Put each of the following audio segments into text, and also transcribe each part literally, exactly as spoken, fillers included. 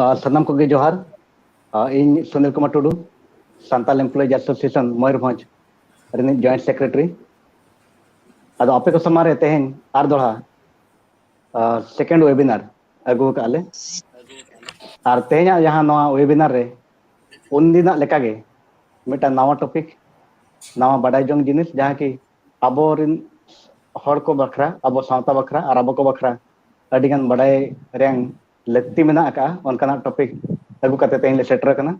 ᱟᱨ ᱥᱟᱱᱟᱢ ᱠᱚᱜᱮ ᱡᱚᱦᱟᱨ᱾ ᱟᱨ ᱤᱧ ᱥᱩᱱᱤᱞ ᱠᱩᱢᱟᱨ ᱴᱩᱰᱩ, ᱥᱟᱱᱛᱟᱞ ᱮᱢᱯᱞᱚᱭᱤᱡᱽ ᱮᱥᱳᱥᱤᱭᱮᱥᱚᱱ ᱢᱚᱭᱩᱨᱵᱷᱚᱸᱡᱽ ᱨᱤᱱᱤᱡ ᱡᱚᱭᱮᱱᱴ ᱥᱮᱠᱨᱮᱴᱟᱨᱤ᱾ ᱟᱫᱚ ᱟᱯᱮ ᱠᱚ ᱥᱟᱢᱟᱝ ᱨᱮ ᱛᱮᱦᱮᱧ ᱟᱨ ᱫᱚᱲᱦᱟ ᱥᱮᱠᱮᱱᱰ ᱣᱮᱵᱤᱱᱟᱨ ᱟᱹᱜᱩ ᱟᱠᱟᱫ ᱞᱮ᱾ ᱟᱨ ᱛᱮᱦᱮᱧᱟᱜ ᱡᱟᱦᱟᱸ ᱱᱚᱣᱟ ᱣᱮᱵᱤᱱᱟᱨ ᱨᱮ ᱩᱱᱫᱤᱱᱟᱜ ᱞᱮᱠᱟᱜᱮ ᱢᱤᱫᱴᱟᱝ ᱱᱟᱣᱟ ᱴᱚᱯᱤᱠ, ᱱᱟᱣᱟ ᱵᱟᱰᱟᱭ ᱡᱚᱝ ᱡᱤᱱᱤᱥ, ᱡᱟᱦᱟᱸ ᱠᱤ ᱟᱵᱚᱨᱮᱱ ᱦᱚᱲ ᱠᱚ ᱵᱟᱠᱷᱨᱟ, ᱟᱵᱚ ᱥᱟᱶᱛᱟ ᱵᱟᱠᱷᱨᱟ ᱟᱨ ᱟᱵᱚ ᱠᱚ ᱵᱟᱠᱷᱨᱟ ᱟᱹᱰᱤᱜᱟᱱ ᱵᱟᱰᱟᱭ ᱨᱮᱭᱟᱝ ᱞᱟᱹᱠᱛᱤ ᱢᱮᱱᱟᱜ ᱟᱠᱟᱫᱼᱟ, ᱚᱱᱠᱟᱱᱟᱜ ᱴᱚᱯᱤᱠ ᱟᱹᱜᱩ ᱠᱟᱛᱮ ᱛᱮᱦᱮᱧ ᱞᱮ ᱥᱮᱴᱮᱨ ᱟᱠᱟᱱᱟ᱾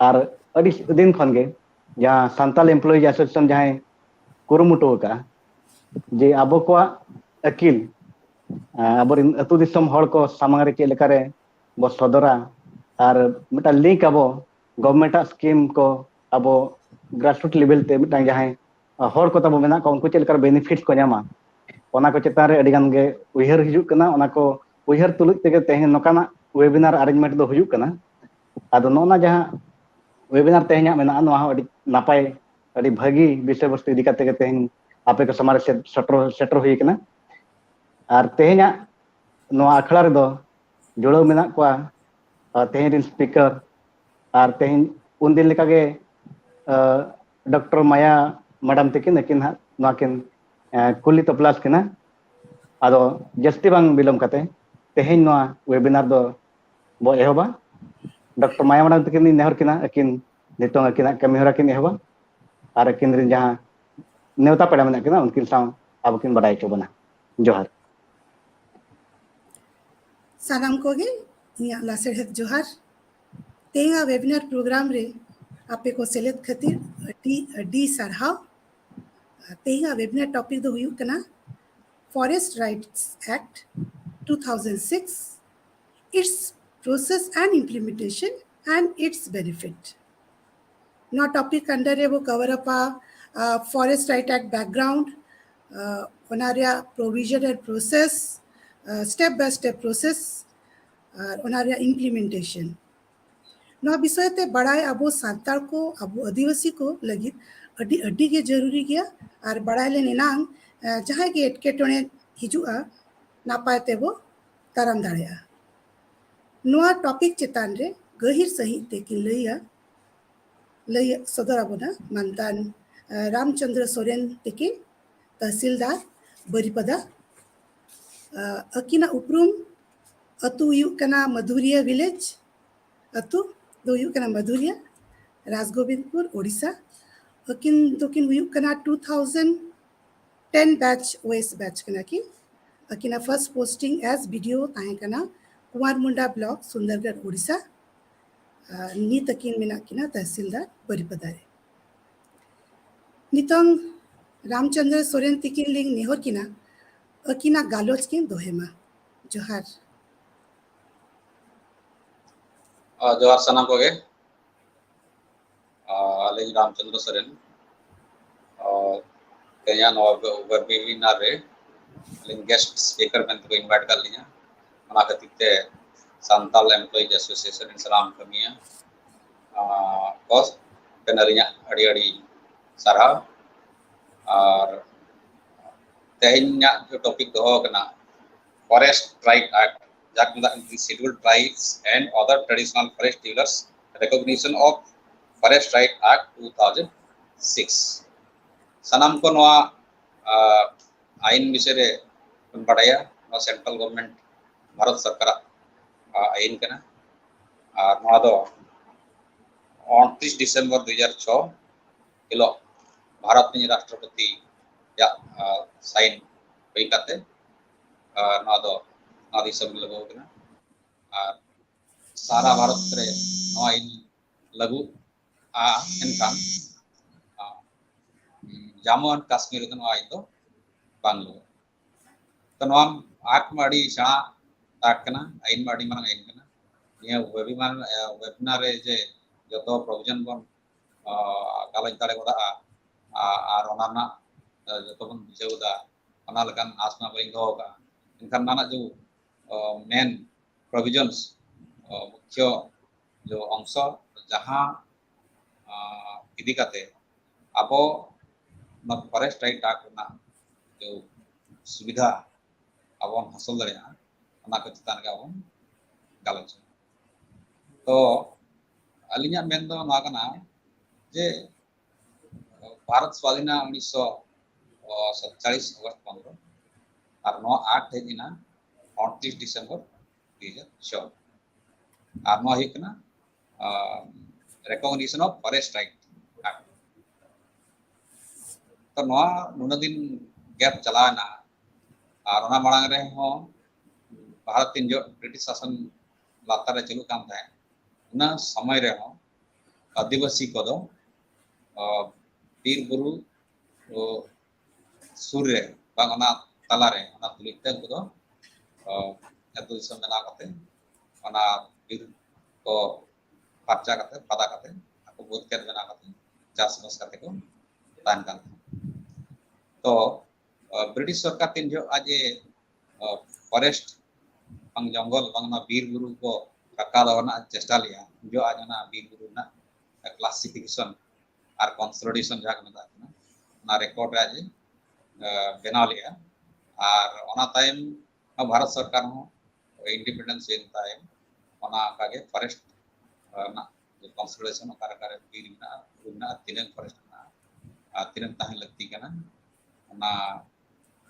ᱟᱨ ᱟᱹᱰᱤ ᱫᱤᱱ ᱠᱷᱚᱱ ᱜᱮ ᱡᱟᱦᱟᱸ ᱥᱟᱱᱛᱟᱞ ᱮᱢᱯᱞᱚᱭᱤᱡᱽ ᱮᱥᱳᱥᱤᱭᱮᱥᱚᱱ ᱡᱟᱦᱟᱸᱭ ᱠᱩᱨᱩᱢᱩᱴᱩ ᱟᱠᱟᱫᱼᱟ ᱡᱮ ᱟᱵᱚ ᱠᱚᱣᱟᱜ ᱟᱹᱠᱤᱞ, ᱟᱵᱚᱨᱮᱱ ᱟᱹᱛᱩ ᱫᱤᱥᱚᱢ ᱦᱚᱲ ᱠᱚ ᱥᱟᱢᱟᱝ ᱨᱮ ᱪᱮᱫ ᱞᱮᱠᱟᱨᱮ ᱵᱚ ᱥᱚᱫᱚᱨᱟ ᱟᱨ ᱢᱤᱫᱴᱟᱝ ᱞᱤᱝᱠ ᱟᱵᱚ ᱜᱚᱵᱷᱢᱮᱱᱴ ᱟᱜ ᱥᱠᱤᱢ ᱠᱚ ᱟᱵᱚ ᱜᱨᱟᱥᱨᱩᱴ ᱞᱮᱵᱮᱞ ᱛᱮ ᱢᱤᱫᱴᱟᱝ ᱡᱟᱦᱟᱸᱭ ᱦᱚᱲ ᱠᱚ ᱛᱟᱵᱚ ᱢᱮᱱᱟᱜ ᱠᱚᱣᱟ, ᱩᱱᱠᱩ ᱪᱮᱫ ᱞᱮᱠᱟᱨᱮ ᱵᱮᱱᱤᱯᱷᱤᱴ ᱠᱚ ᱧᱟᱢᱟ, ᱚᱱᱟ ᱠᱚ ᱪᱮᱛᱟᱱ ᱨᱮ ᱟᱹᱰᱤ ᱜᱟᱱ ᱜᱮ ᱩᱭᱦᱟᱹᱨ ᱦᱤᱡᱩᱜ ᱠᱟᱱᱟ᱾ ᱚᱱᱟ ᱠᱚ ᱩᱭᱦᱟᱹᱨ ᱛᱩᱞᱩᱡ ᱛᱮᱜᱮ ᱛᱮᱦᱮᱧ ᱱᱚᱝᱠᱟᱱᱟᱜ ᱣᱮᱵᱤᱱᱟᱨ ᱟᱨᱮᱧᱡᱽᱢᱮᱱᱴ ᱫᱚ ᱦᱩᱭᱩᱜ ᱠᱟᱱᱟ᱾ ᱟᱫᱚ ᱱᱚᱜᱼᱚ ᱱᱟ ᱡᱟᱦᱟᱸ ᱣᱮᱵᱤᱱᱟᱨ ᱛᱮᱦᱮᱧᱟᱜ ᱢᱮᱱᱟᱜᱼᱟ, ᱱᱚᱣᱟ ᱦᱚᱸ ᱟᱹᱰᱤ ᱱᱟᱯᱟᱭ, ᱟᱹᱰᱤ ᱵᱷᱟᱹᱜᱤ ᱵᱤᱥᱚᱭ ᱵᱚᱥᱛᱩ ᱤᱫᱤ ᱠᱟᱛᱮ ᱜᱮ ᱛᱮᱦᱮᱧ ᱟᱯᱮ ᱠᱚ ᱥᱟᱢᱟᱝ ᱨᱮ ᱥᱮ-, ᱥᱮᱴᱮᱨ, ᱥᱮᱴᱮᱨ ᱦᱩᱭ ᱠᱟᱱᱟ᱾ ᱟᱨ ᱛᱮᱦᱮᱧᱟᱜ ᱱᱚᱣᱟ ᱟᱠᱷᱲᱟ ᱨᱮᱫᱚ ᱡᱩᱲᱟᱹᱣ ᱢᱮᱱᱟᱜ ᱠᱚᱣᱟ, ᱟᱨ ᱛᱮᱦᱮᱧ ᱨᱮᱱ ᱥᱯᱤᱠᱟᱨ ᱟᱨ ᱛᱮᱦᱮᱧ ᱩᱱᱫᱤᱱ ᱞᱮᱠᱟᱜᱮ, ᱟᱨ, ᱰᱚᱠᱴᱚᱨ ᱢᱟᱭᱟ ᱢᱮᱰᱟᱢ ᱛᱟᱹᱠᱤᱱ, ᱟᱹᱠᱤᱱ ᱦᱟᱸᱜ ᱱᱚᱣᱟ ᱠᱤᱱ, ᱟᱨ, ᱠᱩᱞᱤ ᱛᱚᱯᱞᱟᱥ ᱠᱤᱱᱟ᱾ ᱟᱫᱚ ᱡᱟᱹᱥᱛᱤ ᱵᱟᱝ ᱵᱤᱞᱚᱢ ᱠᱟᱛᱮ ᱛᱮᱦᱮᱧ ᱱᱚᱣᱟ ᱣᱮᱵᱤᱱᱟᱨ ᱫᱚ ᱵᱚ ᱮᱦᱚᱵᱟ᱾ ᱰᱚᱠᱴᱚᱨ ᱢᱟᱭᱟ ᱢᱮᱰᱟᱢ ᱛᱟᱹᱠᱤᱱ ᱞᱤᱧ ᱱᱮᱦᱚᱨ ᱠᱤᱱᱟ, ᱟᱹᱠᱤᱱ ᱱᱤᱛᱚᱝ ᱟᱹᱠᱤᱱᱟᱜ ᱠᱟᱹᱢᱤ ᱦᱚᱨᱟ ᱠᱤᱱ ᱮᱦᱚᱵᱟ ᱟᱨ ᱟᱹᱠᱤᱱ ᱨᱮᱱ ᱡᱟᱦᱟᱸ ᱱᱮᱣᱛᱟ ᱯᱮᱲᱟ ᱢᱮᱱᱟᱜ ᱠᱤᱱᱟ ᱩᱱᱠᱤᱱ ᱥᱟᱶ ᱟᱵᱚ ᱠᱤᱱ ᱵᱟᱰᱟᱭ ᱦᱚᱪᱚ ᱵᱚᱱᱟ᱾ ᱡᱚᱦᱟᱨ᱾ ᱥᱟᱱᱟᱢ ᱠᱚᱜᱮ ᱤᱧᱟᱹᱜ ᱞᱟᱥᱮᱲᱦᱮᱫ ᱡᱚᱦᱟᱨ᱾ ᱛᱮᱦᱮᱧᱟᱜ ᱣᱮᱵᱤᱱᱟᱨ ᱯᱨᱳᱜᱨᱟᱢ ᱨᱮ ᱟᱯᱮ ᱠᱚ ᱥᱮᱞᱮᱫ ᱠᱷᱟᱹᱛᱤᱨ ᱟᱹᱰᱤ ᱟᱹᱰᱤ ᱥᱟᱨᱦᱟᱣ᱾ ᱛᱮᱦᱮᱧᱟᱜ ᱣᱮᱵᱤᱱᱟᱨ ᱴᱚᱯᱤᱠ ᱫᱚ ᱦᱩᱭᱩᱜ ᱠᱟᱱᱟ Forest Rights Act two thousand six, its process and implementation and its benefit. ᱱᱚᱣᱟ ᱴᱚᱯᱤᱠ ᱟᱱᱰᱟᱨ ᱨᱮᱵᱚ ᱠᱚᱵᱷᱟᱨ ᱟᱯᱟ ᱯᱷᱚᱨᱮᱥᱴ ᱨᱟᱭᱤᱴ ᱮᱠᱴ ᱵᱮᱠᱜᱨᱟᱣᱩᱱᱰ, ᱚᱱᱟ ᱨᱮᱭᱟᱜ ᱯᱨᱚᱵᱷᱤᱡᱚᱱ ᱟᱨ ᱯᱨᱚᱥᱮᱥ, ᱥᱴᱮᱯ ᱵᱟᱭ ᱥᱴᱮᱯ ᱯᱨᱚᱥᱮᱥ, ᱟᱨ ᱚᱱᱟ ᱨᱮᱭᱟᱜ ᱤᱢᱯᱞᱤᱢᱮᱱᱴᱮᱥᱚᱱ᱾ ᱱᱚᱣᱟ ᱵᱤᱥᱚᱭ ᱛᱮ ᱵᱟᱲᱟᱭ ᱟᱵᱚ ᱥᱟᱱᱛᱟᱲ ᱠᱚ, ᱟᱵᱚ ᱟᱹᱫᱤᱵᱟᱹᱥᱤ ᱠᱚ ᱞᱟᱹᱜᱤᱫ ᱟᱹᱰᱤ ᱟᱹᱰᱤ ᱜᱮ ᱡᱟᱹᱨᱩᱨᱤ ᱜᱮᱭᱟ᱾ ᱟᱨ ᱵᱟᱲᱟᱭ ᱞᱮᱱ ᱮᱱᱟᱝ ᱡᱟᱦᱟᱸᱭ ᱜᱮ ᱮᱴᱠᱮᱴᱚᱬᱮ ᱦᱤᱡᱩᱜᱼᱟ, ᱱᱟᱯᱟᱭ ᱛᱮᱵᱚ ᱫᱟᱨᱟᱢ ᱫᱟᱲᱮᱭᱟᱜᱼᱟ᱾ ᱱᱚᱣᱟ ᱴᱚᱯᱤᱠ ᱪᱮᱛᱟᱱ ᱨᱮ ᱜᱟᱹᱦᱤᱨ ᱥᱟᱹᱦᱤᱡ ᱛᱮᱠᱤᱱ ᱞᱟᱹᱭᱟ, ᱞᱟᱹᱭ ᱥᱚᱫᱚᱨ ᱟᱵᱚᱱᱟ ᱢᱟᱱᱛᱟᱱ ᱨᱟᱢᱪᱚᱸᱫᱽᱨᱚ ᱥᱚᱨᱮᱱ ᱛᱤᱠᱤᱱ, ᱛᱟᱦᱥᱤᱞᱫᱟᱨ ᱵᱟᱹᱨᱤᱯᱟᱫᱟ᱾ ᱟᱹᱠᱤᱱᱟᱜ ᱩᱯᱨᱩᱢ ᱟᱹᱛᱩ ᱦᱩᱭᱩᱜ ᱠᱟᱱᱟ ᱢᱟᱫᱷᱩᱨᱤᱭᱟ ᱵᱷᱤᱞᱮᱡᱽ, ᱟᱹᱛᱩ ᱫᱚ ᱦᱩᱭᱩᱜ ᱠᱟᱱᱟ ᱢᱟᱫᱷᱩᱨᱤᱭᱟ, ᱨᱟᱡᱽᱜᱳᱵᱤᱱᱫᱯᱩᱨ, ᱳᱰᱤᱥᱟ᱾ ᱟᱹᱠᱤᱱ ᱫᱚᱠᱤᱱ ᱦᱩᱭᱩᱜ ᱠᱟᱱᱟ two thousand ten batch, Oasis batch ᱠᱟᱱᱟ ᱠᱤᱱ᱾ ᱟᱹᱠᱤᱱᱟᱜ first posting as B D O ᱛᱟᱦᱮᱸ ᱠᱟᱱᱟ ᱠᱩᱢᱟᱨᱢᱩᱱᱰᱟ block, ᱥᱩᱱᱫᱚᱨᱜᱚᱲ, ᱳᱰᱤᱥᱟ᱾ ᱟᱨ ᱱᱤᱛ ᱟᱹᱠᱤᱱ ᱢᱮᱱᱟᱜ ᱠᱤᱱᱟ ᱛᱟᱦᱥᱤᱞᱫᱟᱨ ᱵᱟᱹᱨᱤᱯᱟᱫᱟ ᱨᱮ᱾ ᱱᱤᱛᱚᱝ ᱨᱟᱢᱪᱚᱸᱫᱽᱨᱚ ᱥᱚᱨᱮᱱ ᱛᱤᱠᱤᱱ ᱞᱤᱧ ᱱᱮᱦᱚᱨ ᱠᱤᱱᱟ, ᱟᱹᱠᱤᱱᱟᱜ ᱜᱟᱞᱚᱪ ᱠᱤᱱ ᱫᱚᱦᱚᱭ ᱢᱟ᱾ ᱡᱚᱦᱟᱨ᱾ ᱡᱚᱦᱟᱨ ᱥᱟᱱᱟᱢ ᱠᱚᱜᱮ᱾ ᱟᱹᱞᱤᱧ ᱨᱟᱢᱪᱚᱸᱫᱽᱨᱚ ᱥᱚᱨᱮᱱ᱾ ᱛᱮᱦᱮᱧᱟᱜ ᱱᱚᱣᱟ webinar ᱨᱮ ᱟᱹᱞᱤᱧ guest speaker ᱢᱮᱱᱛᱮ ᱠᱚ invite ᱟᱠᱟᱫ ᱞᱤᱧᱟ᱾ ᱚᱱᱟ ᱠᱷᱟᱹᱛᱤᱨ ᱛᱮ ᱥᱟᱱᱛᱟᱞ Employees Association ᱨᱮᱱ ᱥᱟᱱᱟᱢ ᱠᱟᱹᱢᱤᱭᱟᱹ ᱠᱚ ᱴᱷᱮᱱ ᱟᱹᱞᱤᱧᱟᱜ ᱟᱹᱰᱤ ᱟᱹᱰᱤ ᱥᱟᱨᱦᱟᱣ᱾ ᱟᱨ ᱛᱮᱦᱮᱧᱟᱜ ᱡᱮ ᱴᱚᱯᱤᱠ ᱫᱚᱦᱚ ᱟᱠᱟᱱᱟ, Forest Right Act, ᱡᱟᱦᱟᱸ ᱠᱚ ᱢᱮᱛᱟᱜ ᱠᱟᱱᱟ Scheduled Tribes and Other Traditional Forest Dwellers Recognition of Forest Right Act two thousand six᱾ ᱥᱟᱱᱟᱢ ᱠᱚ ᱱᱚᱣᱟ ᱟᱭᱤᱱ ᱵᱤᱥᱚᱭ ᱨᱮ ᱵᱚᱱ ᱵᱟᱰᱟᱭᱟ᱾ ᱱᱚᱣᱟ central government, ᱵᱷᱟᱨᱚᱛ ᱥᱚᱨᱠᱟᱨᱟᱜ ᱟᱭᱤᱱ ᱠᱟᱱᱟ᱾ ᱟᱨ ᱱᱚᱣᱟ ᱫᱚ ᱩᱱᱛᱨᱤᱥ ᱰᱤᱥᱮᱢᱵᱚᱨ ᱫᱩ ᱦᱟᱡᱟᱨ ᱪᱷᱚ ᱦᱤᱞᱳᱜ ᱵᱷᱟᱨᱚᱛ ᱨᱤᱱᱤᱡ ᱨᱟᱥᱴᱨᱚᱯᱚᱛᱤᱭᱟᱜ ᱥᱟᱭᱤᱱ ᱦᱩᱭ ᱠᱟᱛᱮ ᱱᱚᱣᱟ ᱫᱚ ᱱᱚᱣᱟ ᱫᱤᱥᱚᱢ ᱨᱮ ᱞᱟᱹᱜᱩ ᱟᱠᱟᱱᱟ᱾ ᱟᱨ ᱥᱟᱨᱟ ᱵᱷᱟᱨᱚᱛ ᱨᱮ ᱱᱚᱣᱟ ᱟᱭᱤᱱ ᱞᱟᱹᱜᱩᱜᱼᱟ, ᱮᱱᱠᱷᱟᱱ ᱡᱟᱢᱢᱩ ᱟᱨ ᱠᱟᱥᱢᱤᱨ ᱨᱮᱫᱚ ᱱᱚᱣᱟ ᱟᱭᱤᱱ ᱫᱚ ᱵᱟᱝ ᱞᱟᱹᱜᱩᱜᱼᱟ᱾ ᱛᱚ ᱱᱚᱣᱟ ᱟᱠᱴ ᱢᱟ ᱟᱹᱰᱤ ᱥᱮᱬᱟ ᱟᱠᱴ ᱠᱟᱱᱟ, ᱟᱭᱤᱱ ᱢᱟ ᱟᱹᱰᱤ ᱢᱟᱨᱟᱝ ᱟᱭᱤᱱ ᱠᱟᱱᱟ᱾ ᱱᱤᱭᱟᱹ webinar, webinar ᱨᱮ ᱡᱮ ᱡᱚᱛᱚ provision ᱵᱚᱱ ᱜᱟᱞᱚᱪ ᱫᱟᱲᱮ ᱜᱚᱫᱟᱜᱼᱟ ᱟᱨ ᱚᱱᱟ ᱨᱮᱱᱟᱜ ᱡᱚᱛᱚ ᱵᱚᱱ ᱵᱩᱡᱷᱟᱹᱣ ᱮᱫᱟ, ᱚᱱᱟ ᱞᱮᱠᱟᱱ ᱟᱥ ᱢᱟ ᱵᱟᱹᱧ ᱫᱚᱦᱚ ᱟᱠᱟᱫᱼᱟ᱾ ᱮᱱᱠᱷᱟᱱ ᱚᱱᱟ ᱨᱮᱱᱟᱜ ᱡᱮ main provisions, ᱢᱩᱠᱷᱭᱚ ᱡᱮ ᱚᱝᱥᱚ, ᱡᱟᱦᱟᱸ ᱤᱫᱤ ᱠᱟᱛᱮ ᱟᱵᱚ ᱱᱚᱣᱟ Forest Right Act ᱨᱮᱱᱟᱜ ᱡᱮ ᱥᱩᱵᱤᱫᱷᱟ ᱟᱵᱚ ᱵᱚᱱ ᱦᱟᱥᱤᱞ ᱫᱟᱲᱮᱭᱟᱜᱼᱟ, ᱚᱱᱟ ᱠᱚ ᱪᱮᱛᱟᱱ ᱨᱮᱜᱮ ᱟᱵᱚ ᱵᱚᱱ ᱜᱟᱞᱚᱪ᱾ ᱛᱚ ᱟᱹᱞᱤᱧᱟᱜ ᱢᱮᱱ ᱫᱚ ᱱᱚᱣᱟ ᱠᱟᱱᱟ ᱡᱮ ᱵᱷᱟᱨᱚᱛ ᱥᱣᱟᱫᱷᱤᱱᱟ ᱩᱱᱤᱥᱥᱚ ᱥᱟᱛᱪᱟᱞᱤᱥ ᱟᱜᱚᱥᱴ ᱯᱚᱱᱨᱚ, ᱟᱨ ᱱᱚᱣᱟ ᱟᱠᱴ ᱦᱮᱡ ᱮᱱᱟ ᱩᱱᱛᱨᱤᱥ ᱰᱤᱥᱮᱢᱵᱚᱨ ᱫᱩ ᱦᱟᱡᱟᱨ ᱪᱷᱚ᱾ ᱟᱨ ᱱᱚᱣᱟ ᱦᱩᱭᱩᱜ ᱠᱟᱱᱟ ᱨᱮᱠᱚᱜᱱᱤᱥᱚᱱ ᱚᱯᱷ ᱯᱷᱚᱨᱮᱥᱴ ᱨᱟᱭᱤᱴ ᱟᱠᱴ᱾ ᱛᱚ ᱱᱚᱣᱟ ᱱᱩᱱᱟᱹᱜ ᱫᱤᱱ ᱜᱮᱯ ᱪᱟᱞᱟᱣ ᱮᱱᱟ, ᱟᱨ ᱚᱱᱟ ᱢᱟᱲᱟᱝ ᱨᱮᱦᱚᱸ ᱵᱷᱟᱨᱚᱛ ᱛᱤᱱ ᱡᱚᱦᱚᱜ ᱵᱨᱤᱴᱤᱥ ᱥᱟᱥᱚᱱ ᱞᱟᱛᱟᱨ ᱨᱮ ᱪᱟᱹᱞᱩᱜ ᱠᱟᱱ ᱛᱟᱦᱮᱸᱫ, ᱚᱱᱟ ᱥᱚᱢᱚᱭ ᱨᱮᱦᱚᱸ ᱟᱹᱫᱤᱵᱟᱹᱥᱤ ᱠᱚᱫᱚ ᱵᱤᱨ ᱵᱩᱨᱩ ᱥᱩᱨ ᱨᱮ ᱵᱟᱝ ᱚᱱᱟ ᱛᱟᱞᱟᱨᱮ, ᱚᱱᱟ ᱛᱩᱞᱩᱡ ᱛᱮ ᱩᱱᱠᱩ ᱫᱚ ᱟᱹᱛᱩ ᱫᱤᱥᱚᱢ ᱵᱮᱱᱟᱣ ᱠᱟᱛᱮ ᱚᱱᱟ ᱵᱤᱨ ᱠᱚ ᱯᱷᱟᱨᱪᱟ ᱠᱟᱛᱮ, ᱯᱷᱟᱫᱟ ᱠᱟᱛᱮ, ᱟᱠᱚ ᱵᱟᱹᱫᱽ ᱠᱷᱮᱛ ᱵᱮᱱᱟᱣ ᱠᱟᱛᱮ ᱪᱟᱥᱵᱟᱥ ᱠᱟᱛᱮ ᱠᱚ ᱛᱟᱦᱮᱱ ᱠᱟᱱ ᱛᱟᱦᱮᱸᱫ᱾ ᱛᱚ ᱵᱨᱤᱴᱤᱥ ᱥᱚᱨᱠᱟᱨ ᱛᱤᱱ ᱡᱚᱦᱚᱜ ᱟᱡ ᱮ ᱯᱷᱚᱨᱮᱥᱴ ᱵᱟᱝ ᱡᱚᱝᱜᱚᱞ ᱵᱟᱝ ᱚᱱᱟ ᱵᱤᱨ ᱵᱩᱨᱩ ᱠᱚ ᱨᱟᱠᱟᱵ ᱨᱮᱱᱟᱜ ᱪᱮᱥᱴᱟ ᱞᱮᱫᱼᱟ, ᱩᱱ ᱡᱚᱦᱚᱜ ᱟᱡ ᱚᱱᱟ ᱵᱤᱨ ᱵᱩᱨᱩ ᱨᱮᱱᱟᱜ ᱠᱞᱟᱥᱤᱯᱷᱤᱠᱮᱥᱚᱱ ᱟᱨ ᱠᱚᱱᱥᱚᱞᱤᱰᱮᱥᱚᱱ ᱡᱟᱦᱟᱸ ᱠᱚ ᱢᱮᱛᱟᱜ ᱠᱟᱱᱟ, ᱚᱱᱟ ᱨᱮᱠᱚᱨᱰ ᱨᱮ ᱟᱡ ᱮ ᱵᱮᱱᱟᱣ ᱞᱮᱫᱼᱟ᱾ ᱟᱨ ᱚᱱᱟ ᱛᱟᱭᱚᱢ ᱵᱷᱟᱨᱚᱛ ᱥᱚᱨᱠᱟᱨ ᱦᱚᱸ ᱤᱱᱰᱤᱯᱮᱱᱰᱮᱱᱥ ᱦᱩᱭᱮᱱ ᱛᱟᱭᱚᱢ ᱚᱱᱟ ᱚᱱᱠᱟᱜᱮ ᱯᱷᱚᱨᱮᱥᱴ ᱨᱮᱱᱟᱜ ᱠᱚᱱᱥᱚᱞᱤᱰᱮᱥᱚᱱ ᱚᱠᱟ ᱞᱮᱠᱟᱨᱮ ᱵᱤᱨ ᱢᱮᱱᱟᱜᱼᱟ, ᱵᱩᱨᱩ ᱢᱮᱱᱟᱜᱼᱟ, ᱛᱤᱱᱟᱹᱜ ᱯᱷᱚᱨᱮᱥᱴ ᱢᱮᱱᱟᱜᱼᱟ ᱟᱨ ᱛᱤᱱᱟᱹᱜ ᱛᱟᱦᱮᱸ ᱞᱟᱹᱠᱛᱤ ᱠᱟᱱᱟ, ᱚᱱᱟ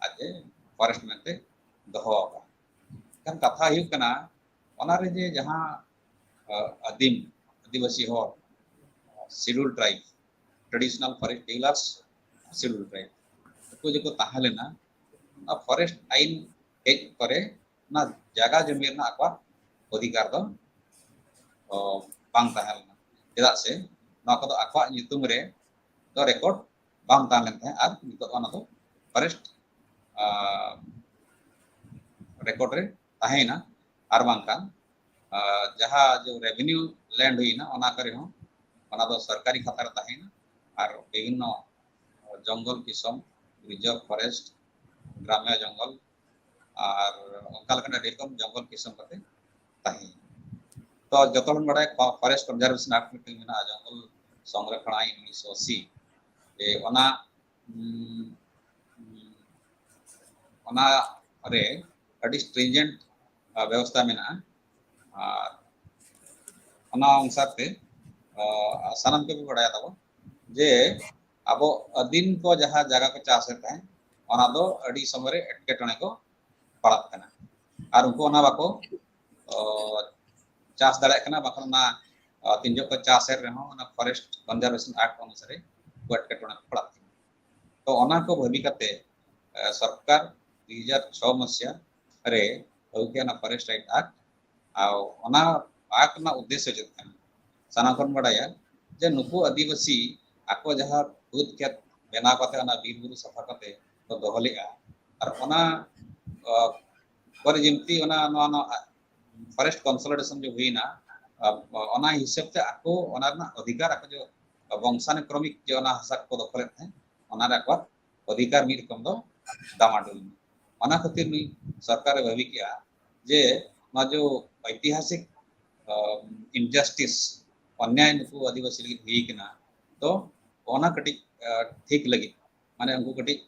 ᱟᱡ ᱮ ᱯᱷᱚᱨᱮᱥᱴ ᱢᱮᱱᱛᱮ ᱫᱚᱦᱚ ᱟᱠᱟᱫᱼᱟ᱾ ᱮᱱᱠᱷᱟᱱ ᱠᱟᱛᱷᱟ ᱦᱩᱭᱩᱜ ᱠᱟᱱᱟ, ᱚᱱᱟᱨᱮ ᱡᱮ ᱡᱟᱦᱟᱸ ᱟᱹᱫᱤᱢ ᱟᱹᱫᱤᱵᱟᱹᱥᱤ ᱦᱚᱲ, schedule tribe, traditional forest dwellers, schedule tribe, ᱩᱱᱠᱩ ᱡᱮᱠᱚ ᱛᱟᱦᱮᱸ ᱞᱮᱱᱟ, ᱚᱱᱟ ᱯᱷᱚᱨᱮᱥᱴ ᱟᱭᱤᱱ ᱦᱮᱡ ᱯᱚᱨᱮ ᱚᱱᱟ ᱡᱟᱭᱜᱟ ᱡᱚᱢᱤ ᱨᱮᱱᱟᱜ ᱟᱠᱚᱣᱟᱜ ᱚᱫᱷᱤᱠᱟᱨ ᱫᱚ ᱵᱟᱝ ᱛᱟᱦᱮᱸ ᱞᱮᱱᱟ᱾ ᱪᱮᱫᱟᱜ ᱥᱮ ᱱᱚᱣᱟ ᱠᱚᱫᱚ ᱟᱠᱚᱣᱟᱜ ᱧᱩᱛᱩᱢ ᱨᱮ ᱫᱚ ᱨᱮᱠᱚᱨᱰ ᱵᱟᱝ ᱛᱟᱦᱮᱸ ᱞᱮᱱ ᱛᱟᱦᱮᱸᱫ, ᱟᱨ ᱱᱤᱛᱚᱜ ᱚᱱᱟ ᱫᱚ ᱯᱷᱚᱨᱮᱥᱴ ᱨᱮᱠᱚᱨᱰ ᱨᱮ ᱛᱟᱦᱮᱸᱭᱮᱱᱟ᱾ ᱟᱨ ᱵᱟᱝᱠᱷᱟᱱ ᱡᱟᱦᱟᱸ ᱡᱮ ᱨᱮᱵᱷᱮᱱᱤᱭᱩ ᱞᱮᱱᱰ ᱦᱩᱭᱱᱟ, ᱚᱱᱟ ᱠᱚᱨᱮ ᱦᱚᱸ ᱚᱱᱟ ᱫᱚ ᱥᱚᱨᱠᱟᱨᱤ ᱠᱷᱟᱛᱟ ᱨᱮ ᱛᱟᱦᱮᱸᱭᱮᱱᱟ᱾ ᱟᱨ ᱵᱤᱵᱷᱤᱱᱱᱚ ᱡᱚᱝᱜᱚᱞ ᱠᱤᱥᱚᱢ, ᱨᱤᱡᱟᱨᱵᱷ ᱯᱷᱚᱨᱮᱥᱴ, ᱜᱨᱟᱢᱭᱚ ᱡᱚᱝᱜᱚᱞ, ᱟᱨ ᱚᱱᱠᱟ ᱞᱮᱠᱟᱱᱟᱜ ᱟᱹᱰᱤ ᱨᱚᱠᱚᱢ ᱡᱚᱝᱜᱚᱞ ᱠᱤᱥᱚᱢ ᱠᱟᱛᱮ ᱛᱟᱦᱮᱸᱭᱮᱱᱟ᱾ ᱛᱚ ᱡᱚᱛᱚ ᱦᱚᱲ ᱵᱟᱲᱟᱭᱟ ᱯᱷᱚᱨᱮᱥᱴ ᱠᱚᱱᱡᱟᱨᱵᱷᱮᱥᱚᱱ ᱟᱠᱴ ᱢᱤᱫᱴᱮᱱ ᱢᱮᱱᱟᱜᱼᱟ, ᱡᱚᱝᱜᱚᱞ ᱥᱚᱝᱨᱚᱠᱷᱚᱱ ᱟᱭᱤᱱ ᱩᱱᱤᱥᱥᱚ ᱟᱥᱤ᱾ ᱡᱮ ᱚᱱᱟ ᱚᱱᱟ ᱨᱮ ᱟᱹᱰᱤ ᱥᱴᱨᱤᱱᱡᱮᱱᱴ ᱵᱮᱵᱚᱥᱛᱷᱟ ᱢᱮᱱᱟᱜᱼᱟ᱾ ᱟᱨ ᱚᱱᱟ ᱚᱱᱩᱥᱟᱨ ᱛᱮ ᱥᱟᱱᱟᱢ ᱠᱚᱜᱮ ᱵᱟᱲᱟᱭᱟ ᱛᱟᱵᱚ ᱡᱮ ᱟᱵᱚ ᱟᱹᱫᱤᱢ ᱠᱚ ᱡᱟᱦᱟᱸ ᱡᱟᱭᱜᱟ ᱠᱚ ᱪᱟᱥᱮᱫ ᱛᱟᱦᱮᱸᱫ, ᱚᱱᱟ ᱫᱚ ᱟᱹᱰᱤ ᱥᱚᱢᱚᱭ ᱨᱮ ᱮᱴᱠᱮᱴᱚᱬᱮ ᱠᱚ ᱯᱟᱲᱟᱜ ᱠᱟᱱᱟ᱾ ᱟᱨ ᱩᱱᱠᱩ ᱚᱱᱟ ᱵᱟᱠᱚ ᱪᱟᱥ ᱫᱟᱲᱮᱭᱟᱜ ᱠᱟᱱᱟ, ᱵᱟᱠᱷᱟᱱ ᱚᱱᱟ ᱛᱤᱱ ᱡᱚᱠᱷᱚᱱ ᱠᱚ ᱪᱟᱥᱮᱫ ᱨᱮᱦᱚᱸ ᱚᱱᱟ Forest Conservation Act ᱚᱱᱩᱥᱟᱨᱮ ᱩᱱᱠᱩ ᱮᱴᱠᱮᱴᱚᱬᱮ ᱠᱚ ᱯᱟᱲᱟᱜ ᱠᱟᱱᱟ᱾ ᱛᱚ ᱚᱱᱟ ᱠᱚ ᱵᱷᱟᱹᱵᱤ ᱠᱟᱛᱮ ᱥᱚᱨᱠᱟᱨ ᱫᱩ ᱦᱟᱡᱟᱨ ᱪᱷᱚ ᱢᱟᱥᱤᱭᱟ ᱨᱮ ᱟᱹᱜᱩ ᱠᱮᱫ ᱚᱱᱟ Forest Right Act᱾ ᱟᱨ ᱚᱱᱟ Act ᱨᱮᱱᱟᱜ ᱩᱫᱽᱫᱮᱥᱥᱚ ᱪᱮᱫ ᱠᱟᱱᱟ? ᱥᱟᱱᱟᱢ ᱠᱷᱚᱱ ᱵᱟᱰᱟᱭᱟ ᱡᱮ ᱱᱩᱠᱩ ᱟᱹᱫᱤᱵᱟᱹᱥᱤ ᱟᱠᱚ ᱡᱟᱦᱟᱸ ᱵᱟᱹᱫᱽ ᱠᱷᱮᱛ ᱵᱮᱱᱟᱣ ᱠᱟᱛᱮ ᱚᱱᱟ ᱵᱤᱨ ᱵᱩᱨᱩ ᱥᱟᱯᱷᱟ ᱠᱟᱛᱮ ᱠᱚ ᱫᱚᱦᱚ ᱞᱮᱫᱼᱟ, ᱟᱨ ᱚᱱᱟ ᱯᱚᱨᱮ ᱡᱮᱢᱛᱤ ᱚᱱᱟ ᱱᱚᱣᱟ ᱱᱚᱣᱟ Forest Consolidation ᱡᱮ ᱦᱩᱭᱱᱟ, ᱚᱱᱟ ᱦᱤᱥᱟᱹᱵ ᱛᱮ ᱟᱠᱚ ᱚᱱᱟ ᱨᱮᱱᱟᱜ ᱚᱫᱷᱤᱠᱟᱨ ᱟᱠᱚ ᱡᱮ ᱵᱚᱝᱥᱟᱱᱩᱠᱨᱚᱢᱤᱠ ᱡᱮ ᱚᱱᱟ ᱦᱟᱥᱟ ᱠᱚ ᱫᱚᱠᱷᱚᱞᱮᱫ ᱛᱟᱦᱮᱸᱫ, ᱚᱱᱟ ᱨᱮ ᱟᱠᱚᱣᱟᱜ ᱚᱫᱷᱤᱠᱟᱨ ᱢᱤᱫ ᱨᱚᱠᱚᱢ ᱫᱚ ᱰᱟᱢᱟᱰᱳᱞ᱾ ᱚᱱᱟ ᱠᱷᱟᱹᱛᱤᱨ ᱱᱩᱭ ᱥᱚᱨᱠᱟᱨᱮ ᱵᱷᱟᱹᱵᱤ ᱠᱮᱜᱼᱟ ᱡᱮ ᱱᱚᱣᱟ ᱡᱮ ᱳᱭᱛᱤᱦᱟᱥᱤᱠ injustice, ᱚᱱᱱᱭᱟᱭ ᱱᱩᱠᱩ ᱟᱹᱫᱤᱵᱟᱹᱥᱤ ᱞᱟᱹᱜᱤᱫ ᱦᱩᱭ ᱠᱟᱱᱟ, ᱛᱚ ᱚᱱᱟ ᱠᱟᱹᱴᱤᱡ ᱴᱷᱤᱠ ᱞᱟᱹᱜᱤᱫ, ᱢᱟᱱᱮ ᱩᱱᱠᱩ ᱠᱟᱹᱴᱤᱡ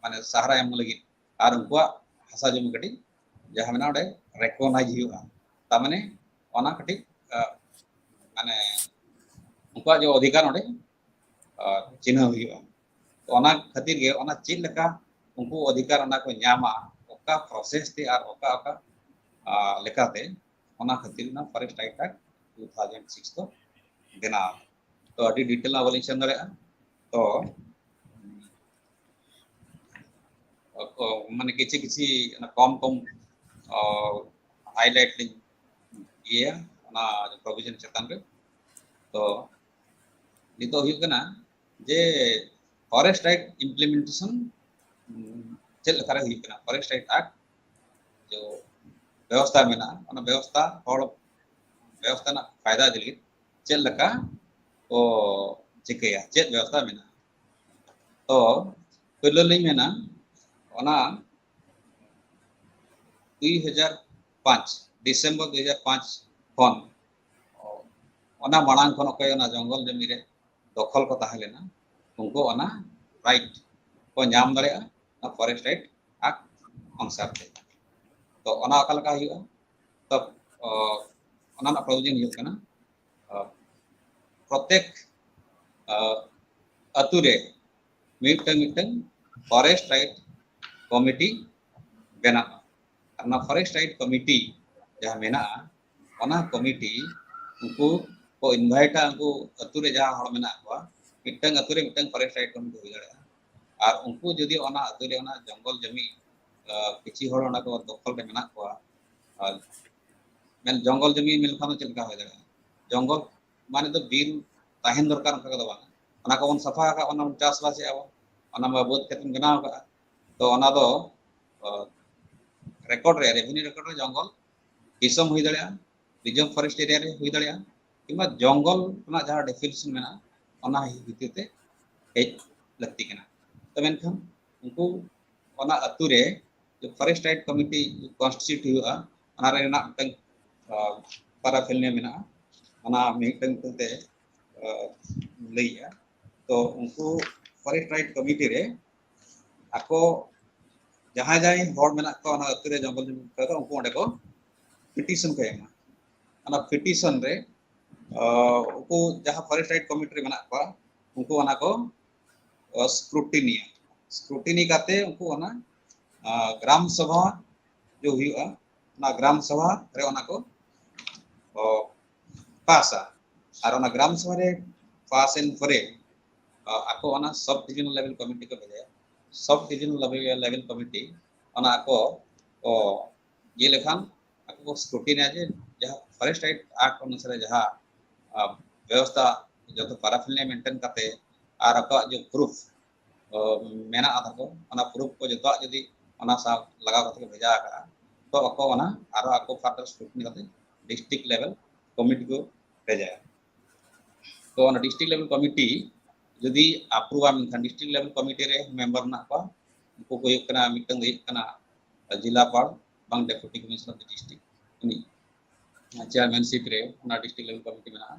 ᱢᱟᱱᱮ ᱥᱟᱦᱟᱨᱟ ᱮᱢ ᱞᱟᱹᱜᱤᱫ ᱟᱨ ᱩᱱᱠᱩᱣᱟᱜ ᱦᱟᱥᱟ ᱡᱚᱢᱤ ᱠᱟᱹᱴᱤᱡ ᱡᱟᱦᱟᱸ ᱢᱮᱱᱟᱜᱼᱟ ᱚᱸᱰᱮ recognize ᱦᱩᱭᱩᱜᱼᱟ᱾ ᱛᱟᱨ ᱢᱟᱱᱮ ᱚᱱᱟ ᱠᱟᱹᱴᱤᱡ ᱢᱟᱱᱮ ᱩᱱᱠᱩᱣᱟᱜ ᱡᱮ ᱚᱫᱷᱤᱠᱟᱨ ᱚᱸᱰᱮ ᱪᱤᱱᱦᱟᱹ ᱦᱩᱭᱩᱜᱼᱟ᱾ ᱛᱚ ᱚᱱᱟ ᱠᱷᱟᱹᱛᱤᱨ ᱜᱮ ᱚᱱᱟ ᱪᱮᱫ ᱞᱮᱠᱟ ᱩᱱᱠᱩ ᱚᱫᱷᱤᱠᱟᱨ ᱚᱱᱟ ᱠᱚ ᱧᱟᱢᱟ, ᱚᱠᱟ process ᱛᱮ ᱟᱨ ᱚᱠᱟ ᱚᱠᱟ ᱞᱮᱠᱟᱛᱮ, ᱚᱱᱟ ᱠᱷᱟᱹᱛᱤᱨ ᱚᱱᱟ Forest Right Act two thousand six ᱫᱚ ᱵᱮᱱᱟᱣ᱾ ᱛᱚ ᱟᱹᱰᱤ detail ᱟᱜ ᱵᱟᱹᱞᱤᱧ ᱥᱮᱱ ᱫᱟᱲᱮᱭᱟᱜᱼᱟ᱾ ᱛᱚ ᱢᱟᱱᱮ ᱠᱤᱪᱷᱤ ᱠᱤᱪᱷᱤ ᱠᱚᱢ ᱠᱚᱢ highlight ᱞᱤᱧ ᱤᱭᱟᱹᱭᱟ ᱚᱱᱟ provision ᱪᱮᱛᱟᱱ ᱨᱮ᱾ ᱛᱚ ᱱᱤᱛᱚᱜ ᱦᱩᱭᱩᱜ ᱠᱟᱱᱟ ᱡᱮ Forest Right implementation ᱪᱮᱫ ᱞᱮᱠᱟᱨᱮ ᱦᱩᱭᱩᱜ ᱠᱟᱱᱟ, Forest Right Act ᱡᱮ ᱵᱮᱵᱚᱥᱛᱷᱟ ᱢᱮᱱᱟᱜᱼᱟ, ᱚᱱᱟ ᱵᱮᱵᱚᱥᱛᱷᱟ ᱦᱚᱲ ᱵᱮᱵᱚᱥᱛᱷᱟ ᱨᱮᱱᱟᱜ ᱯᱷᱟᱭᱫᱟ ᱤᱫᱤ ᱞᱟᱹᱜᱤᱫ ᱪᱮᱫ ᱞᱮᱠᱟ ᱠᱚ ᱪᱤᱠᱟᱹᱭᱟ, ᱪᱮᱫ ᱵᱮᱵᱚᱥᱛᱷᱟ ᱢᱮᱱᱟᱜᱼᱟ᱾ ᱛᱚ ᱯᱳᱭᱞᱳ ᱞᱤᱧ ᱢᱮᱱᱟ, ᱚᱱᱟ ᱫᱩ ᱦᱟᱡᱟᱨ ᱯᱟᱸᱪ, ᱰᱤᱥᱮᱢᱵᱚᱨ ᱫᱩ ᱦᱟᱡᱟᱨ ᱯᱟᱸᱪ ᱠᱷᱚᱱ, ᱚᱱᱟ ᱢᱟᱲᱟᱝ ᱠᱷᱚᱱ ᱚᱠᱚᱭ ᱚᱱᱟ ᱡᱚᱝᱜᱚᱞ ᱡᱚᱢᱤ ᱨᱮ ᱫᱚᱠᱷᱚᱞ ᱠᱚ ᱛᱟᱦᱮᱸ ᱞᱮᱱᱟ, ᱩᱱᱠᱩ ᱚᱱᱟ right ᱠᱚ ᱧᱟᱢ ᱫᱟᱲᱮᱭᱟᱜᱼᱟ, ᱚᱱᱟ Forest Right Act ᱚᱱᱩᱥᱟᱨ ᱛᱮ᱾ ᱛᱚ ᱚᱱᱟ ᱚᱠᱟ ᱞᱮᱠᱟ ᱦᱩᱭᱩᱜᱼᱟ? ᱚᱱᱟ ᱨᱮᱱᱟᱜ ᱯᱨᱚᱭᱳᱡᱚᱱ ᱦᱩᱭᱩᱜ ᱠᱟᱱᱟ ᱯᱨᱚᱛᱮᱠ ᱟᱹᱛᱩ ᱨᱮ ᱢᱤᱫᱴᱟᱝ ᱢᱤᱫᱴᱟᱝ ᱯᱷᱚᱨᱮᱥᱴ ᱨᱟᱭᱤᱴ ᱠᱚᱢᱤᱴᱤ ᱵᱮᱱᱟᱜᱼᱟ᱾ ᱟᱨ ᱚᱱᱟ ᱯᱷᱚᱨᱮᱥᱴ ᱨᱟᱭᱤᱴ ᱠᱚᱢᱤᱴᱤ ᱡᱟᱦᱟᱸ ᱢᱮᱱᱟᱜᱼᱟ, ᱚᱱᱟ ᱠᱚᱢᱤᱴᱤ ᱩᱱᱠᱩ ᱠᱚ ᱤᱱᱵᱷᱟᱭᱤᱴᱟ, ᱩᱱᱠᱩ ᱟᱹᱛᱩ ᱨᱮ ᱡᱟᱦᱟᱸ ᱦᱚᱲ ᱢᱮᱱᱟᱜ ᱠᱚᱣᱟ, ᱢᱤᱫᱴᱟᱝ ᱟᱹᱛᱩ ᱨᱮ ᱢᱤᱫᱴᱟᱝ ᱯᱷᱚᱨᱮᱥᱴ ᱨᱟᱭᱤᱴ ᱠᱚᱢᱤᱴᱤ ᱦᱩᱭ ᱫᱟᱲᱮᱭᱟᱜᱼᱟ᱾ ᱟᱨ ᱩᱱᱠᱩ ᱡᱩᱫᱤ ᱚᱱᱟ ᱟᱹᱛᱩ ᱨᱮ ᱚᱱᱟ ᱡᱚᱝᱜᱚᱞ ᱡᱚᱢᱤ ᱠᱤᱪᱷᱤ ᱦᱚᱲ ᱚᱱᱟ ᱠᱚ ᱫᱚᱠᱷᱚᱞ ᱨᱮ ᱢᱮᱱᱟᱜ ᱠᱚᱣᱟ, ᱟᱨ ᱢᱮᱱ ᱡᱚᱝᱜᱚᱞ ᱡᱚᱢᱤ ᱢᱮᱱ ᱞᱮᱠᱷᱟᱱ ᱫᱚ ᱪᱮᱫ ᱞᱮᱠᱟ ᱦᱩᱭ ᱫᱟᱲᱮᱭᱟᱜᱼᱟ? ᱡᱚᱝᱜᱚᱞ ᱢᱟᱱᱮ ᱫᱚ ᱵᱤᱨ ᱛᱟᱦᱮᱱ ᱫᱚᱨᱠᱟᱨ, ᱚᱱᱠᱟ ᱫᱚ ᱵᱟᱝ᱾ ᱚᱱᱟ ᱠᱚᱵᱚᱱ ᱥᱟᱯᱷᱟ ᱟᱠᱟᱫ, ᱚᱱᱟ ᱵᱚᱱ ᱪᱟᱥᱵᱟᱥ ᱮᱫᱼᱟ ᱵᱚᱱ, ᱚᱱᱟ ᱢᱟ ᱵᱟᱹᱫᱽ ᱠᱷᱮᱛ ᱵᱚᱱ ᱵᱮᱱᱟᱣ ᱟᱠᱟᱫᱼᱟ᱾ ᱛᱚ ᱚᱱᱟ ᱫᱚ ᱨᱮᱠᱚᱨᱰ ᱨᱮ, ᱨᱮᱵᱷᱮᱱᱤᱭᱩ ᱨᱮᱠᱚᱨᱰ ᱨᱮ ᱡᱚᱝᱜᱚᱞ ᱫᱤᱥᱚᱢ ᱦᱩᱭ ᱫᱟᱲᱮᱭᱟᱜᱼᱟ, ᱨᱤᱡᱟᱨᱵᱷ ᱯᱷᱚᱨᱮᱥᱴ ᱮᱨᱤᱭᱟ ᱨᱮ ᱦᱩᱭ ᱫᱟᱲᱮᱭᱟᱜᱼᱟ, ᱠᱤᱝᱵᱟ ᱡᱚᱝᱜᱚᱞ ᱨᱮᱱᱟᱜ ᱡᱟᱦᱟᱸ ᱰᱮᱯᱷᱤᱱᱮᱥᱚᱱ ᱢᱮᱱᱟᱜᱼᱟ, ᱚᱱᱟ ᱵᱷᱤᱛᱤᱨ ᱛᱮ ᱦᱮᱡ ᱞᱟᱹᱠᱛᱤ ᱠᱟᱱᱟ᱾ ᱛᱚ ᱢᱮᱱᱠᱷᱟᱱ ᱩᱱᱠᱩ ᱚᱱᱟ ᱟᱹᱛᱩ ᱨᱮ ᱯᱷᱚᱨᱮᱥᱴ ᱨᱟᱭᱤᱴ ᱠᱚᱢᱤᱴᱤ ᱠᱚᱱᱥᱴᱤᱴᱤᱭᱩᱴ ᱦᱩᱭᱩᱜᱼᱟ, ᱚᱱᱟ ᱨᱮᱱᱟᱜ ᱢᱤᱫᱴᱟᱝ ᱯᱟᱨᱟᱯᱷᱤᱞᱤᱭᱟ ᱢᱮᱱᱟᱜᱼᱟ, ᱚᱱᱟ ᱢᱤᱫᱴᱟᱝ ᱢᱤᱫᱴᱟᱝ ᱛᱮ ᱞᱟᱹᱭᱮᱜᱼᱟ᱾ ᱛᱚ ᱩᱱᱠᱩ ᱯᱷᱚᱨᱮᱥᱴ ᱨᱟᱭᱤᱴ ᱠᱚᱢᱤᱴᱤ ᱨᱮ ᱟᱠᱚ ᱡᱟᱦᱟᱸᱭ ᱡᱟᱦᱟᱸᱭ ᱦᱚᱲ ᱢᱮᱱᱟᱜ ᱠᱚᱣᱟ ᱚᱱᱟ ᱟᱹᱛᱩ ᱨᱮ ᱡᱚᱝᱜᱚᱞ ᱡᱚᱢᱤ ᱠᱚ, ᱩᱱᱠᱩ ᱚᱸᱰᱮ ᱠᱚ ᱯᱤᱴᱤᱥᱚᱱ ᱠᱚ ᱮᱢᱟ᱾ ᱚᱱᱟ ᱯᱤᱴᱤᱥᱚᱱ ᱨᱮ ᱩᱱᱠᱩ ᱡᱟᱦᱟᱸ ᱯᱷᱚᱨᱮᱥᱴ ᱨᱟᱭᱤᱴ ᱠᱚᱢᱤᱴᱤ ᱨᱮ ᱢᱮᱱᱟᱜ ᱠᱚᱣᱟ, ᱩᱱᱠᱩ ᱚᱱᱟ ᱠᱚ ᱥᱠᱨᱩᱴᱤᱱᱤᱭᱟ᱾ ᱥᱠᱨᱩᱴᱤᱱᱤ ᱠᱟᱛᱮ ᱩᱱᱠᱩ ᱚᱱᱟ ᱜᱨᱟᱢ ᱥᱚᱵᱷᱟ ᱡᱮ ᱦᱩᱭᱩᱜᱼᱟ, ᱚᱱᱟ ᱜᱨᱟᱢ ᱥᱚᱵᱷᱟ ᱨᱮ ᱚᱱᱟ ᱠᱚ ᱯᱟᱥᱟ᱾ ᱟᱨ ᱚᱱᱟ ᱜᱨᱟᱢ ᱥᱚᱵᱷᱟ ᱨᱮ ᱯᱟᱥ ᱮᱱ ᱯᱚᱨᱮ ᱟᱠᱚ ᱚᱱᱟ ᱥᱟᱵ ᱰᱤᱵᱷᱤᱡᱚᱱᱟᱞ ᱞᱮᱵᱮᱞ ᱠᱚᱢᱤᱴᱤ ᱠᱚ ᱵᱷᱮᱡᱟᱭᱟ᱾ ᱥᱟᱵ ᱰᱤᱵᱷᱤᱡᱚᱱᱟᱞ ᱞᱮᱵᱮᱞ ᱠᱚᱢᱤᱴᱤ ᱚᱱᱟ ᱟᱠᱚ ᱠᱚ ᱤᱭᱟᱹ ᱞᱮᱠᱷᱟᱱ ᱟᱠᱚ ᱠᱚ ᱥᱠᱨᱩᱴᱤᱱᱤᱭᱟ ᱡᱮ ᱡᱟᱦᱟᱸ ᱯᱷᱚᱨᱮᱥᱴ ᱨᱟᱭᱤᱴ ᱟᱠᱴ ᱚᱱᱩᱥᱟᱨᱮ ᱡᱟᱦᱟᱸ ᱵᱮᱵᱚᱥᱛᱷᱟ ᱡᱚᱛᱚ ᱯᱟᱨᱟᱯᱷᱤᱞᱤᱭᱟ ᱢᱮᱱᱴᱮᱱ ᱠᱟᱛᱮ ᱟᱨ ᱟᱠᱚᱣᱟᱜ ᱡᱮ ᱯᱨᱩᱯᱷ ᱢᱮᱱᱟᱜᱼᱟ ᱛᱟᱠᱚ, ᱚᱱᱟ ᱯᱨᱩᱯᱷ ᱠᱚ ᱡᱚᱛᱚᱣᱟᱜ ᱡᱩᱫᱤ ᱚᱱᱟ ᱥᱟᱶ ᱞᱟᱜᱟᱣ ᱠᱟᱛᱮ ᱠᱚ ᱵᱷᱮᱡᱟ ᱟᱠᱟᱫᱼᱟ, ᱛᱚ ᱟᱠᱚ ᱚᱱᱟ ᱟᱨᱚ ᱟᱠᱚ ᱯᱷᱟᱨᱫᱟᱨ ᱥᱠᱨᱩᱴᱤᱱᱤ ᱠᱟᱛᱮ ᱰᱤᱥᱴᱨᱤᱠᱴ ᱞᱮᱵᱮᱞ ᱠᱚᱢᱤᱴᱤ ᱠᱚ ᱵᱷᱮᱡᱟᱭᱟ᱾ ᱛᱚ ᱚᱱᱟ ᱰᱤᱥᱴᱨᱤᱠᱴ ᱞᱮᱵᱮᱞ ᱠᱚᱢᱤᱴᱤ ᱡᱩᱫᱤ ᱟᱯᱨᱩᱵᱷᱟ, ᱢᱮᱱᱠᱷᱟᱱ ᱰᱤᱥᱴᱨᱤᱠᱴ ᱞᱮᱵᱮᱞ ᱠᱚᱢᱤᱴᱤ ᱨᱮ ᱢᱮᱢᱵᱟᱨ ᱢᱮᱱᱟᱜ ᱠᱚᱣᱟ, ᱩᱱᱠᱩ ᱠᱚ ᱦᱩᱭᱩᱜ ᱠᱟᱱᱟ, ᱢᱤᱫᱴᱟᱝ ᱫᱚ ᱦᱩᱭᱩᱜ ᱠᱟᱱᱟ ᱡᱮᱞᱟᱯᱟᱞ ᱵᱟᱝ ᱰᱮᱯᱩᱴᱤ ᱠᱚᱢᱤᱥᱚᱱᱟᱨ ᱰᱤᱥᱴᱨᱤᱠᱴ, ᱩᱱᱤ ᱪᱮᱭᱟᱨᱢᱮᱱᱥᱤᱯ ᱨᱮ ᱚᱱᱟ ᱰᱤᱥᱴᱨᱤᱠᱴ ᱞᱮᱵᱮᱞ ᱠᱚᱢᱤᱴᱤ ᱢᱮᱱᱟᱜᱼᱟ᱾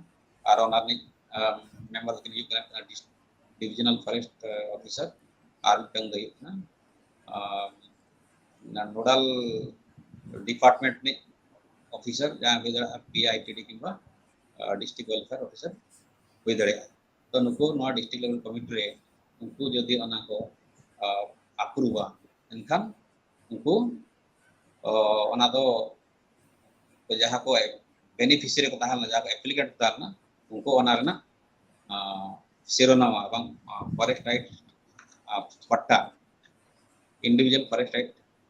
ᱟᱨ ᱚᱱᱟ ᱨᱤᱱᱤᱡ ᱢᱮᱢᱵᱟᱨ ᱫᱚᱠᱤᱱ ᱦᱩᱭᱩᱜ ᱠᱟᱱᱟ ᱰᱤᱵᱷᱤᱡᱚᱱᱟᱞ ᱯᱷᱚᱨᱮᱥᱴ ᱚᱯᱷᱤᱥᱟᱨ, ᱟᱨ ᱢᱤᱫᱴᱟᱝ ᱫᱚ ᱦᱩᱭᱩᱜ ᱠᱟᱱᱟ ᱱᱳᱰᱟᱞ ᱰᱤᱯᱟᱨᱴᱢᱮᱱᱴ ᱨᱤᱱᱤᱡ ᱚᱯᱷᱤᱥᱟᱨ, ᱡᱟᱦᱟᱸ ᱦᱩᱭ ᱫᱟᱲᱮᱭᱟᱜᱼᱟ ᱯᱤ ᱟᱭ ᱴᱤ ᱰᱤ ᱠᱤᱝᱵᱟ ᱰᱤᱥᱴᱨᱤᱠᱴ ᱣᱮᱞᱯᱷᱮᱭᱟᱨ ᱚᱯᱷᱤᱥᱟᱨ ᱦᱩᱭ ᱫᱟᱲᱮᱭᱟᱜᱼᱟ᱾ ᱛᱚ ᱱᱩᱠᱩ ᱱᱚᱣᱟ ᱰᱤᱥᱴᱨᱤᱠᱴ ᱞᱮᱵᱮᱞ ᱠᱚᱢᱤᱴᱤ ᱨᱮ ᱩᱱᱠᱩ ᱡᱩᱫᱤ ᱚᱱᱟ ᱠᱚ ᱟᱯᱨᱩᱵᱟ, ᱮᱱᱠᱷᱟᱱ ᱩᱱᱠᱩ ᱚ, ᱚᱱᱟ ᱫᱚ ᱡᱟᱦᱟᱸ ᱠᱚ ᱵᱮᱱᱤᱯᱷᱤᱥᱤᱭᱟᱨᱤ ᱠᱚ ᱛᱟᱦᱮᱸ ᱞᱮᱱᱟ, ᱡᱟᱦᱟᱸ ᱠᱚ ᱮᱯᱞᱤᱠᱮᱱᱴ ᱠᱚ ᱛᱟᱦᱮᱸ ᱞᱮᱱᱟ, ᱩᱱᱠᱩ ᱚᱱᱟ ᱨᱮᱱᱟᱜ ᱥᱤᱨᱳᱱᱟᱢᱟ ᱵᱟᱝ forest right patta, individual forest right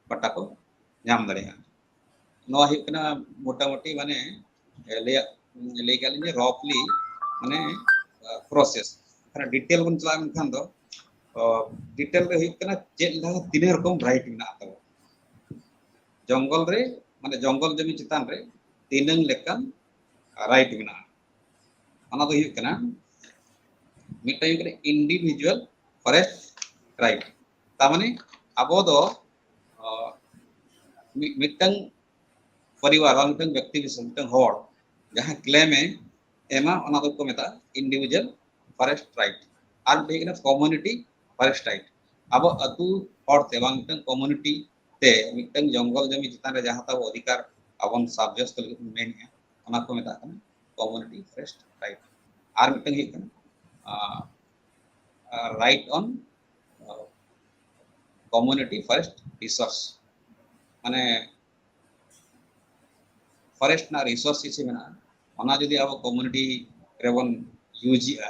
patta ᱠᱚ ᱧᱟᱢ ᱫᱟᱲᱮᱭᱟᱜᱼᱟ᱾ ᱱᱚᱣᱟ ᱦᱩᱭᱩᱜ ᱠᱟᱱᱟ ᱢᱚᱴᱟᱢᱩᱴᱤ ᱢᱟᱱᱮ ᱞᱟᱹᱭᱟᱜ ᱞᱟᱹᱭ ᱠᱟᱜ ᱞᱤᱧ ᱨᱚᱯᱷᱞᱤ ᱢᱟᱱᱮ ᱯᱨᱚᱥᱮᱥ᱾ ᱰᱤᱴᱮᱞ ᱵᱚᱱ ᱪᱟᱞᱟᱜ ᱞᱮᱱᱠᱷᱟᱱ ᱫᱚ ᱰᱤᱴᱮᱞ ᱨᱮ ᱦᱩᱭᱩᱜ ᱠᱟᱱᱟ ᱪᱮᱫ ᱞᱮᱠᱟ ᱛᱤᱱᱟᱹᱜ ᱨᱚᱠᱚᱢ ᱨᱟᱭᱤᱴ ᱢᱮᱱᱟᱜ ᱛᱟᱵᱚᱱᱟ ᱡᱚᱝᱜᱚᱞ ᱨᱮ, ᱢᱟᱱᱮ ᱡᱚᱝᱜᱚᱞ ᱡᱚᱢᱤ ᱪᱮᱛᱟᱱ ᱨᱮ ᱛᱤᱱᱟᱹᱝ ᱞᱮᱠᱟᱱ ᱨᱟᱭᱤᱴ ᱢᱮᱱᱟᱜᱼᱟ᱾ ᱚᱱᱟ ᱫᱚ ᱦᱩᱭᱩᱜ ᱠᱟᱱᱟ ᱢᱤᱫᱴᱟᱝ ᱦᱩᱭᱩᱜ ᱠᱟᱱᱟ ᱤᱱᱰᱤᱵᱷᱤᱡᱩᱣᱟᱞ ᱯᱷᱚᱨᱮᱥᱴ ᱨᱟᱭᱤᱴ᱾ ᱛᱟᱨ ᱢᱟᱱᱮ ᱟᱵᱚ ᱫᱚ ᱢᱤᱫᱴᱟᱝ ᱯᱚᱨᱤᱵᱟᱨ ᱵᱟ ᱢᱤᱫᱴᱟᱝ ᱵᱮᱠᱛᱤ ᱵᱤᱥᱮᱥ, ᱢᱤᱫᱴᱟᱝ ᱦᱚᱲ ᱡᱟᱦᱟᱸ ᱠᱞᱮᱢ ᱮ ᱮᱢᱟ, ᱚᱱᱟ ᱫᱚᱠᱚ ᱢᱮᱛᱟᱜᱼᱟ ᱤᱱᱰᱤᱵᱷᱤᱡᱩᱣᱟᱞ ᱯᱷᱚᱨᱮᱥᱴ ᱨᱟᱭᱤᱴ᱾ ᱟᱨ ᱢᱤᱫᱴᱟᱝ ᱦᱩᱭᱩᱜ ᱠᱟᱱᱟ ᱠᱚᱢᱩᱱᱤᱴᱤ ᱯᱷᱚᱨᱮᱥᱴ ᱨᱟᱭᱤᱴ᱾ ᱟᱵᱚ ᱟᱹᱛᱩ ᱦᱚᱲ ᱛᱮ ᱵᱟᱝ ᱢᱤᱫᱴᱟᱝ ᱠᱚᱢᱩᱱᱤᱴᱤ ᱛᱮ ᱢᱤᱫᱴᱟᱝ ᱡᱚᱝᱜᱚᱞ ᱡᱚᱢᱤ ᱪᱮᱛᱟᱱ ᱨᱮ ᱡᱟᱦᱟᱸ ᱛᱟᱵᱚ ᱚᱫᱷᱤᱠᱟᱨ ᱟᱵᱚᱱ ᱥᱟᱵᱡᱮᱥᱴ ᱞᱟᱹᱜᱤᱫ ᱵᱚᱱ ᱢᱮᱱᱮᱫᱼᱟ, ᱚᱱᱟ ᱠᱚ ᱢᱮᱛᱟᱜ ᱠᱟᱱᱟ ᱠᱚᱢᱩᱱᱤᱴᱤ ᱯᱷᱚᱨᱮᱥᱴ ᱨᱟᱭᱤᱴ᱾ ᱟᱨ ᱢᱤᱫᱴᱟᱝ ᱦᱩᱭᱩᱜ ᱠᱟᱱᱟ right on community forest resource, ᱢᱟᱱᱮ ᱯᱷᱚᱨᱮᱥᱴ ᱨᱮᱱᱟᱜ ᱨᱤᱥᱳᱨᱥ ᱪᱮᱫ ᱪᱮᱫ ᱢᱮᱱᱟᱜᱼᱟ, ᱚᱱᱟ ᱡᱩᱫᱤ ᱟᱵᱚ ᱠᱚᱢᱩᱱᱤᱴᱤ ᱨᱮᱵᱚᱱ ᱤᱭᱩᱡᱽ ᱮᱫᱼᱟ,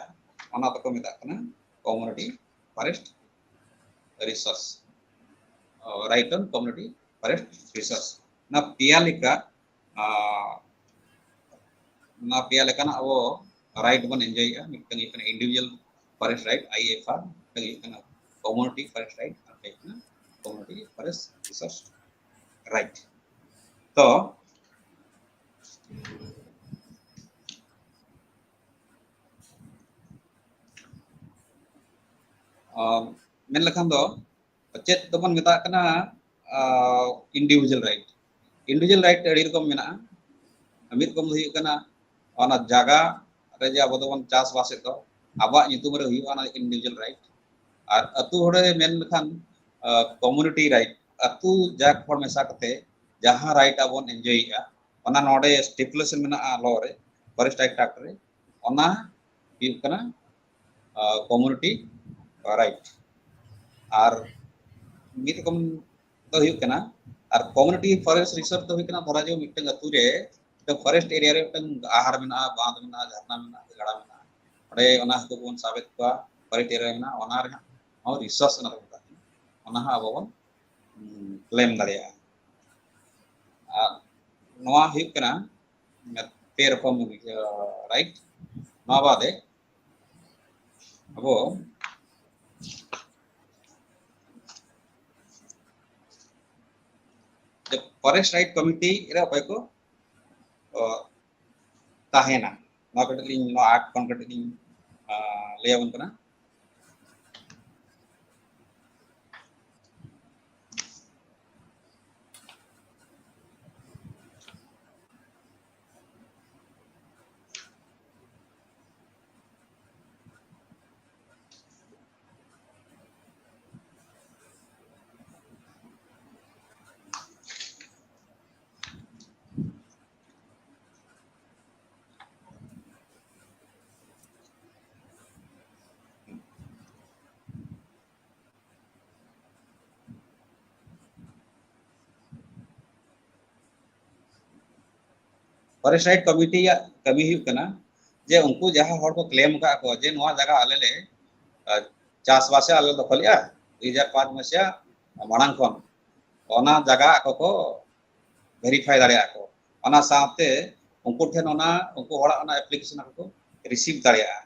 ᱚᱱᱟ ᱫᱚᱠᱚ ᱢᱮᱛᱟᱜ ᱠᱟᱱᱟ community forest resource right on community forest resource᱾ ᱚᱱᱟ ᱯᱮᱭᱟ ᱞᱮᱠᱟ ᱚᱱᱟ ᱯᱮᱭᱟ ᱞᱮᱠᱟᱱᱟᱜ ᱟᱵᱚ ᱨᱟᱭᱤᱴ ᱵᱚᱱ ᱮᱱᱡᱚᱭᱮᱫᱼᱟ᱾ ᱢᱤᱫᱴᱟᱝ ᱦᱩᱭᱩᱜ ᱠᱟᱱᱟ individual forest right, I F R, ᱢᱤᱫᱴᱟᱝ ᱦᱩᱭᱩᱜ ᱠᱟᱱᱟ ᱠᱚᱢᱩᱱᱤᱴᱤ ᱯᱷᱚᱨᱮᱥᱴ ᱨᱟᱭᱤᱴ, ᱟᱨ ᱢᱤᱫᱴᱟᱝ ᱦᱩᱭᱩᱜ ᱠᱟᱱᱟ ᱠᱚᱢᱩᱱᱤᱴᱤ ᱯᱷᱚᱨᱮᱥᱴ ᱨᱤᱥᱳᱨᱥ ᱨᱟᱭᱤᱴ᱾ ᱛᱚ ᱢᱮᱱ ᱞᱮᱠᱷᱟᱱ ᱫᱚ ᱪᱮᱫ ᱫᱚᱵᱚᱱ ᱢᱮᱛᱟᱜ ᱠᱟᱱᱟ ᱤᱱᱰᱤᱵᱷᱤᱡᱩᱣᱟᱞ ᱨᱟᱭᱤᱴ᱾ ᱤᱱᱰᱤᱵᱷᱤᱡᱩᱣᱟᱞ ᱨᱟᱭᱤᱴ ᱟᱹᱰᱤ ᱨᱚᱠᱚᱢ ᱢᱮᱱᱟᱜᱼᱟ᱾ ᱢᱤᱫ ᱨᱚᱠᱚᱢ ᱫᱚ ᱦᱩᱭᱩᱜ ᱠᱟᱱᱟ ᱚᱱᱟ ᱡᱟᱭᱜᱟ ᱨᱮ ᱡᱮ ᱟᱵᱚ ᱫᱚᱵᱚᱱ ᱪᱟᱥᱵᱟᱥᱮᱫ ᱫᱚ, ᱟᱵᱚᱣᱟᱜ ᱧᱩᱛᱩᱢ ᱨᱮ ᱦᱩᱭᱩᱜᱼᱟ, ᱚᱱᱟ ᱤᱱᱰᱤᱵᱷᱤᱡᱩᱣᱟᱞ ᱨᱟᱭᱤᱴ᱾ ᱟᱨ ᱟᱹᱛᱩ ᱦᱚᱲᱮ ᱢᱮᱱ ᱞᱮᱠᱷᱟᱱ ᱠᱚᱢᱩᱱᱤᱴᱤ ᱨᱟᱭᱤᱴ, ᱟᱹᱛᱩ ᱡᱟᱠ ᱦᱚᱲ ᱢᱮᱥᱟ ᱠᱟᱛᱮ ᱡᱟᱦᱟᱸ ᱨᱟᱭᱤᱴ ᱟᱵᱚᱱ ᱮᱱᱡᱚᱭᱮᱫᱼᱟ, ᱚᱱᱟ ᱱᱚᱰᱮ ᱥᱴᱤᱯᱩᱞᱮᱥᱚᱱ ᱢᱮᱱᱟᱜᱼᱟ ᱞᱚ ᱨᱮ, ᱯᱷᱚᱨᱮᱥᱴ ᱮᱠᱴ ᱮᱠᱴ ᱨᱮ, ᱚᱱᱟ ᱦᱩᱭᱩᱜ ᱠᱟᱱᱟ ᱠᱚᱢᱤᱭᱩᱱᱤᱴᱤ ᱨᱟᱭᱤᱴ᱾ ᱟᱨ ᱢᱤᱫ ᱨᱚᱠᱚᱢ ᱫᱚ ᱦᱩᱭᱩᱜ ᱠᱟᱱᱟ, ᱟᱨ ᱠᱚᱢᱤᱭᱩᱱᱤᱴᱤ ᱯᱷᱚᱨᱮᱥᱴ ᱨᱤᱡᱟᱨᱵᱷ ᱫᱚ ᱦᱩᱭᱩᱜ ᱠᱟᱱᱟ, ᱫᱷᱚᱨᱟ ᱡᱟᱣ ᱢᱤᱫᱴᱟᱝ ᱟᱹᱛᱩ ᱨᱮ ᱢᱤᱫᱴᱟᱝ ᱯᱷᱚᱨᱮᱥᱴ ᱮᱨᱤᱭᱟ ᱨᱮ ᱢᱤᱫᱴᱟᱝ ᱟᱦᱟᱨ ᱢᱮᱱᱟᱜᱼᱟ, ᱵᱟᱸᱫᱷ ᱢᱮᱱᱟᱜᱼᱟ, ᱡᱷᱟᱨᱱᱟ ᱢᱮᱱᱟᱜᱼᱟ, ᱜᱟᱰᱟ ᱢᱮᱱᱟᱜᱼᱟ, ᱚᱸᱰᱮ ᱚᱱᱟ ᱦᱟᱹᱠᱩ ᱵᱚᱱ ᱥᱟᱵᱮᱫ ᱠᱚᱣᱟ, ᱯᱷᱚᱨᱮᱥᱴ ᱮᱨᱤᱭᱟ ᱨᱮ ᱢᱮᱱᱟᱜᱼᱟ, ᱚᱱᱟ ᱨᱮᱦᱚᱸ ᱨᱤᱥᱳᱨᱥ ᱚᱱᱟ ᱠᱚ ᱢᱮᱛᱟᱜ ᱠᱟᱱᱟ, ᱚᱱᱟ ᱦᱚᱸ ᱟᱵᱚ ᱵᱚᱱ ᱠᱞᱮᱢ ᱫᱟᱲᱮᱭᱟᱜᱼᱟ᱾ ᱟᱨ ᱱᱚᱣᱟ ᱦᱩᱭᱩᱜ ᱠᱟᱱᱟ ᱯᱮ ᱨᱚᱠᱚᱢ ᱨᱟᱭᱤᱴ᱾ ᱱᱚᱣᱟ ᱵᱟᱫᱮ ᱟᱵᱚ ᱯᱷᱚᱨᱮᱥᱴ ᱨᱟᱭᱤᱴ ᱠᱚᱢᱤᱴᱤ ᱨᱮ ᱚᱠᱚᱭ ᱠᱚ ᱚ, ᱛᱟᱦᱮᱱᱟ, ᱱᱚᱣᱟ ᱠᱟᱹᱴᱤᱡ ᱞᱤᱧ, ᱱᱚᱣᱟ ᱟᱠᱴ ᱠᱷᱚᱱ ᱠᱟᱹᱴᱤᱡ ᱞᱤᱧ ᱞᱟᱹᱭ ᱟᱵᱚᱱ ᱠᱟᱱᱟ᱾ ᱯᱷᱚᱨᱮᱥᱴ ᱨᱟᱭᱤᱴ ᱠᱚᱢᱤᱴᱤᱭᱟᱜ ᱠᱟᱹᱢᱤ ᱦᱩᱭᱩᱜ ᱠᱟᱱᱟ ᱡᱮ ᱩᱱᱠᱩ ᱡᱟᱦᱟᱸ ᱦᱚᱲ ᱠᱚ ᱠᱞᱮᱢ ᱟᱠᱟᱫ ᱠᱚ ᱡᱮ ᱱᱚᱣᱟ ᱡᱟᱭᱜᱟ ᱟᱞᱮ ᱞᱮ ᱪᱟᱥᱵᱟᱥᱮ ᱟᱞᱮ ᱫᱚᱠᱷᱚᱞᱮᱜᱼᱟ, ᱫᱩ ᱦᱟᱡᱟᱨ ᱯᱟᱸᱪ ᱢᱟᱲᱟᱝ ᱠᱷᱚᱱ ᱚᱱᱟ ᱡᱟᱭᱜᱟ ᱟᱠᱚ ᱠᱚ ᱵᱷᱮᱨᱤᱯᱷᱟᱭ ᱫᱟᱲᱮᱭᱟᱜᱼᱟ ᱠᱚ᱾ ᱚᱱᱟ ᱥᱟᱶᱛᱮ ᱩᱱᱠᱩ ᱴᱷᱮᱱ ᱚᱱᱟ, ᱩᱱᱠᱩ ᱦᱚᱲᱟᱜ ᱚᱱᱟ ᱮᱯᱞᱤᱠᱮᱥᱚᱱ ᱟᱠᱚ ᱠᱚ ᱨᱤᱥᱤᱵᱷ ᱫᱟᱲᱮᱭᱟᱜᱼᱟ᱾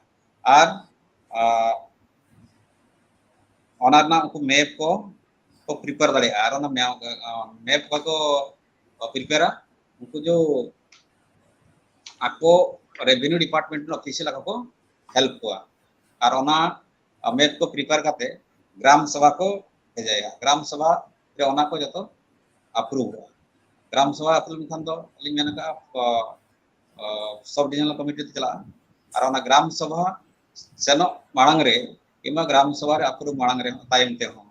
ᱟᱨ ᱚᱱᱟ ᱨᱮᱱᱟᱜ ᱩᱱᱠᱩ ᱢᱮᱯ ᱠᱚ ᱠᱚ ᱯᱨᱤᱯᱮᱭᱟᱨ ᱫᱟᱲᱮᱭᱟᱜᱼᱟ᱾ ᱟᱨ ᱚᱱᱟ ᱢᱮᱯ ᱠᱚ ᱯᱨᱤᱯᱮᱭᱟᱨᱟ, ᱩᱱᱠᱩ ᱡᱚ ᱟᱠᱚ ᱨᱮᱵᱷᱮᱱᱤᱭᱩ ᱰᱤᱯᱟᱨᱴᱢᱮᱱᱴ ᱨᱮᱱ ᱚᱯᱷᱤᱥᱤᱭᱟᱞ ᱟᱠᱚ ᱠᱚ ᱦᱮᱞᱯ ᱠᱚᱣᱟ᱾ ᱟᱨ ᱚᱱᱟ ᱢᱮᱯ ᱠᱚ ᱯᱨᱤᱯᱮᱭᱟᱨ ᱠᱟᱛᱮ ᱜᱨᱟᱢ ᱥᱚᱵᱷᱟ ᱠᱚ ᱵᱷᱮᱡᱟᱭᱟ᱾ ᱜᱨᱟᱢ ᱥᱚᱵᱷᱟ ᱨᱮ ᱚᱱᱟ ᱠᱚ ᱡᱚᱛᱚ ᱟᱯᱨᱩᱵᱷᱚᱜᱼᱟ᱾ ᱜᱨᱟᱢ ᱥᱚᱵᱷᱟ ᱟᱯᱨᱩᱵᱷ ᱞᱮᱱᱠᱷᱟᱱ ᱫᱚ ᱟᱹᱞᱤᱧ ᱢᱮᱱ ᱟᱠᱟᱫᱼᱟ, ᱥᱟᱵ ᱰᱤᱵᱤᱡᱚᱱᱟᱞ ᱠᱚᱢᱤᱴᱤ ᱛᱮ ᱪᱟᱞᱟᱜᱼᱟ᱾ ᱟᱨ ᱚᱱᱟ ᱜᱨᱟᱢ ᱥᱚᱵᱷᱟ ᱥᱮᱱᱚᱜ ᱢᱟᱲᱟᱝ ᱨᱮ ᱠᱤᱝᱵᱟ ᱜᱨᱟᱢ ᱥᱚᱵᱷᱟ ᱨᱮ ᱟᱯᱨᱩᱵᱷ ᱢᱟᱲᱟᱝ ᱨᱮ ᱛᱟᱭᱚᱢ ᱛᱮᱦᱚᱸ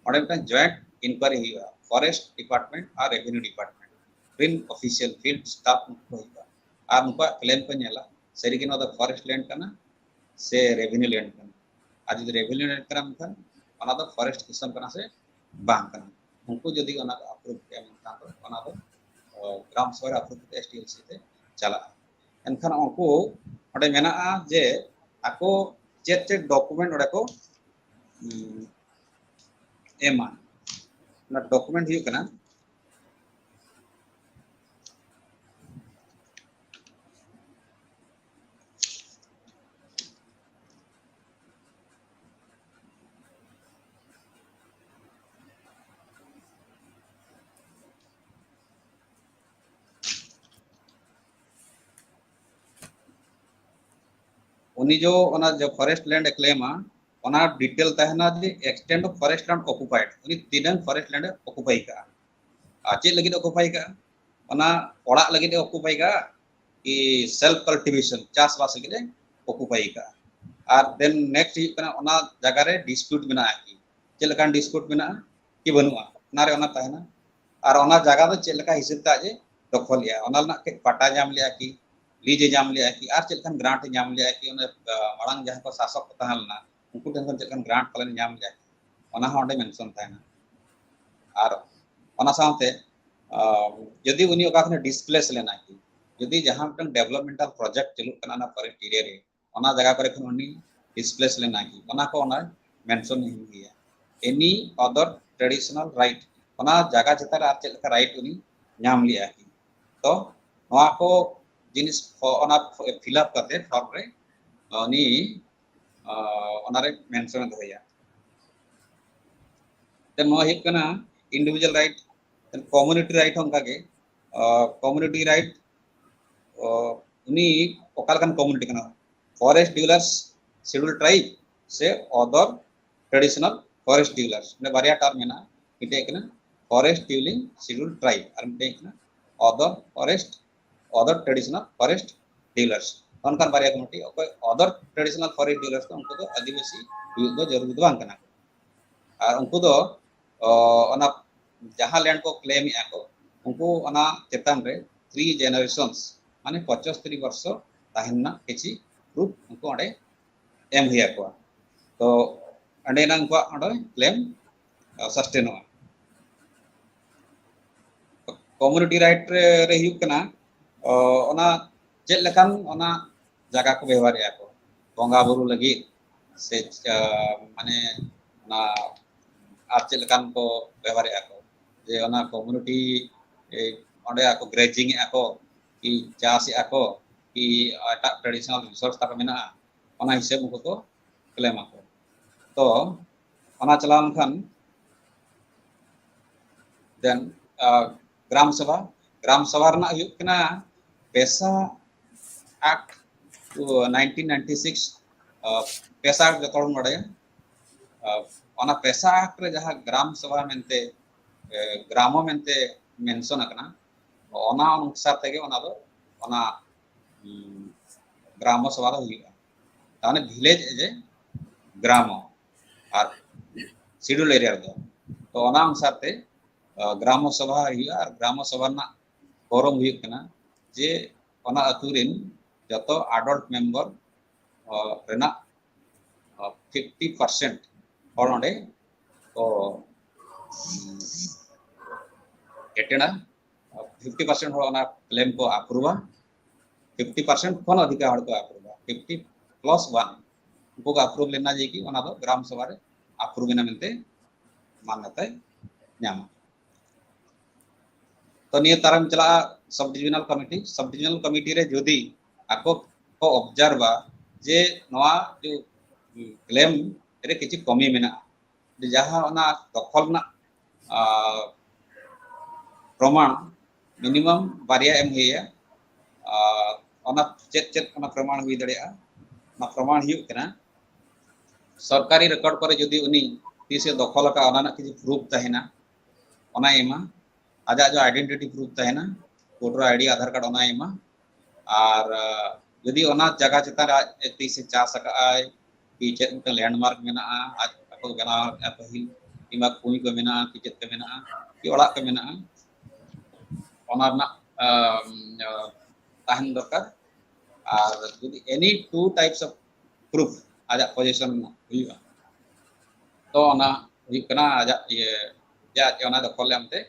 ᱚᱸᱰᱮ ᱢᱤᱫᱴᱟᱝ ᱡᱚᱭᱮᱱᱴ ᱤᱱᱠᱣᱟᱭᱨᱤ ᱦᱩᱭᱩᱜᱼᱟ, ᱯᱷᱚᱨᱮᱥᱴ ᱰᱤᱯᱟᱨᱴᱢᱮᱱᱴ ᱟᱨ ᱨᱮᱵᱷᱮᱱᱤᱭᱩ department. print official field staff ᱩᱱᱠᱩ ᱠᱚ ᱦᱤᱡᱩᱜᱼᱟ᱾ ᱟᱨ ᱩᱱᱠᱩᱣᱟᱜ claim ᱠᱚ ᱧᱮᱞᱟ, ᱥᱟᱹᱨᱤᱜᱮ ᱱᱚᱣᱟ ᱫᱚ forest land ᱠᱟᱱᱟ ᱥᱮ revenue land ᱠᱟᱱᱟ᱾ ᱟᱨ ᱡᱩᱫᱤ revenue land ᱠᱟᱱᱟ, ᱢᱮᱱᱠᱷᱟᱱ ᱚᱱᱟ ᱫᱚ forest question ᱠᱟᱱᱟ ᱥᱮ ᱵᱟᱝ ᱠᱟᱱᱟ᱾ ᱩᱱᱠᱩ ᱡᱩᱫᱤ ᱚᱱᱟ ᱠᱚ approve ᱠᱮᱜᱼᱟ, ᱢᱮᱱᱠᱷᱟᱱ ᱫᱚ ᱚᱱᱟ ᱫᱚ, ᱚ, ᱜᱨᱟᱢ ᱥᱚᱵᱷᱟ ᱨᱮ approve ᱠᱟᱛᱮ SDLC ᱛᱮ ᱪᱟᱞᱟᱜᱼᱟ᱾ ᱮᱱᱠᱷᱟᱱ ᱩᱱᱠᱩ ᱚᱸᱰᱮ ᱢᱮᱱᱟᱜᱼᱟ ᱡᱮ ᱟᱠᱚ ᱪᱮᱫ ᱪᱮᱫ document ᱚᱸᱰᱮ ᱠᱚ, ᱩᱢ, ᱮᱢᱟ᱾ ᱚᱱᱟ document ᱦᱩᱭᱩᱜ ᱠᱟᱱᱟ, ᱩᱱᱤ ᱡᱚ ᱚᱱᱟ ᱡᱚ forest land ᱮ claimᱟ, ᱚᱱᱟ detail ᱛᱟᱦᱮᱱᱟ ᱡᱮ extent of forest land occupied, ᱩᱱᱤ ᱛᱤᱱᱟᱹᱝ forest land ᱮ occupy ᱠᱟᱜᱼᱟ ᱟᱨ ᱪᱮᱫ ᱞᱟᱹᱜᱤᱫ occupy ᱠᱟᱜᱼᱟ, ᱚᱱᱟ ᱚᱲᱟᱜ ᱞᱟᱹᱜᱤᱫ ᱮ occupy ᱠᱟᱜᱼᱟ ᱠᱤ self cultivation, ᱪᱟᱥᱵᱟᱥ ᱞᱟᱹᱜᱤᱫ ᱮ occupy ᱠᱟᱜᱼᱟ᱾ ᱟᱨ then next ᱦᱩᱭᱩᱜ ᱠᱟᱱᱟ, ᱚᱱᱟ ᱡᱟᱭᱜᱟ ᱨᱮ dispute ᱢᱮᱱᱟᱜᱼᱟ ᱠᱤ, ᱪᱮᱫ ᱞᱮᱠᱟᱱ dispute ᱢᱮᱱᱟᱜᱼᱟ ᱠᱤ ᱵᱟᱹᱱᱩᱜᱼᱟ, ᱚᱱᱟ ᱨᱮ ᱚᱱᱟ ᱛᱟᱦᱮᱱᱟ᱾ ᱟᱨ ᱚᱱᱟ ᱡᱟᱭᱜᱟ ᱫᱚ ᱪᱮᱫ ᱞᱮᱠᱟ ᱦᱤᱥᱟᱹᱵ ᱛᱮ ᱟᱡ ᱮ ᱫᱚᱠᱷᱚᱞᱮᱜᱼᱟ, ᱚᱱᱟ ᱨᱮᱱᱟᱜ ᱠᱟᱹᱡ ᱯᱟᱴᱟ ᱧᱟᱢ ᱞᱮᱜᱼᱟ ᱠᱤ, lease ᱮ ᱧᱟᱢ ᱞᱮᱜᱼᱟ ᱠᱤ, ᱟᱨ ᱪᱮᱫ ᱞᱮᱠᱟᱱ grant ᱮ ᱧᱟᱢ ᱞᱮᱜᱼᱟ ᱠᱤ, ᱚᱱᱟ, ᱟ, ᱢᱟᱲᱟᱝ ᱡᱟᱦᱟᱸ ᱠᱚ ᱥᱟᱥᱚᱠ ᱠᱚ ᱛᱟᱦᱮᱸ ᱞᱮᱱᱟ, ᱩᱱᱠᱩ ᱴᱷᱮᱱ ᱠᱷᱚᱱ ᱪᱮᱫ ᱞᱮᱠᱟᱱ grant ᱯᱟᱞᱮᱱ ᱧᱟᱢ ᱞᱮᱜᱼᱟ, ᱚᱱᱟ ᱦᱚᱸ ᱚᱸᱰᱮ mention ᱛᱟᱦᱮᱱᱟ᱾ ᱟᱨ ᱚᱱᱟ ᱥᱟᱶᱛᱮ, ᱟ, ᱡᱩᱫᱤ ᱩᱱᱤ ᱚᱠᱟ ᱠᱷᱚᱱᱮ displace ᱞᱮᱱᱟ ᱠᱤ, ᱡᱩᱫᱤ ᱡᱟᱦᱟᱸ ᱢᱤᱫᱴᱟᱝ developmental project ᱪᱟᱹᱞᱩᱜ ᱠᱟᱱᱟ ᱚᱱᱟ forest area ᱨᱮ, ᱚᱱᱟ ᱡᱟᱭᱜᱟ ᱠᱚᱨᱮ ᱠᱷᱚᱱ ᱩᱱᱤ displace ᱞᱮᱱᱟ ᱠᱤ, ᱚᱱᱟ ᱠᱚ ᱚᱱᱟ mention ᱦᱩᱭᱩᱜ ᱜᱮᱭᱟ᱾ Any other traditional right, ᱚᱱᱟ ᱡᱟᱭᱜᱟ ᱪᱮᱛᱟᱱ ᱨᱮ ᱟᱨ ᱪᱮᱫ ᱞᱮᱠᱟ right ᱩᱱᱤ ᱧᱟᱢ ᱞᱮᱜᱼᱟ ᱠᱤ᱾ ᱛᱚ ᱱᱚᱣᱟ ᱠᱚ ᱡᱤᱱᱤᱥ ᱯᱷᱚ-, ᱚᱱᱟ fill up ᱠᱟᱛᱮ form ᱨᱮ ᱩᱱᱤ, ᱟ, ᱚᱱᱟᱨᱮ mention ᱮ ᱫᱚᱦᱚᱭᱟ᱾ Then ᱱᱚᱣᱟ ᱦᱩᱭᱩᱜ ᱠᱟᱱᱟ individual right, then community right ᱦᱚᱸ ᱚᱱᱠᱟᱜᱮ, ᱟ, community right, ᱟ, ᱩᱱᱤ ᱚᱠᱟ ᱞᱮᱠᱟᱱ community ᱠᱟᱱᱟ, forest dwellers, scheduled tribe ᱥᱮ other traditional forest dwellers, ᱢᱟᱱᱮ ᱵᱟᱨᱭᱟ term ᱢᱮᱱᱟᱜᱼᱟ, ᱢᱤᱫᱴᱮᱡ ᱠᱟᱱᱟ forest dwelling scheduled tribe ᱟᱨ ᱢᱤᱫᱴᱮᱡ ᱠᱟᱱᱟ other forest, other traditional forest dwellers᱾ ᱚᱱᱠᱟᱱ ᱵᱟᱨᱭᱟ community, ᱚᱠᱚᱭ other traditional forest dwellers ᱠᱚ, ᱩᱱᱠᱩ ᱫᱚ ᱟᱹᱫᱤᱵᱟᱹᱥᱤ ᱦᱩᱭᱩᱜ ᱫᱚ ᱡᱟᱹᱨᱩᱲ ᱫᱚ ᱵᱟᱝ ᱠᱟᱱᱟ᱾ ᱟᱨ ᱩᱱᱠᱩ ᱫᱚ, ᱚ, ᱚᱱᱟ ᱡᱟᱦᱟᱸ land ᱠᱚ claim ᱮᱜᱼᱟ ᱠᱚ, ᱩᱱᱠᱩ ᱚᱱᱟ ᱪᱮᱛᱟᱱ ᱨᱮ three generations, ᱢᱟᱱᱮ ᱯᱚᱸᱪᱟᱥᱴᱤ ᱵᱚᱨᱥᱚ ᱛᱟᱦᱮᱱ ᱨᱮᱱᱟᱜ ᱠᱤᱪᱷᱤ proof ᱩᱱᱠᱩ ᱚᱸᱰᱮ ᱮᱢ ᱦᱩᱭ ᱟᱠᱚᱣᱟ᱾ ᱛᱚ ᱚᱸᱰᱮᱱᱟᱜ ᱩᱱᱠᱩᱣᱟᱜ ᱚᱸᱰᱮ claim sustain ᱚᱜᱼᱟ᱾ Community right ᱨᱮ, ᱨᱮ ᱦᱩᱭᱩᱜ ᱠᱟᱱᱟ, ᱚ, ᱚᱱᱟ ᱪᱮᱫ ᱞᱮᱠᱟᱱ ᱚᱱᱟ ᱡᱟᱭᱜᱟ ᱠᱚ ᱵᱮᱣᱦᱟᱨᱮᱫᱼᱟ ᱠᱚ ᱵᱚᱸᱜᱟ ᱵᱩᱨᱩ ᱞᱟᱹᱜᱤᱫ, ᱥᱮ ᱟ, ᱢᱟᱱᱮ ᱚᱱᱟ ᱟᱨ ᱪᱮᱫ ᱞᱮᱠᱟᱱ ᱠᱚ ᱵᱮᱣᱦᱟᱨᱮᱫᱼᱟ ᱠᱚ, ᱡᱮ ᱚᱱᱟ community ᱚᱸᱰᱮ ᱟᱠᱚ grazing ᱮᱫᱼᱟ ᱠᱚ, ᱠᱤ ᱪᱟᱥ ᱮᱫᱼᱟ ᱠᱚ, ᱠᱤ ᱮᱴᱟᱜ traditional resource ᱛᱟᱠᱚ ᱢᱮᱱᱟᱜᱼᱟ, ᱚᱱᱟ ᱦᱤᱥᱟᱹᱵ ᱩᱱᱠᱩ ᱠᱚ claim ᱟᱠᱚ᱾ ᱛᱚ ᱚᱱᱟ ᱪᱟᱞᱟᱣ ᱞᱮᱱᱠᱷᱟᱱ then ᱜᱨᱟᱢ ᱥᱚᱵᱷᱟ, ᱜᱨᱟᱢ ᱥᱚᱵᱷᱟ ᱨᱮᱱᱟᱜ ᱦᱩᱭᱩᱜ ᱠᱟᱱᱟ PESA Act nineteen ninety six, PESA Act ᱡᱚᱛᱚ ᱦᱚᱲ ᱵᱚᱱ ᱵᱟᱲᱟᱭᱟ᱾ ᱚᱱᱟ PESA Act ᱨᱮ ᱡᱟᱦᱟᱸ ᱜᱨᱟᱢ ᱥᱚᱵᱷᱟ ᱢᱮᱱᱛᱮ, ᱜᱨᱟᱢᱚ ᱢᱮᱱᱛᱮ mention ᱟᱠᱟᱱᱟ, ᱚᱱᱟ ᱚᱱᱩᱥᱟᱨ ᱛᱮᱜᱮ ᱚᱱᱟ ᱫᱚ, ᱚᱱᱟ ᱜᱨᱟᱢᱚ ᱥᱚᱵᱷᱟ ᱫᱚ ᱦᱩᱭᱩᱜᱼᱟ᱾ ᱛᱟᱦᱚᱞᱮ village as a gram R schedule area ᱨᱮᱫᱚ, ᱛᱚ ᱚᱱᱟ ᱚᱱᱩᱥᱟᱨ ᱛᱮ ᱜᱨᱟᱢᱚ ᱥᱚᱵᱷᱟ ᱦᱩᱭᱩᱜᱼᱟ᱾ ᱟᱨ ᱜᱨᱟᱢᱚ ᱥᱚᱵᱷᱟ ᱨᱮᱱᱟᱜ ᱠᱚᱨᱚᱢ ᱦᱩᱭᱩᱜ ᱠᱟᱱᱟ ᱡᱮ ᱚᱱᱟ ᱟᱹᱛᱩ ᱨᱮᱱ ᱡᱚᱛᱚ adult member ᱨᱮᱱᱟᱜ fifty percent ᱦᱚᱲ ᱚᱸᱰᱮ ᱠᱚ attend ᱟ, fifty percent ᱦᱚᱲ ᱚᱱᱟ claim ᱠᱚ approve ᱟ, fifty percent ᱠᱷᱚᱱ ᱚᱫᱷᱤᱠᱟ ᱦᱚᱲ ᱠᱚ approve ᱟ, fifty plus one ᱩᱱᱠᱩ ᱠᱚ approve ᱞᱮᱱᱟ ᱡᱮ ᱠᱤ ᱚᱱᱟ ᱫᱚ ᱜᱨᱟᱢ ᱥᱚᱵᱷᱟ ᱨᱮ approve ᱮᱱᱟ ᱢᱮᱱᱛᱮ ᱢᱟᱱᱱᱚᱛᱟᱭ ᱧᱟᱢᱟ᱾ ᱛᱚ ᱱᱤᱭᱟᱹ ᱛᱟᱨᱟᱢ ᱪᱟᱞᱟᱜᱼᱟ sub divisional committee᱾ Sub divisional committee ᱨᱮ ᱡᱩᱫᱤ ᱟᱠᱚ ᱠᱚ observe ᱟ ᱡᱮ ᱱᱚᱣᱟ ᱡᱮ claim ᱨᱮ ᱠᱤᱪᱷᱩ ᱠᱚᱢᱤ ᱢᱮᱱᱟᱜᱼᱟ, ᱡᱟᱦᱟᱸ ᱚᱱᱟ ᱫᱚᱠᱷᱚᱞ ᱨᱮᱱᱟᱜ ᱯᱨᱚᱢᱟᱬ minimum ᱵᱟᱨᱭᱟ ᱮᱢ ᱦᱩᱭᱩᱜᱼᱟ᱾ ᱚᱱᱟ ᱪᱮᱫ ᱪᱮᱫ ᱚᱱᱟ ᱯᱨᱚᱢᱟᱬ ᱦᱩᱭ ᱫᱟᱲᱮᱭᱟᱜᱼᱟ? ᱚᱱᱟ ᱯᱨᱚᱢᱟᱬ ᱦᱩᱭᱩᱜ ᱠᱟᱱᱟ ᱥᱚᱨᱠᱟᱨᱤ record ᱠᱚᱨᱮ ᱡᱩᱫᱤ ᱩᱱᱤ ᱛᱤᱥᱮ ᱫᱚᱠᱷᱚᱞ ᱟᱠᱟᱫ ᱚᱱᱟ ᱨᱮᱱᱟᱜ ᱠᱤᱪᱷᱩ proof ᱛᱟᱦᱮᱱᱟ, ᱚᱱᱟᱭ ᱮᱢᱟ᱾ ᱟᱡᱟᱜ ᱡᱟᱦᱟᱸ identity proof ᱛᱟᱦᱮᱱᱟ, voter ID, ᱟᱫᱷᱟᱨ card, ᱚᱱᱟᱭ ᱮᱢᱟ᱾ ᱟᱨ ᱡᱩᱫᱤ ᱚᱱᱟ ᱡᱟᱭᱜᱟ ᱪᱮᱛᱟᱱ ᱨᱮ ᱟᱡ ᱛᱤᱥᱮ ᱪᱟᱥ ᱟᱠᱟᱫ ᱟᱭ, ᱠᱤ ᱪᱮᱫ ᱢᱤᱫᱴᱟᱝ landmark ᱢᱮᱱᱟᱜᱼᱟ, ᱟᱡ ᱟᱠᱚ ᱵᱮᱱᱟᱣ ᱟᱠᱟᱫᱼᱟ ᱯᱟᱹᱦᱤᱞ, ᱠᱤᱝᱵᱟ ᱠᱩᱧ ᱠᱚ ᱢᱮᱱᱟᱜᱼᱟ, ᱠᱤ ᱪᱮᱫ ᱠᱚ ᱢᱮᱱᱟᱜᱼᱟ, ᱠᱤ ᱚᱲᱟᱜ ᱠᱚ ᱢᱮᱱᱟᱜᱼᱟ, ᱚᱱᱟ ᱨᱮᱱᱟᱜ ᱛᱟᱦᱮᱱ ᱫᱚᱨᱠᱟᱨ᱾ ᱟᱨ ᱡᱩᱫᱤ any two types of proof ᱟᱡᱟᱜ ᱯᱚᱡᱤᱥᱚᱱ ᱨᱮᱱᱟᱜ ᱦᱩᱭᱩᱜᱼᱟ, ᱛᱚ ᱚᱱᱟ ᱦᱩᱭᱩᱜ ᱠᱟᱱᱟ ᱟᱡᱟᱜ ᱤᱭᱟᱹ ᱡᱮ ᱟᱡ ᱚᱱᱟ ᱫᱚᱠᱷᱚᱞ ᱮᱱᱛᱮ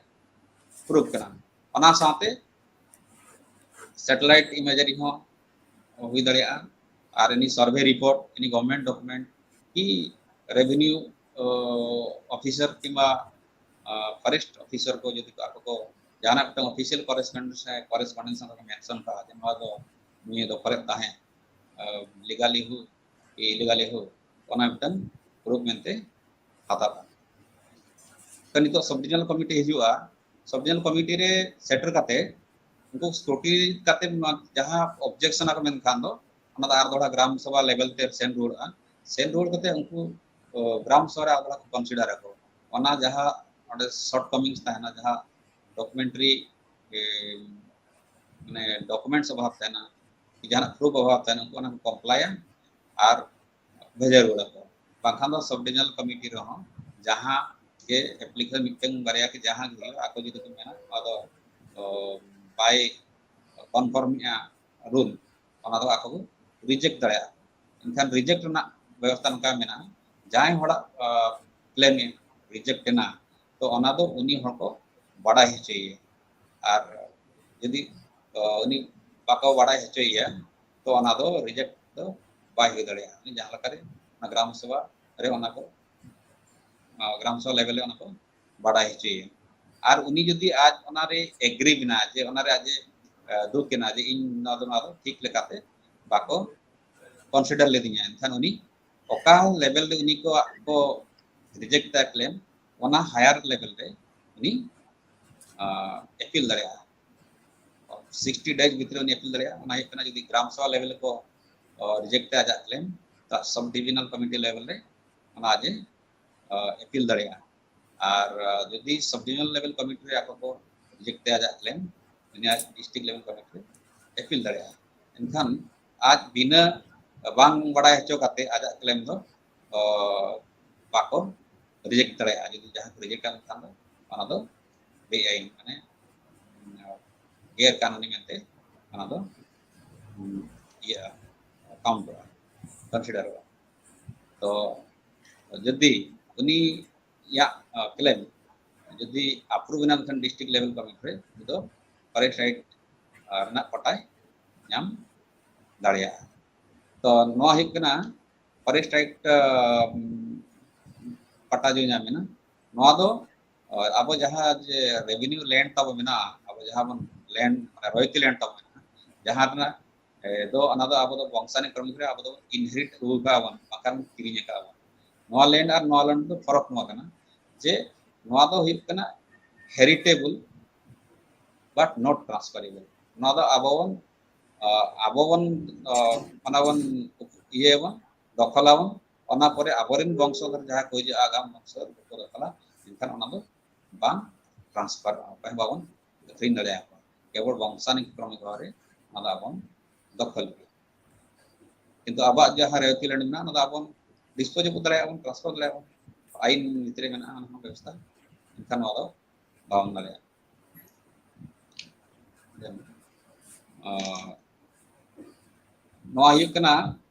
ᱯᱨᱩᱯᱷ ᱠᱟᱱᱟ᱾ ᱚᱱᱟ ᱥᱟᱶᱛᱮ ᱥᱮᱴᱮᱞᱟᱭᱤᱴ ᱤᱢᱮᱡᱟᱨᱤ ᱦᱚᱸ ᱦᱩᱭ ᱫᱟᱲᱮᱭᱟᱜᱼᱟ᱾ ᱟᱨ ᱮᱱᱤ ᱥᱟᱨᱵᱷᱮ ᱨᱤᱯᱳᱨᱴ, ᱮᱱᱤ ᱜᱚᱵᱷᱚᱨᱱᱢᱮᱱᱴ ᱰᱚᱠᱩᱢᱮᱱᱴ ᱠᱤ ᱨᱮᱵᱷᱮᱱᱤᱭᱩ ᱚᱯᱷᱤᱥᱟᱨ ᱠᱤᱝᱵᱟ ᱯᱷᱚᱨᱮᱥᱴ ᱚᱯᱷᱤᱥᱟᱨ ᱠᱚ ᱡᱩᱫᱤ ᱠᱚ ᱟᱠᱚ ᱠᱚ ᱡᱟᱦᱟᱱᱟᱜ ᱢᱤᱫᱴᱟᱝ ᱚᱯᱷᱤᱥᱤᱭᱟᱞ ᱠᱚᱨᱮᱥᱯᱚᱱᱰᱮᱱᱥ ᱠᱚᱨᱮᱥᱯᱚᱱᱰᱮᱱᱥ ᱨᱮ ᱢᱮᱱᱥᱚᱱ ᱠᱟᱜᱼᱟ ᱡᱮ ᱱᱚᱣᱟ ᱫᱚ ᱱᱤᱭᱟᱹ ᱫᱚᱠᱷᱚᱞ ᱨᱮ ᱛᱟᱦᱮᱸ, ᱞᱤᱜᱟᱞᱤ ᱦᱳᱠ ᱤᱞᱤᱜᱟᱞᱤ ᱦᱳᱠ, ᱚᱱᱟ ᱢᱤᱫᱴᱟᱝ ᱯᱨᱩᱯᱷ ᱢᱮᱱᱛᱮ ᱦᱟᱛᱟᱣᱟ᱾ ᱛᱚ ᱱᱤᱛᱚᱜ ᱥᱟᱵ ᱰᱤᱵᱤᱡᱚᱱᱟᱞ ᱠᱚᱢᱤᱴᱤ ᱦᱤᱡᱩᱜᱼᱟ, ᱥᱟᱵ ᱰᱤᱵᱤᱡᱚᱱᱟᱞ ᱠᱚᱢᱤᱴᱤ ᱨᱮ ᱥᱮᱴᱮᱨ ᱠᱟᱛᱮ ᱩᱱᱠᱩ ᱥᱠᱨᱩᱴᱤᱱᱤ ᱠᱟᱛᱮ ᱡᱟᱦᱟᱸ ᱚᱵᱡᱮᱠᱥᱚᱱ ᱟᱠᱚ ᱢᱮᱱᱠᱷᱟᱱ ᱫᱚ ᱚᱱᱟ ᱫᱚ ᱟᱨ ᱫᱚᱦᱲᱟ ᱜᱨᱟᱢ ᱥᱚᱵᱷᱟ ᱞᱮᱵᱮᱞ ᱛᱮ ᱥᱮᱱ ᱨᱩᱣᱟᱹᱲᱚᱜᱼᱟ᱾ ᱥᱮᱱ ᱨᱩᱣᱟᱹᱲ ᱠᱟᱛᱮ ᱩᱱᱠᱩ ᱜᱨᱟᱢ ᱥᱚᱵᱷᱟ ᱨᱮ ᱟᱨ ᱫᱚᱦᱲᱟ ᱠᱚ ᱠᱚᱱᱥᱤᱰᱟᱨ ᱟᱠᱚ, ᱚᱱᱟ ᱡᱟᱦᱟᱸ ᱚᱸᱰᱮ ᱥᱚᱨᱴ ᱠᱚᱢᱤᱝᱥ ᱛᱟᱦᱮᱱᱟ, ᱡᱟᱦᱟᱸ ᱰᱚᱠᱩᱢᱮᱱᱴᱟᱨᱤ ᱢᱟᱱᱮ ᱰᱚᱠᱩᱢᱮᱱᱴᱥ ᱚᱵᱷᱟᱵ ᱛᱟᱦᱮᱱᱟ, ᱡᱟᱦᱟᱱᱟᱜ ᱯᱨᱩᱯᱷ ᱚᱵᱷᱟᱵ ᱛᱟᱦᱮᱱᱟ, ᱩᱱᱠᱩ ᱚᱱᱟ ᱠᱚ ᱠᱚᱢᱯᱞᱟᱭᱟ ᱟᱨ ᱵᱷᱮᱡᱟ ᱨᱩᱣᱟᱹᱲ ᱟᱠᱚ᱾ ᱵᱟᱝᱠᱷᱟᱱ ᱫᱚ ᱥᱟᱵ ᱰᱤᱵᱤᱡᱚᱱᱟᱞ ᱠᱚᱢᱤᱴᱤ ᱨᱮᱦᱚᱸ ᱡᱟᱦᱟᱸ ᱜᱮ ᱮᱯᱞᱤᱠᱮᱥᱚᱱ ᱢᱤᱫᱴᱟᱝ ᱵᱟᱨᱭᱟ ᱜᱮ ᱡᱟᱦᱟᱸ ᱜᱮ ᱦᱩᱭᱩᱜᱼᱟ, ᱟᱠᱚ ᱡᱩᱫᱤ ᱠᱚ ᱢᱮᱱᱟ ᱱᱚᱣᱟ ᱫᱚ ᱵᱟᱭ ᱠᱚᱱᱯᱷᱟᱨᱢᱮᱜᱼᱟ ᱨᱩᱞ, ᱚᱱᱟ ᱫᱚ ᱟᱠᱚ ᱠᱚ ᱨᱤᱡᱮᱠᱴ ᱫᱟᱲᱮᱭᱟᱜᱼᱟ᱾ ᱮᱱᱠᱷᱟᱱ ᱨᱤᱡᱮᱠᱴ ᱨᱮᱱᱟᱜ ᱵᱮᱵᱚᱥᱛᱷᱟ ᱱᱚᱝᱠᱟ ᱢᱮᱱᱟᱜᱼᱟ, ᱡᱟᱦᱟᱸᱭ ᱦᱚᱲᱟᱜ ᱠᱞᱮᱢ ᱨᱤᱡᱮᱠᱴ ᱮᱱᱟ, ᱛᱚ ᱚᱱᱟ ᱫᱚ ᱩᱱᱤ ᱦᱚᱲ ᱠᱚ ᱵᱟᱰᱟᱭ ᱦᱚᱪᱚᱭᱮᱭᱟ᱾ ᱟᱨ ᱡᱩᱫᱤ ᱩᱱᱤ ᱵᱟᱠᱚ ᱵᱟᱰᱟᱭ ᱦᱚᱪᱚᱭᱮᱭᱟ, ᱛᱚ ᱚᱱᱟ ᱫᱚ ᱨᱤᱡᱮᱠᱴ ᱫᱚ ᱵᱟᱭ ᱦᱩᱭ ᱫᱟᱲᱮᱭᱟᱜᱼᱟ᱾ ᱩᱱᱤ ᱡᱟᱦᱟᱸ ᱞᱮᱠᱟᱨᱮ ᱚᱱᱟ ᱜᱨᱟᱢ ᱥᱚᱵᱷᱟ ᱨᱮ ᱚᱱᱟ ᱠᱚ ᱜᱨᱟᱢ ᱥᱚᱵᱷᱟ ᱞᱮᱵᱮᱞ ᱨᱮ ᱚᱱᱟ ᱠᱚ ᱵᱟᱰᱟᱭ ᱦᱚᱪᱚᱭᱮᱭᱟ᱾ ᱟᱨ ᱩᱱᱤ ᱡᱩᱫᱤ ᱟᱡ ᱚᱱᱟᱨᱮ ᱮᱜᱽᱨᱤ ᱢᱮᱱᱟᱭ ᱡᱮ ᱚᱱᱟᱨᱮ ᱟᱡ ᱮ ᱫᱩᱠ ᱮᱱᱟ ᱡᱮ ᱤᱧ ᱱᱚᱣᱟ ᱫᱚ ᱱᱚᱣᱟ ᱫᱚ ᱴᱷᱤᱠ ᱞᱮᱠᱟᱛᱮ ᱵᱟᱠᱚ ᱠᱚᱱᱥᱤᱰᱟᱨ ᱞᱮᱫᱤᱧᱟ, ᱮᱱᱠᱷᱟᱱ ᱩᱱᱤ ᱚᱠᱟ ᱞᱮᱵᱮᱞ ᱨᱮ ᱩᱱᱤ ᱠᱚ ᱠᱚ ᱨᱤᱡᱮᱠᱴ ᱫᱟ ᱠᱞᱮᱢ, ᱚᱱᱟ ᱦᱟᱭᱟᱨ ᱞᱮᱵᱮᱞ ᱨᱮ ᱩᱱᱤ ᱟᱯᱤᱞ ᱫᱟᱲᱮᱭᱟᱜᱼᱟ᱾ ᱥᱤᱠᱥᱴᱤ ᱰᱮᱡ ᱵᱷᱤᱛᱨᱤ ᱩᱱᱤ ᱟᱯᱤᱞ ᱫᱟᱲᱮᱭᱟᱜᱼᱟ᱾ ᱚᱱᱟ ᱦᱩᱭᱩᱜ ᱠᱟᱱᱟ ᱡᱩᱫᱤ ᱜᱨᱟᱢ ᱥᱚᱵᱷᱟ ᱞᱮᱵᱮᱞ ᱨᱮᱠᱚ ᱨᱤᱡᱮᱠᱴ ᱮᱫᱟ ᱟᱡᱟᱜ ᱠᱞᱮᱢ, ᱛᱟ ᱥᱟᱵ ᱰᱤᱵᱤᱡᱚᱱᱟᱞ ᱠᱚᱢᱤᱴᱤ ᱞᱮᱵᱮᱞ ᱨᱮ ᱚᱱᱟ ᱟᱡ ᱮ ᱟᱯᱤᱞ ᱫᱟᱲᱮᱭᱟᱜᱼᱟ᱾ ᱟᱨ ᱡᱩᱫᱤ ᱥᱟᱵ ᱰᱤᱵᱤᱡᱚᱱᱟᱞ ᱞᱮᱵᱮᱞ ᱠᱚᱢᱤᱴᱤ ᱨᱮ ᱟᱠᱚ ᱠᱚ ᱨᱤᱡᱮᱠᱴ ᱮᱫᱟ ᱟᱡᱟᱜ ᱠᱞᱮᱢ, ᱩᱱᱤ ᱟᱡ ᱰᱤᱥᱴᱨᱤᱠᱴ ᱞᱮᱵᱮᱞ ᱠᱚᱢᱤᱴᱤ ᱨᱮ ᱟᱯᱤᱞ ᱫᱟᱲᱮᱭᱟᱜᱼᱟ᱾ ᱮᱱᱠᱷᱟᱱ ᱟᱡ ᱵᱤᱱᱟᱹ ᱵᱟᱝ ᱵᱟᱲᱟᱭ ᱦᱚᱪᱚ ᱠᱟᱛᱮ ᱟᱡᱟᱜ ᱠᱞᱮᱢ ᱫᱚ ᱵᱟᱠᱚ ᱨᱤᱡᱮᱠᱴ ᱫᱟᱲᱮᱭᱟᱜᱼᱟ᱾ ᱡᱩᱫᱤ ᱡᱟᱦᱟᱸ ᱠᱚ ᱨᱤᱡᱮᱠᱴ ᱠᱟᱱ ᱠᱷᱟᱱ ᱫᱚ ᱚᱱᱟ ᱫᱚ ᱵᱮᱟᱭᱤᱱ, ᱢᱟᱱᱮ ᱜᱮᱨ ᱠᱟᱹᱱᱩᱱᱤ ᱢᱮᱱᱛᱮ ᱚᱱᱟ ᱫᱚ ᱤᱭᱟᱹ ᱠᱟᱣᱩᱱᱴᱚᱜᱼᱟ, ᱠᱚᱱᱥᱤᱰᱟᱨᱚᱜᱼᱟ᱾ ᱛᱚ ᱡᱩᱫᱤ ᱩᱱᱤᱭᱟᱜ ᱠᱞᱮᱢ ᱡᱩᱫᱤ ᱟᱯᱨᱩᱵᱷ ᱮᱱᱟ ᱠᱷᱟᱱ ᱰᱤᱥᱴᱨᱤᱠᱴ ᱞᱮᱵᱮᱞ ᱠᱚᱢᱤᱴᱤ ᱨᱮ, ᱩᱱᱤ ᱫᱚ ᱯᱷᱚᱨᱮᱥᱴ ᱨᱟᱭᱤᱴ ᱨᱮᱱᱟᱜ ᱯᱟᱴᱟᱭ ᱧᱟᱢ ᱫᱟᱲᱮᱭᱟᱜᱼᱟ᱾ ᱛᱚ ᱱᱚᱣᱟ ᱦᱩᱭᱩᱜ ᱠᱟᱱᱟ ᱯᱷᱚᱨᱮᱥᱴ ᱨᱟᱭᱤᱴ ᱯᱟᱴᱟ ᱡᱮ ᱧᱟᱢ ᱮᱱᱟ, ᱱᱚᱣᱟ ᱫᱚ ᱟᱵᱚ ᱡᱟᱦᱟᱸ ᱡᱮ ᱨᱮᱵᱷᱮᱱᱤᱭᱩ ᱞᱮᱱᱰ ᱛᱟᱵᱚ ᱢᱮᱱᱟᱜᱼᱟ, ᱟᱵᱚ ᱡᱟᱦᱟᱸ ᱵᱚᱱ ᱞᱮᱱᱰ, ᱢᱟᱱᱮ ᱨᱚᱭᱮᱞᱴᱤ ᱞᱮᱱᱰ ᱛᱟᱵᱚ ᱢᱮᱱᱟᱜᱼᱟ, ᱡᱟᱦᱟᱸ ᱨᱮᱱᱟᱜ ᱫᱚ ᱚᱱᱟ ᱫᱚ ᱟᱵᱚ ᱫᱚ ᱵᱚᱝᱥᱟᱱᱤ ᱠᱨᱚᱢᱤᱠ ᱨᱮ ᱟᱵᱚ ᱫᱚ ᱤᱱᱦᱮᱨᱤᱴ ᱟᱹᱜᱩ ᱟᱠᱟᱫᱼᱟ ᱵᱚᱱ, ᱵᱟᱝᱠᱷᱟᱱ ᱠᱤᱨᱤᱧ ᱟᱠᱟᱫᱼᱟ ᱵᱚᱱ᱾ ᱱᱚᱣᱟ ᱞᱮᱱᱰ ᱟᱨ ᱱᱚᱣᱟ ᱞᱮᱱᱰ ᱫᱚ ᱯᱷᱚᱨᱚᱠ ᱱᱚᱣᱟ ᱠᱟᱱᱟ ᱡᱮ ᱱᱚᱣᱟ ᱫᱚ ᱦᱩᱭᱩᱜ ᱠᱟᱱᱟ ᱦᱮᱨᱤᱴᱮᱵᱚᱞ but not transferable᱾ ᱱᱚᱣᱟ ᱫᱚ ᱟᱵᱚ ᱵᱚᱱ ᱟᱵᱚ ᱵᱚᱱ ᱚᱱᱟ ᱵᱚᱱ ᱤᱭᱟᱹᱭᱟᱵᱚᱱ, ᱫᱚᱠᱷᱚᱞᱟᱵᱚᱱ, ᱚᱱᱟ ᱯᱚᱨᱮ ᱟᱵᱚᱨᱮᱱ ᱵᱚᱝᱥᱚᱫᱷᱚᱨ ᱡᱟᱦᱟᱸ ᱠᱚ ᱦᱤᱡᱩᱜᱼᱟ ᱟᱜᱟᱢ ᱵᱚᱝᱥᱚᱫᱷᱚᱨ ᱠᱚ ᱫᱚᱠᱷᱚᱞᱟ, ᱮᱱᱠᱷᱟᱱ ᱚᱱᱟ ᱫᱚ ᱵᱟᱝ ᱴᱨᱟᱱᱥᱯᱷᱟᱨ, ᱚᱠᱚᱭ ᱦᱚᱸ ᱵᱟᱵᱚᱱ ᱟᱹᱠᱷᱨᱤᱧ ᱫᱟᱲᱮᱭᱟᱠᱚᱣᱟ᱾ ᱠᱮᱵᱚᱞ ᱵᱚᱝᱥᱟᱱᱤ ᱠᱨᱚᱢᱤᱠ ᱵᱷᱟᱵᱮ ᱚᱱᱟ ᱫᱚ ᱟᱵᱚᱱ ᱫᱚᱠᱷᱚᱞ ᱜᱮᱭᱟ᱾ ᱠᱤᱱᱛᱩ ᱟᱵᱚᱣᱟᱜ ᱡᱟᱦᱟᱸ ᱨᱮᱣᱛᱤ ᱞᱮᱱᱰ ᱢᱮᱱᱟᱜᱼᱟ, ᱚᱱᱟ ᱫᱚ ᱟᱵᱚᱱ ᱰᱤᱥᱯᱳᱡᱮᱵᱚᱞ ᱫᱟᱲᱮᱭᱟᱜᱼᱟ ᱵᱚᱱ, ᱴᱨᱟᱱᱥᱯᱷᱟᱨ ᱫᱟᱲᱮᱭᱟᱜᱼᱟ ᱵᱚᱱ, ᱟᱭᱤᱱ ᱵᱷᱤᱛᱨᱤ ᱨᱮ ᱢᱮᱱᱟᱜᱼᱟ ᱚᱱᱟ ᱦᱚᱸ ᱵᱮᱵᱚᱥᱛᱷᱟ᱾ ᱮᱱᱠᱷᱟᱱ ᱱᱚᱣᱟ ᱫᱚ ᱵᱟᱵᱚᱱ ᱫᱟᱲᱮᱭᱟᱜᱼᱟ᱾ ᱱᱚᱣᱟ ᱦᱩᱭᱩᱜ ᱠᱟᱱᱟ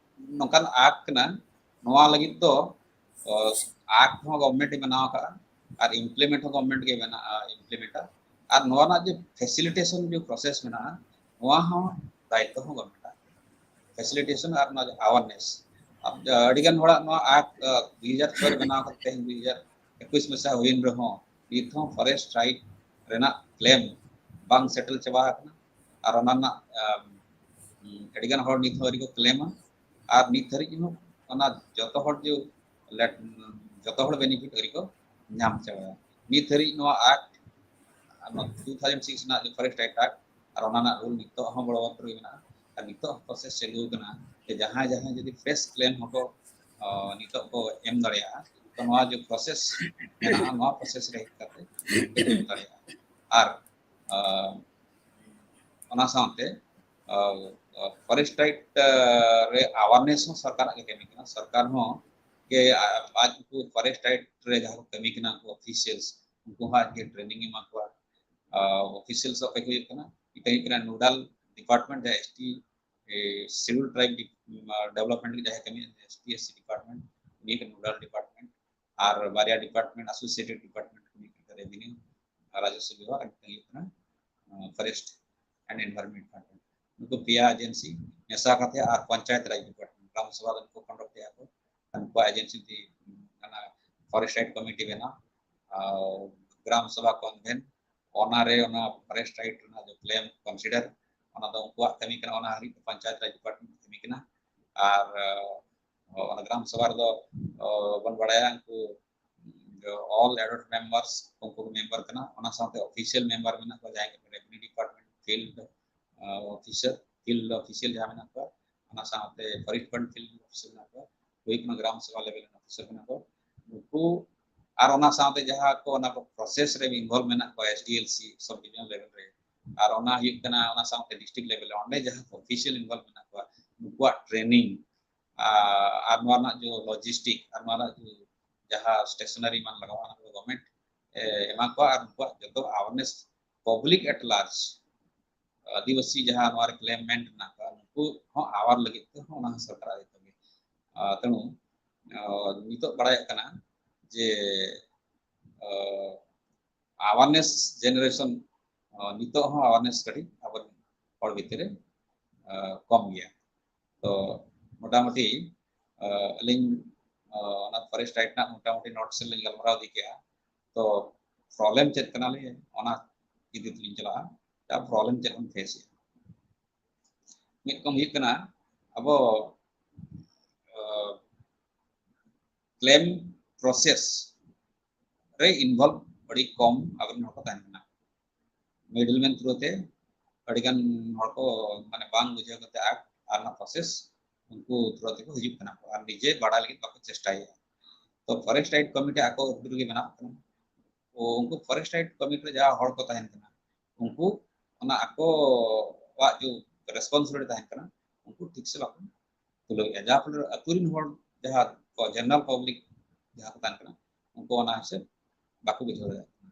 ᱱᱚᱝᱠᱟᱱ ᱟᱠᱴ ᱠᱟᱱᱟ, ᱱᱚᱣᱟ ᱞᱟᱹᱜᱤᱫ ᱫᱚ ᱟᱠᱴ ᱦᱚᱸ ᱜᱚᱵᱷᱚᱨᱱᱢᱮᱱᱴ ᱮ ᱵᱮᱱᱟᱣ ᱟᱠᱟᱫᱼᱟ ᱟᱨ ᱤᱢᱯᱞᱤᱢᱮᱱᱴ ᱦᱚᱸ ᱜᱚᱵᱷᱚᱨᱱᱢᱮᱱᱴ ᱜᱮ ᱵᱮᱱᱟᱜᱼᱟ, ᱤᱢᱯᱞᱤᱢᱮᱱᱴᱟ᱾ ᱟᱨ ᱱᱚᱣᱟ ᱨᱮᱱᱟᱜ ᱡᱮ ᱯᱷᱮᱥᱤᱞᱤᱴᱮᱥᱚᱱ ᱡᱮ ᱯᱨᱚᱥᱮᱥ ᱢᱮᱱᱟᱜᱼᱟ, ᱱᱚᱣᱟ ᱦᱚᱸ ᱫᱟᱭᱤᱛᱛᱚ ᱦᱚᱸ ᱜᱚᱵᱷᱚᱨᱱᱢᱮᱱᱴ ᱟᱜ᱾ ᱯᱷᱮᱥᱤᱞᱤᱴᱮᱥᱚᱱ ᱟᱨ ᱱᱚᱣᱟ ᱟᱣᱟᱨᱱᱮᱥ, ᱟᱹᱰᱤᱜᱟᱱ ᱦᱚᱲᱟᱜ ᱱᱚᱣᱟ ᱟᱠᱴ ᱫᱩ ᱦᱟᱡᱟᱨ ᱪᱷᱚᱭ ᱨᱮ ᱵᱮᱱᱟᱣ ᱠᱟᱛᱮ ᱛᱮᱦᱮᱧ ᱫᱩ ᱦᱟᱡᱟᱨ ᱮᱠᱩᱥ ᱢᱮᱥᱟ ᱦᱩᱭᱮᱱ ᱨᱮᱦᱚᱸ ᱱᱤᱛ ᱦᱚᱸ ᱯᱷᱚᱨᱮᱥᱴ ᱨᱟᱭᱤᱴ ᱨᱮᱱᱟᱜ ᱠᱞᱮᱢ ᱵᱟᱝ ᱥᱮᱴᱮᱞ ᱪᱟᱵᱟ ᱟᱠᱟᱱᱟ᱾ ᱟᱨ ᱚᱱᱟ ᱨᱮᱱᱟᱜ ᱟᱹᱰᱤᱜᱟᱱ ᱦᱚᱲ ᱱᱤᱛ ᱦᱚᱸ ᱟᱹᱣᱨᱤ ᱠᱚ ᱠᱞᱮᱢᱟ᱾ ᱟᱨ ᱱᱤᱛ ᱫᱷᱟᱹᱨᱤᱡ ᱦᱚᱸ ᱚᱱᱟ ᱡᱚᱛᱚ ᱦᱚᱲ ᱡᱮ ᱡᱚᱛᱚ ᱦᱚᱲ ᱵᱮᱱᱤᱯᱷᱤᱴ ᱟᱹᱣᱨᱤ ᱠᱚ ᱧᱟᱢ ᱪᱟᱵᱟᱭᱟ᱾ ᱱᱤᱛ ᱫᱷᱟᱹᱨᱤᱡ ᱱᱚᱣᱟ ᱟᱠᱴ, ᱴᱩ ᱛᱷᱟᱣᱡᱮᱱᱰ ᱥᱤᱠᱥ ᱨᱮᱱᱟᱜ ᱯᱷᱚᱨᱮᱥᱴ ᱟᱠᱴ ᱟᱨ ᱚᱱᱟ ᱨᱮᱱᱟᱜ ᱨᱩᱞ ᱱᱤᱛᱚᱜ ᱦᱚᱸ ᱵᱚᱲᱚ ᱵᱚᱛᱚᱨ ᱜᱮ ᱢᱮᱱᱟᱜᱼᱟ᱾ ᱟᱨ ᱱᱤᱛᱚᱜ ᱦᱚᱸ ᱯᱨᱚᱥᱮᱥ ᱪᱟᱹᱞᱩ ᱟᱠᱟᱱᱟ ᱡᱮ ᱡᱟᱦᱟᱸᱭ ᱡᱟᱦᱟᱸᱭ ᱡᱩᱫᱤ ᱯᱷᱨᱮᱥ ᱠᱞᱮᱢ ᱦᱚᱸᱠᱚ ᱱᱤᱛᱚᱜ ᱠᱚ ᱮᱢ ᱫᱟᱲᱮᱭᱟᱜᱼᱟ᱾ ᱛᱚ ᱱᱚᱣᱟ ᱡᱮ ᱯᱨᱚᱥᱮᱥ ᱢᱮᱱᱟᱜᱼᱟ, ᱱᱚᱣᱟ ᱯᱨᱚᱥᱮᱥ ᱨᱮ ᱦᱮᱡ ᱠᱟᱛᱮ ᱮᱢ ᱫᱟᱲᱮᱭᱟᱜᱼᱟ᱾ ᱟᱨ ᱚᱱᱟ ᱥᱟᱶᱛᱮ ᱯᱷᱚᱨᱮᱥᱴ ᱨᱟᱭᱤᱴ ᱨᱮ ᱟᱣᱟᱨᱱᱮᱥ ᱦᱚᱸ ᱥᱚᱨᱠᱟᱨᱟᱜ ᱜᱮ ᱠᱟᱹᱢᱤ ᱠᱟᱱᱟ᱾ ᱥᱚᱨᱠᱟᱨ ᱦᱚᱸ ᱜᱮ ᱟᱡ ᱩᱱᱠᱩ ᱯᱷᱚᱨᱮᱥᱴ ᱨᱟᱭᱤᱴ ᱨᱮ ᱡᱟᱦᱟᱸ ᱠᱚ ᱠᱟᱹᱢᱤ ᱠᱟᱱᱟ, ᱩᱱᱠᱩ ᱚᱯᱷᱤᱥᱤᱭᱟᱞᱥ, ᱩᱱᱠᱩ ᱦᱚᱸ ᱟᱡ ᱜᱮ ᱴᱨᱮᱱᱤᱝ ᱮ ᱮᱢᱟ ᱠᱚᱣᱟ᱾ ᱚᱯᱷᱤᱥᱤᱭᱟᱞᱥ ᱚᱠᱚᱭ ᱠᱚ ᱦᱩᱭᱩᱜ ᱠᱟᱱᱟ? ᱢᱤᱫᱴᱟᱝ ᱦᱩᱭᱩᱜ ᱠᱟᱱᱟ nodal department, ᱡᱟᱦᱟᱸ S T, ᱮ, Scheduled Tribe development ᱨᱮ ᱡᱟᱦᱟᱸ ᱠᱟᱹᱢᱤ, S T S C department, ᱩᱱᱤ ᱦᱩᱭᱩᱜ ᱠᱟᱱᱟ nodal department᱾ ᱟᱨ ᱵᱟᱨᱭᱟ department, associated department, ᱩᱱᱤ ᱦᱩᱭᱩᱜ ᱠᱟᱱᱟ revenue ᱟᱨ ᱨᱟᱡᱚᱥᱣᱚ ᱵᱤᱵᱷᱟᱜᱽ, ᱟᱨ ᱢᱤᱫᱴᱟᱝ ᱦᱩᱭᱩᱜ ᱠᱟᱱᱟ, ᱟ, forest and environment department᱾ ᱱᱩᱠᱩ ᱯᱮᱭᱟ agency ᱢᱮᱥᱟ ᱠᱟᱛᱮ ᱟᱨ ᱯᱚᱧᱪᱟᱭᱮᱛ ᱨᱟᱡᱽ department, ᱜᱨᱟᱢ ᱥᱚᱵᱷᱟ ᱫᱚ ᱱᱩᱠᱩ conduct ᱮᱫᱟ ᱠᱚ᱾ ᱟᱨ ᱱᱩᱠᱩᱣᱟᱜ agency ᱛᱮ, ᱚᱱᱟ forest right committee ᱵᱮᱱᱟᱣ, ᱟᱨ ᱜᱨᱟᱢ ᱥᱚᱵᱷᱟ convene, ᱚᱱᱟ ᱨᱮ ᱚᱱᱟ forest right ᱨᱮᱱᱟᱜ ᱡᱮ claim consider, ᱚᱱᱟ ᱫᱚ ᱩᱱᱠᱩᱣᱟᱜ ᱠᱟᱹᱢᱤ ᱠᱟᱱᱟ, ᱚᱱᱟ ᱦᱟᱹᱵᱤᱡ ᱫᱚ ᱯᱚᱧᱪᱟᱭᱮᱛ ᱨᱟᱡᱽ department ᱠᱟᱹᱢᱤ ᱠᱟᱱᱟ᱾ ᱟᱨ, ᱚ, ᱚᱱᱟ ᱜᱨᱟᱢ ᱥᱚᱵᱷᱟ ᱨᱮᱫᱚ, ᱚ, ᱵᱚᱱ ᱵᱟᱲᱟᱭᱟ ᱩᱱᱠᱩ, ᱚ, all adult members, ᱩᱱᱠᱩ ᱠᱚ member ᱠᱟᱱᱟ᱾ ᱚᱱᱟ ᱥᱟᱶᱛᱮ official member ᱢᱮᱱᱟᱜ ᱠᱚᱣᱟ, ᱡᱟᱦᱟᱸᱭ ᱠᱚ revenue department field, ᱚ, officer, field official ᱡᱟᱦᱟᱸ ᱢᱮᱱᱟᱜ ᱠᱚᱣᱟ, ᱚᱱᱟ ᱥᱟᱶᱛᱮ forest department field officer ᱢᱮᱱᱟᱜ ᱠᱚᱣᱟ, ᱦᱩᱭᱩᱜ ᱠᱟᱱᱟ ᱜᱨᱟᱢ ᱥᱚᱵᱷᱟ level ᱨᱮᱱ officer ᱠᱟᱱᱟ ᱠᱚ᱾ ᱱᱩᱠᱩ ᱟᱨ ᱚᱱᱟ ᱥᱟᱶᱛᱮ ᱡᱟᱦᱟᱸ ᱠᱚ ᱚᱱᱟ ᱠᱚ process ᱨᱮ involve ᱢᱮᱱᱟᱜ ᱠᱚᱣᱟ, S D L C sub division level ᱨᱮ, ᱟᱨ ᱚᱱᱟ ᱦᱩᱭᱩᱜ ᱠᱟᱱᱟ ᱚᱱᱟ ᱥᱟᱶᱛᱮ district level ᱨᱮ, ᱚᱸᱰᱮ ᱡᱟᱦᱟᱸ official involve ᱢᱮᱱᱟᱜ ᱠᱚᱣᱟ, ᱱᱩᱠᱩᱣᱟᱜ training, ᱟ-, ᱟᱨ ᱱᱚᱣᱟ ᱨᱮᱱᱟᱜ ᱡᱚ logistic, ᱟᱨ ᱱᱚᱣᱟ ᱨᱮᱱᱟᱜ ᱡᱚ ᱡᱟᱦᱟᱸ stationery ᱮᱢᱟᱱ ᱞᱟᱜᱟᱣᱟ, ᱚᱱᱟ ᱠᱚᱫᱚ government ᱮ ᱮᱢᱟ ᱠᱚᱣᱟ᱾ ᱟᱨ ᱱᱩᱠᱩᱣᱟᱜ ᱡᱚᱛᱚ awareness, public at large, ᱟᱹᱫᱤᱵᱟᱹᱥᱤ ᱡᱟᱦᱟᱸ ᱱᱚᱣᱟ ᱨᱮ claimant ᱢᱮᱱᱟᱜ ᱠᱚᱣᱟ, ᱱᱩᱠᱩ ᱦᱚᱸ aware ᱞᱟᱹᱜᱤᱫ ᱛᱮᱦᱚᱸ ᱚᱱᱟ ᱦᱚᱸ ᱥᱚᱨᱠᱟᱨᱟᱜ ᱫᱟᱭᱤᱛᱛᱚ ᱜᱮ᱾ ᱟ, ᱛᱮᱬᱩ, ᱟ, ᱱᱤᱛᱚᱜ ᱵᱟᱲᱟᱭᱚᱜ ᱠᱟᱱᱟ ᱡᱮ, ᱟ, awareness generation, ᱟ, ᱱᱤᱛᱚᱜ ᱦᱚᱸ awareness ᱠᱟᱹᱴᱤᱡ ᱟᱵᱚ ᱦᱚᱲ ᱵᱷᱤᱛᱤᱨ ᱨᱮ, ᱟ, ᱠᱚᱢ ᱜᱮᱭᱟ᱾ ᱛᱚ ᱢᱚᱴᱟᱢᱩᱴᱤ, ᱟ, ᱟᱹᱞᱤᱧ, ᱟ, ᱚᱱᱟ forest right ᱨᱮᱱᱟᱜ ᱢᱚᱴᱟᱢᱩᱴᱤ notes ᱞᱤᱧ ᱜᱟᱞᱢᱟᱨᱟᱣ ᱤᱫᱤ ᱠᱮᱜᱼᱟ᱾ ᱛᱚ problem ᱪᱮᱫ ᱠᱟᱱᱟ ᱞᱟᱹᱭ, ᱚᱱᱟ ᱤᱫᱤ ᱛᱮᱞᱤᱧ ᱪᱟᱞᱟᱜᱼᱟ᱾ ᱛᱟ problem ᱪᱮᱫ ᱵᱚᱱ face ᱮᱫᱟ? ᱢᱤᱫ ᱨᱚᱠᱚᱢ ᱦᱩᱭᱩᱜ ᱠᱟᱱᱟ ᱟᱵᱚ, ᱟ, claim process ᱨᱮ involve ᱟᱹᱰᱤ ᱠᱚᱢ ᱟᱵᱚᱨᱮᱱ ᱦᱚᱲ ᱠᱚ ᱛᱟᱦᱮᱱ ᱠᱟᱱᱟ᱾ Middleman through ᱛᱮ ᱟᱹᱰᱤᱜᱟᱱ ᱦᱚᱲ ᱠᱚ ᱢᱟᱱᱮ ᱵᱟᱝ ᱵᱩᱡᱷᱟᱹᱣ ᱠᱟᱛᱮ act ᱟᱨ ᱚᱱᱟ process ᱩᱱᱠᱩ through ᱛᱮᱠᱚ ᱦᱤᱡᱩᱜ ᱠᱟᱱᱟ ᱠᱚ ᱟᱨ ᱱᱤᱡᱮ ᱵᱟᱲᱟᱭ ᱞᱟᱹᱜᱤᱫ ᱵᱟᱠᱚ ᱪᱮᱥᱴᱟᱭᱮᱫᱼᱟ᱾ ᱛᱚ forest right committee ᱟᱠᱚ ᱩᱫᱽᱫᱳᱜᱽ ᱨᱮᱜᱮ ᱢᱮᱱᱟᱜ ᱠᱟᱱᱟ᱾ ᱛᱚ ᱩᱱᱠᱩ forest right committee ᱨᱮ ᱡᱟᱦᱟᱸ ᱦᱚᱲ ᱠᱚ ᱛᱟᱦᱮᱱ ᱠᱟᱱᱟ, ᱩᱱᱠᱩ ᱚᱱᱟ ᱟᱠᱚᱣᱟᱜ ᱡᱮ responsibility ᱛᱟᱦᱮᱱ ᱠᱟᱱᱟ, ᱩᱱᱠᱩ ᱴᱷᱤᱠ ᱥᱮ ᱵᱟᱠᱚ ᱛᱩᱞᱟᱹᱣᱮᱫᱼᱟ᱾ ᱡᱟᱦᱟᱸ ᱯᱷᱚᱞᱮ ᱟᱹᱛᱩ ᱨᱮᱱ ᱦᱚᱲ, ᱡᱟᱦᱟᱸ ᱠᱚ general public ᱡᱟᱦᱟᱸ ᱠᱚ ᱛᱟᱦᱮᱱ ᱠᱟᱱᱟ, ᱩᱱᱠᱩ ᱚᱱᱟ ᱦᱤᱥᱟᱹᱵ ᱵᱟᱠᱚ ᱵᱩᱡᱷᱟᱹᱣ ᱫᱟᱲᱮᱭᱟᱜ ᱠᱟᱱᱟ᱾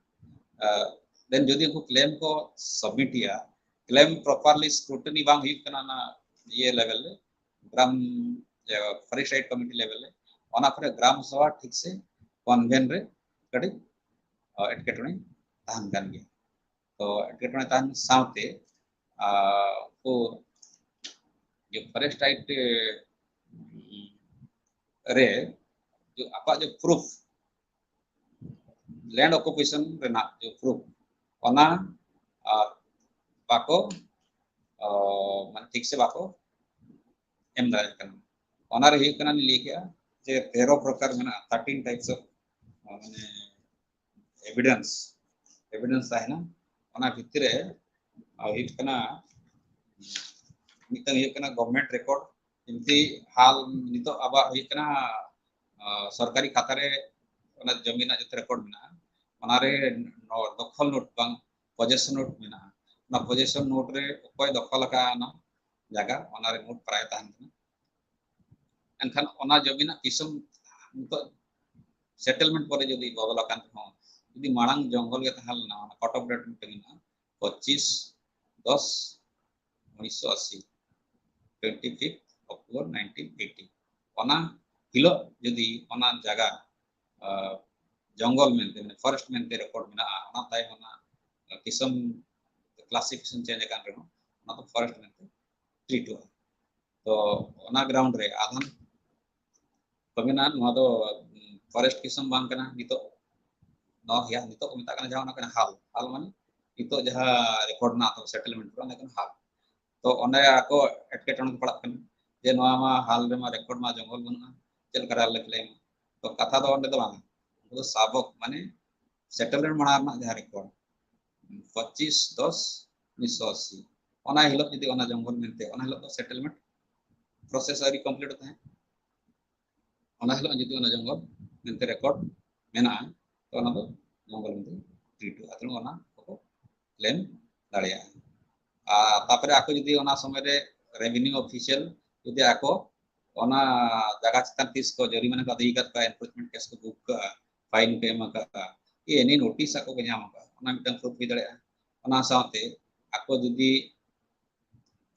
ᱟᱨ then ᱡᱩᱫᱤ ᱩᱱᱠᱩ claim ᱠᱚ submit ᱮᱜᱼᱟ, claim properly scrutiny ᱵᱟᱝ ᱦᱩᱭᱩᱜ ᱠᱟᱱᱟ ᱚᱱᱟ ᱤᱭᱟᱹ level ᱨᱮ, ᱜᱨᱟᱢ forest right committee level ᱨᱮ, ᱚᱱᱟ ᱠᱚᱨᱮ ᱜᱨᱟᱢ ᱥᱚᱵᱷᱟ ᱴᱷᱤᱠ ᱥᱮ convene ᱨᱮ ᱠᱟᱹᱴᱤᱡ ᱮᱴᱠᱮᱴᱚᱬᱮ ᱛᱟᱦᱮᱱ ᱠᱟᱱ ᱜᱮᱭᱟ᱾ ᱛᱚ ᱮᱴᱠᱮᱴᱚᱬᱮ ᱛᱟᱦᱮᱱ ᱥᱟᱶᱛᱮ ᱩᱱᱠᱩ forest right ᱨᱮ ᱟᱠᱚᱣᱟᱜ ᱡᱮ proof, land occupation ᱨᱮᱱᱟᱜ ᱡᱮ proof, ᱚᱱᱟ ᱵᱟᱠᱚ ᱢᱟᱱᱮ ᱴᱷᱤᱠ ᱥᱮ ᱵᱟᱠᱚ ᱮᱢ ᱫᱟᱲᱮᱭᱟᱜ ᱠᱟᱱᱟ᱾ ᱚᱱᱟᱨᱮ ᱦᱩᱭᱩᱜ ᱠᱟᱱᱟ, ᱞᱤᱧ ᱞᱟᱹᱭ ᱠᱮᱜᱼᱟ ᱡᱮ ᱛᱮᱨᱚ ᱯᱨᱚᱠᱟᱨ ᱢᱮᱱᱟᱜᱼᱟ, thirteen types of ᱢᱟᱱᱮ evidence, evidence ᱛᱟᱦᱮᱱᱟ᱾ ᱚᱱᱟ ᱵᱷᱤᱛᱨᱤ ᱨᱮ ᱦᱩᱭᱩᱜ ᱠᱟᱱᱟ, ᱢᱤᱫᱴᱟᱝ ᱦᱩᱭᱩᱜ ᱠᱟᱱᱟ government record, ᱮᱢᱛᱤ ᱦᱟᱞ ᱱᱤᱛᱚᱜ ᱟᱵᱚᱣᱟᱜ ᱦᱩᱭᱩᱜ ᱠᱟᱱᱟ ᱥᱚᱨᱠᱟᱨᱤ ᱠᱷᱟᱛᱟ ᱨᱮ ᱚᱱᱟ ᱡᱚᱢᱤ ᱨᱮᱱᱟᱜ ᱡᱚᱛᱚ record ᱢᱮᱱᱟᱜᱼᱟ, ᱚᱱᱟᱨᱮ ᱫᱚᱠᱷᱚᱞ note ᱵᱟᱝ possession note ᱢᱮᱱᱟᱜᱼᱟ᱾ ᱚᱱᱟ possession note ᱨᱮ ᱚᱠᱚᱭ ᱫᱚᱠᱷᱚᱞ ᱟᱠᱟᱫᱼᱟ ᱚᱱᱟ ᱡᱟᱭᱜᱟ, ᱚᱱᱟᱨᱮ note ᱯᱨᱟᱭ ᱛᱟᱦᱮᱱ ᱠᱟᱱᱟ᱾ ᱮᱱᱠᱷᱟᱱ ᱚᱱᱟ ᱡᱚᱢᱤ ᱨᱮᱱᱟᱜ ᱠᱤᱥᱟᱹᱢ ᱱᱤᱛᱚᱜ settlement ᱯᱚᱨᱮ ᱡᱩᱫᱤ ᱵᱚᱫᱚᱞ ᱟᱠᱟᱱ ᱨᱮᱦᱚᱸ, ᱡᱩᱫᱤ ᱢᱟᱲᱟᱝ ᱡᱚᱝᱜᱚᱞ ᱜᱮ ᱛᱟᱦᱮᱸ ᱞᱮᱱᱟ, ᱚᱱᱟ cut off date ᱢᱤᱫᱴᱟᱝ ᱢᱮᱱᱟᱜᱼᱟ, ᱯᱚᱸᱪᱤᱥ ᱫᱚᱥ ᱩᱱᱤᱥᱥᱚ ᱟᱥᱤ, twenty fifth October nineteen eighty, ᱚᱱᱟ ᱦᱤᱞᱳᱜ ᱡᱩᱫᱤ ᱚᱱᱟ ᱡᱟᱭᱜᱟ ᱡᱚᱝᱜᱚᱞ ᱢᱮᱱᱛᱮ, ᱢᱟᱱᱮ forest ᱢᱮᱱᱛᱮ record ᱢᱮᱱᱟᱜᱼᱟ, ᱚᱱᱟ ᱛᱟᱭᱚᱢ ᱚᱱᱟ ᱠᱤᱥᱟᱹᱢ classification change ᱟᱠᱟᱱ ᱨᱮᱦᱚᱸ, ᱚᱱᱟ ᱫᱚ forest ᱢᱮᱱᱛᱮ treatᱚᱜᱼᱟ᱾ ᱛᱚ ᱚᱱᱟ ground ᱨᱮ ᱟᱫᱷᱟᱱ ᱠᱚ ᱢᱮᱱᱟ ᱱᱚᱣᱟ ᱫᱚ forest ᱠᱤᱥᱟᱹᱢ ᱵᱟᱝ ᱠᱟᱱᱟ᱾ ᱱᱤᱛᱚᱜ ᱱᱚᱣᱟ ᱱᱤᱛᱚᱜ ᱠᱚ ᱢᱮᱛᱟᱜ ᱠᱟᱱᱟ ᱡᱟᱦᱟᱸ, ᱚᱱᱟ ᱠᱟᱱᱟ ᱦᱟᱞ᱾ ᱦᱟᱞ ᱢᱟᱱᱮ ᱱᱤᱛᱚᱜ ᱡᱟᱦᱟᱸ record ᱢᱮᱱᱟᱜ ᱛᱟᱵᱚᱱ settlement ᱨᱮ, ᱚᱱᱟ ᱠᱟᱱᱟ ᱦᱟᱞ᱾ ᱛᱚ ᱚᱸᱰᱮ ᱟᱠᱚ ᱮᱴᱠᱮᱴᱚᱬᱮ ᱠᱚ ᱯᱟᱲᱟᱜ ᱠᱟᱱᱟ ᱡᱮ ᱱᱚᱣᱟ ᱢᱟ ᱦᱟᱞ ᱨᱮᱢᱟ record ᱢᱟ ᱡᱚᱝᱜᱚᱞ ᱵᱟᱹᱱᱩᱜᱼᱟ, ᱪᱮᱫ ᱞᱮᱠᱟ ᱨᱮ ᱟᱞᱮ ᱞᱮ claim ᱟ? ᱛᱚ ᱠᱟᱛᱷᱟ ᱫᱚ ᱚᱸᱰᱮ ᱫᱚ ᱵᱟᱝ, ᱩᱱᱠᱩ ᱫᱚ ᱥᱟᱵᱚᱠ ᱢᱟᱱᱮ settlement ᱢᱟᱲᱟᱝ ᱨᱮᱱᱟᱜ ᱡᱟᱦᱟᱸ record, ᱯᱚᱸᱪᱤᱥ ᱫᱚᱥ ᱩᱱᱤᱥᱥᱚ ᱟᱥᱤ, ᱚᱱᱟ ᱦᱤᱞᱳᱜ ᱡᱩᱫᱤ ᱚᱱᱟ ᱡᱚᱝᱜᱚᱞ ᱢᱮᱱᱛᱮ, ᱚᱱᱟ ᱦᱤᱞᱳᱜ ᱫᱚ settlement process ᱟᱹᱣᱨᱤ complete ᱛᱟᱦᱮᱸᱫ, ᱚᱱᱟ ᱦᱤᱞᱳᱜ ᱡᱩᱫᱤ ᱚᱱᱟ ᱡᱚᱝᱜᱚᱞ ᱢᱮᱱᱛᱮ record ᱢᱮᱱᱟᱜᱼᱟ, ᱛᱚ ᱚᱱᱟ ᱫᱚ ᱡᱚᱝᱜᱚᱞ ᱢᱮᱱᱛᱮ treatᱚᱜᱼᱟ᱾ ᱛᱮᱱᱩ ᱚᱱᱟ ᱠᱚᱠᱚ claim ᱫᱟᱲᱮᱭᱟᱜᱼᱟ᱾ ᱟᱨ ᱛᱟᱯᱚᱨᱮ ᱟᱠᱚ ᱡᱩᱫᱤ ᱚᱱᱟ ᱥᱚᱢᱚᱭ ᱨᱮ revenue official ᱡᱩᱫᱤ ᱟᱠᱚ ᱚᱱᱟ ᱡᱟᱭᱜᱟ ᱪᱮᱛᱟᱱ ᱛᱤᱥ ᱠᱚ ᱡᱚᱨᱤᱢᱟᱱᱟ ᱠᱚ ᱟᱹᱫᱟᱹᱭ ᱟᱠᱟᱫ ᱠᱚᱣᱟ, encroachment case ᱠᱚ book ᱠᱟᱜᱼᱟ, fine ᱠᱚ ᱮᱢ ᱟᱠᱟᱫᱼᱟ, ᱠᱤ any notice ᱟᱠᱚ ᱠᱚ ᱧᱟᱢ ᱟᱠᱟᱫᱼᱟ, ᱚᱱᱟ ᱢᱤᱫᱴᱟᱝ proof ᱦᱩᱭ ᱫᱟᱲᱮᱭᱟᱜᱼᱟ᱾ ᱚᱱᱟ ᱥᱟᱶᱛᱮ ᱟᱠᱚ ᱡᱩᱫᱤ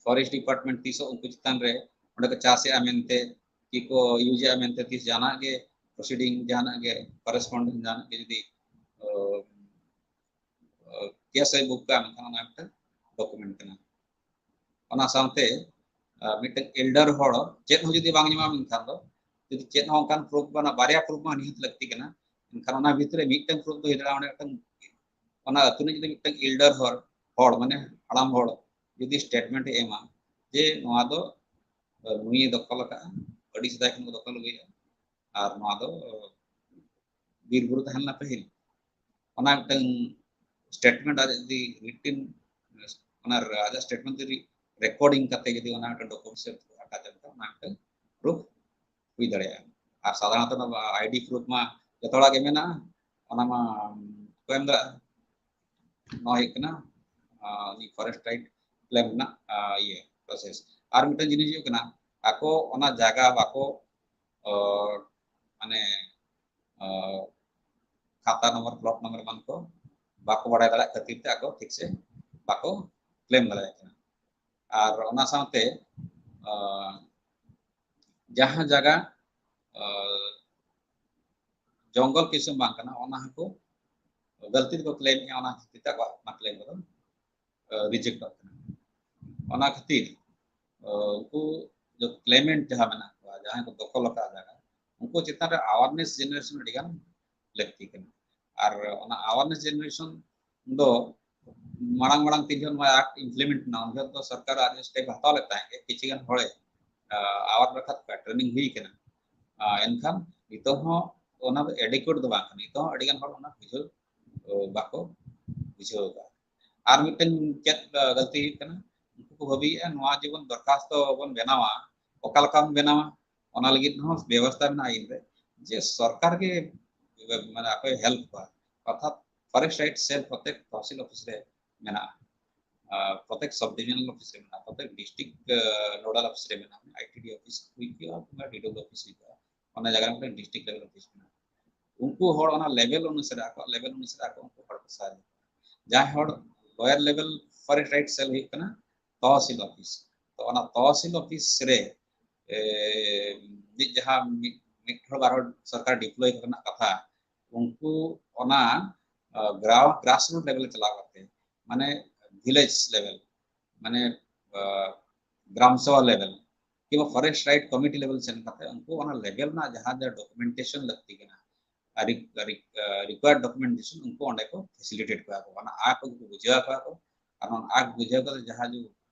ᱯᱷᱚᱨᱮᱥᱴ ᱰᱤᱯᱟᱨᱴᱢᱮᱱᱴ ᱛᱤᱥᱚᱜ ᱩᱱᱠᱩ ᱪᱮᱛᱟᱱ ᱨᱮ ᱚᱸᱰᱮ ᱠᱚ ᱪᱟᱥᱮᱜᱼᱟ ᱢᱮᱱᱛᱮ ᱠᱤ ᱠᱚ ᱤᱭᱩᱡᱮᱜᱼᱟ ᱢᱮᱱᱛᱮ ᱛᱤᱥ ᱡᱟᱦᱟᱱᱟᱜ ᱜᱮ ᱯᱨᱚᱥᱤᱰᱤᱝ, ᱡᱟᱦᱟᱱᱟᱜ ᱜᱮ ᱠᱚᱨᱮᱥᱯᱚᱱᱰᱮᱱᱥ ᱡᱟᱦᱟᱱᱟᱜ ᱜᱮ ᱡᱩᱫᱤ ᱠᱮᱥ ᱮ ᱵᱩᱠ ᱠᱟᱜᱼᱟ, ᱢᱮᱱᱠᱷᱟᱱ ᱚᱱᱟ ᱢᱤᱫᱴᱟᱝ ᱰᱚᱠᱩᱢᱮᱱᱴ ᱠᱟᱱᱟ᱾ ᱚᱱᱟ ᱥᱟᱶᱛᱮ ᱢᱤᱫᱴᱟᱝ ᱮᱞᱰᱟᱨ ᱦᱚᱲ ᱪᱮᱫ ᱦᱚᱸ ᱡᱩᱫᱤ ᱵᱟᱝ ᱧᱟᱢᱟ, ᱢᱮᱱᱠᱷᱟᱱ ᱫᱚ ᱡᱩᱫᱤ ᱪᱮᱫ ᱦᱚᱸ ᱚᱱᱠᱟᱱ ᱯᱨᱩᱯ ᱵᱟᱹᱱᱩᱜᱼᱟ, ᱵᱟᱨᱭᱟ ᱯᱨᱩᱯ ᱢᱟ ᱱᱤᱦᱟᱹᱛ ᱞᱟᱹᱠᱛᱤ ᱠᱟᱱᱟ, ᱢᱮᱱᱠᱷᱟᱱ ᱚᱱᱟ ᱵᱷᱤᱛᱨᱤ ᱨᱮ ᱢᱤᱫᱴᱟᱝ ᱯᱨᱩᱯ ᱫᱚ ᱦᱩᱭ ᱫᱟᱲᱮᱭᱟᱜᱼᱟ ᱚᱸᱰᱮ ᱢᱤᱫᱴᱟᱝ ᱚᱱᱟ ᱟᱹᱛᱩ ᱨᱤᱱᱤᱡ ᱡᱩᱫᱤ ᱢᱤᱫᱴᱟᱝ ᱮᱞᱰᱟᱨ ᱦᱚᱲ, ᱦᱚᱲ ᱢᱟᱱᱮ ᱦᱟᱲᱟᱢ ᱦᱚᱲ ᱡᱩᱫᱤ ᱥᱴᱮᱴᱢᱮᱱᱴ ᱮ ᱮᱢᱟ ᱡᱮ ᱱᱚᱣᱟ ᱫᱚ ᱱᱩᱭᱮ ᱫᱚᱠᱷᱚᱞ ᱟᱠᱟᱫᱼᱟ, ᱟᱹᱰᱤ ᱥᱮᱫᱟᱭ ᱠᱷᱚᱱ ᱠᱚ ᱫᱚᱠᱷᱚᱞ ᱟᱹᱜᱩᱭᱮᱫᱼᱟ, ᱟᱨ ᱱᱚᱣᱟ ᱫᱚ ᱵᱤᱨ ᱵᱩᱨᱩ ᱛᱟᱦᱮᱸ ᱞᱮᱱᱟ ᱯᱟᱹᱦᱤᱞ, ᱚᱱᱟ ᱢᱤᱫᱴᱟᱝ ᱥᱴᱮᱴᱢᱮᱱᱴ ᱟᱡ ᱡᱩᱫᱤ ᱨᱤᱴᱤᱱ ᱚᱱᱟ ᱟᱡᱟᱜ ᱥᱴᱮᱴᱢᱮᱱᱴ ᱡᱩᱫᱤ ᱨᱮᱠᱚᱨᱰᱤᱝ ᱠᱟᱛᱮ ᱡᱩᱫᱤ ᱚᱱᱟ ᱢᱤᱫᱴᱟᱝ ᱰᱚᱠᱩᱢᱮᱱᱴ ᱥᱮ ᱟᱴᱟᱪ ᱞᱮᱱᱠᱷᱟᱱ ᱚᱱᱟ ᱢᱤᱫᱴᱟᱝ ᱯᱨᱩᱯ ᱦᱩᱭ ᱫᱟᱲᱮᱭᱟᱜᱼᱟ᱾ ᱟᱨ ᱥᱟᱫᱷᱟᱨᱚᱱᱛᱚ ᱟᱭᱰᱤ ᱯᱨᱩᱯ ᱢᱟ ᱡᱚᱛᱚ ᱦᱚᱲᱟᱜ ᱜᱮ ᱢᱮᱱᱟᱜᱼᱟ, ᱚᱱᱟ ᱢᱟ ᱠᱚ ᱮᱢ ᱫᱟᱲᱮᱭᱟᱜᱼᱟ᱾ ᱱᱚᱣᱟ ᱦᱩᱭᱩᱜ ᱠᱟᱱᱟ ᱩᱱᱤ ᱯᱷᱚᱨᱮᱥᱴ ᱨᱟᱭᱤᱴ ᱠᱞᱮᱢ ᱨᱮᱱᱟᱜ ᱤᱭᱟᱹ ᱯᱨᱚᱥᱮᱥ᱾ ᱟᱨ ᱢᱤᱫᱴᱟᱝ ᱡᱤᱱᱤᱥ ᱦᱩᱭᱩᱜ ᱠᱟᱱᱟ, ᱟᱠᱚ ᱚᱱᱟ ᱡᱟᱭᱜᱟ ᱵᱟᱠᱚ ᱢᱟᱱᱮ ᱠᱷᱟᱛᱟ ᱱᱚᱢᱵᱚᱨ, ᱯᱞᱚᱴ ᱱᱚᱢᱵᱚᱨ ᱮᱢᱟᱱ ᱠᱚ ᱵᱟᱠᱚ ᱵᱟᱲᱟᱭ ᱫᱟᱲᱮᱭᱟᱜ ᱠᱷᱟᱹᱛᱤᱨ ᱛᱮ ᱟᱠᱚ ᱴᱷᱤᱠ ᱥᱮ ᱵᱟᱠᱚ ᱠᱞᱮᱢ ᱫᱟᱲᱮᱭᱟᱜ ᱠᱟᱱᱟ᱾ ᱟᱨ ᱚᱱᱟ ᱥᱟᱶᱛᱮ ᱡᱟᱦᱟᱸ ᱡᱟᱭᱜᱟ ᱡᱚᱝᱜᱚᱞ ᱠᱤᱥᱟᱹᱢ ᱵᱟᱝ ᱠᱟᱱᱟ, ᱚᱱᱟ ᱦᱚᱸᱠᱚ ᱜᱟᱹᱞᱛᱤ ᱛᱮᱠᱚ ᱠᱞᱮᱢᱮᱫᱼᱟ, ᱚᱱᱟ ᱠᱷᱟᱹᱛᱤᱨ ᱛᱮ ᱟᱠᱚᱣᱟᱜ ᱚᱱᱟ ᱠᱞᱮᱢ ᱠᱚᱫᱚ ᱨᱤᱡᱮᱠᱴᱚᱜ ᱠᱟᱱᱟ᱾ ᱚᱱᱟ ᱠᱷᱟᱹᱛᱤᱨ ᱩᱱᱠᱩ ᱠᱞᱮᱢᱮᱱᱴ ᱡᱟᱦᱟᱸ ᱢᱮᱱᱟᱜ ᱠᱚᱣᱟ, ᱡᱟᱦᱟᱸᱭ ᱠᱚ ᱫᱚᱠᱷᱚᱞ ᱟᱠᱟᱫ ᱡᱟᱭᱜᱟ, ᱩᱱᱠᱩ ᱪᱮᱛᱟᱱ ᱨᱮ ᱟᱣᱟᱨᱱᱮᱥ ᱡᱮᱱᱟᱨᱮᱥᱚᱱ ᱟᱹᱰᱤ ᱜᱟᱱ ᱞᱟᱹᱠᱛᱤ ᱠᱟᱱᱟ᱾ ᱟᱨ ᱚᱱᱟ ᱟᱣᱟᱨᱱᱮᱥ ᱡᱮᱱᱟᱨᱮᱥᱚᱱ ᱫᱚ ᱢᱟᱲᱟᱝ ᱢᱟᱲᱟᱝ ᱛᱤᱱ ᱡᱚᱠᱷᱚᱱ ᱱᱚᱣᱟ ᱟᱠᱴ ᱤᱢᱯᱞᱤᱢᱮᱱᱴ ᱮᱱᱟ, ᱩᱱ ᱡᱚᱠᱷᱚᱱ ᱫᱚ ᱥᱚᱨᱠᱟᱨ ᱟᱡ ᱥᱴᱮᱯ ᱦᱟᱛᱟᱣ ᱞᱮᱫ ᱛᱟᱦᱮᱸᱫ ᱜᱮ, ᱠᱤᱪᱷᱩ ᱜᱟᱱ ᱦᱚᱲᱮ ᱟᱣᱟᱨ ᱨᱟᱠᱟᱵ ᱠᱚᱣᱟ, ᱴᱨᱮᱱᱤᱝ ᱦᱩᱭ ᱠᱟᱱᱟ᱾ ᱮᱱᱠᱷᱟᱱ ᱱᱤᱛᱚᱜ ᱦᱚᱸ ᱚᱱᱟ ᱫᱚ ᱮᱰᱤᱠᱩᱭᱮᱴ ᱫᱚ ᱵᱟᱝ ᱠᱟᱱᱟ, ᱱᱤᱛᱚᱜ ᱦᱚᱸ ᱟᱹᱰᱤ ᱜᱟᱱ ᱦᱚᱲ ᱚᱱᱟ ᱵᱩᱡᱷᱟᱹᱣ ᱵᱟᱠᱚ ᱵᱩᱡᱷᱟᱹᱣ ᱮᱫᱟ᱾ ᱟᱨ ᱢᱤᱫᱴᱮᱱ ᱪᱮᱫ ᱜᱟᱹᱞᱛᱤ ᱦᱩᱭᱩᱜ ᱠᱟᱱᱟ, ᱩᱱᱠᱩ ᱠᱚ ᱵᱷᱟᱹᱵᱤᱭᱮᱫᱼᱟ ᱱᱚᱣᱟ ᱡᱮᱢᱚᱱ ᱫᱚᱨᱠᱷᱟᱥᱛᱚ ᱵᱚᱱ ᱵᱮᱱᱟᱣᱟ, ᱚᱠᱟ ᱞᱮᱠᱟ ᱵᱚᱱ ᱵᱮᱱᱟᱣᱟ, ᱚᱱᱟ ᱞᱟᱹᱜᱤᱫ ᱦᱚᱸ ᱵᱮᱵᱚᱥᱛᱷᱟ ᱢᱮᱱᱟᱜᱼᱟ ᱟᱹᱭᱤᱱ ᱨᱮ, ᱡᱮ ᱥᱚᱨᱠᱟᱨ ᱜᱮ ᱢᱟᱱᱮ ᱟᱠᱚᱭ ᱦᱮᱞᱯ ᱠᱚᱣᱟ᱾ ᱚᱨᱛᱷᱟᱛ ᱯᱷᱚᱨᱮᱥᱴ ᱨᱟᱭᱤᱴ ᱥᱮᱞ ᱯᱨᱚᱛᱮᱠ ᱛᱚᱦᱥᱤᱞ ᱚᱯᱷᱤᱥ ᱨᱮ ᱢᱮᱱᱟᱜᱼᱟ, ᱯᱨᱚᱛᱮᱠ ᱥᱟᱵ ᱰᱤᱵᱤᱡᱚᱱᱟᱞ ᱚᱯᱷᱤᱥ ᱨᱮ ᱢᱮᱱᱟᱜᱼᱟ, ᱯᱨᱚᱛᱮᱠ ᱰᱤᱥᱴᱨᱤᱠᱴ ᱱᱳᱰᱟᱞ ᱚᱯᱷᱤᱥ ᱨᱮ ᱢᱮᱱᱟᱜᱼᱟ, ᱟᱭᱴᱤᱰᱤ ᱚᱯᱷᱤᱥ ᱦᱩᱭ ᱠᱚᱜᱼᱟ ᱠᱤᱝᱵᱟ ᱰᱤᱰᱚᱵᱞᱤᱭᱩ ᱚᱯᱷᱤᱥ ᱦᱩᱭ ᱠᱚᱜᱼᱟ, ᱚᱱᱟ ᱡᱟᱭᱜᱟ ᱨᱮ ᱢᱤᱫᱴᱮᱱ ᱰᱤᱥᱴᱨᱤᱠᱴ ᱞᱮᱵᱮᱞ ᱚᱯᱷᱤᱥ ᱢᱮᱱᱟᱜᱼᱟ᱾ ᱩᱱᱠᱩ ᱦᱚᱲ ᱚᱱᱟ ᱞᱮᱵᱮᱞ ᱚᱱᱩᱥᱟᱨᱮ, ᱟᱠᱚᱣᱟᱜ ᱞᱮᱵᱮᱞ ᱚᱱᱩᱥᱟᱨᱮ ᱟᱠᱚ ᱩᱱᱠᱩ ᱦᱚᱲ ᱠᱚ ᱥᱟᱭᱤᱱ᱾ ᱡᱟᱦᱟᱸᱭ ᱦᱚᱲ ᱞᱳᱭᱟᱨ ᱞᱮᱵᱮᱞ forest right cell ᱦᱩᱭᱩᱜ ᱠᱟᱱᱟ ᱛᱚᱦᱥᱤᱞ ᱚᱯᱷᱤᱥ᱾ ᱛᱚ ᱚᱱᱟ ᱛᱚᱦᱥᱤᱞ ᱚᱯᱷᱤᱥ ᱨᱮ ᱮ, ᱢᱤᱫ ᱡᱟᱦᱟᱸ ᱢᱤᱫ ᱢᱤᱫ ᱦᱚᱲ ᱵᱟᱨ ᱦᱚᱲ ᱥᱚᱨᱠᱟᱨ ᱰᱤᱯᱞᱚᱭ ᱨᱮᱱᱟᱜ ᱠᱟᱛᱷᱟ, ᱩᱱᱠᱩ ᱚᱱᱟ ᱜᱨᱟᱥ ᱨᱩᱴ ᱞᱮᱵᱮᱞ ᱪᱟᱞᱟᱣ ᱠᱟᱛᱮ, ᱢᱟᱱᱮ ᱵᱷᱤᱞᱮᱡᱽ ᱞᱮᱵᱮᱞ, ᱢᱟᱱᱮ ᱜᱨᱟᱢ ᱥᱚᱵᱷᱟ ᱞᱮᱵᱮᱞ ᱠᱤᱝᱵᱟ ᱯᱷᱚᱨᱮᱥᱴ ᱨᱟᱭᱤᱴ ᱠᱚᱢᱤᱴᱤ ᱞᱮᱵᱮᱞ ᱥᱮᱱ ᱠᱟᱛᱮ ᱩᱱᱠᱩ ᱚᱱᱟ ᱞᱮᱵᱮᱞ ᱨᱮᱱᱟᱜ ᱡᱟᱦᱟᱸ ᱡᱟ ᱰᱚᱠᱩᱢᱮᱱᱴᱮᱥᱚᱱ ᱞᱟᱹᱠᱛᱤ ᱠᱟᱱᱟ, ᱨᱤᱠᱣᱟᱨᱰ ᱰᱚᱠᱩᱢᱮᱱᱴᱮᱥᱚᱱ ᱩᱱᱠᱩ ᱚᱸᱰᱮ ᱠᱚ ᱯᱷᱮᱥᱤᱞᱤᱴᱮᱴ ᱠᱚᱣᱟ ᱠᱚ, ᱚᱱᱟ ᱟᱠᱚ ᱜᱮᱠᱚ ᱵᱩᱡᱷᱟᱹᱣ ᱠᱚᱣᱟ ᱠᱚ᱾ ᱟᱨ ᱚᱱᱟ ᱟᱠ ᱵᱩᱡᱷᱟᱹᱣ ᱠᱟᱛᱮ ᱡᱟᱦᱟᱸ ᱡᱮ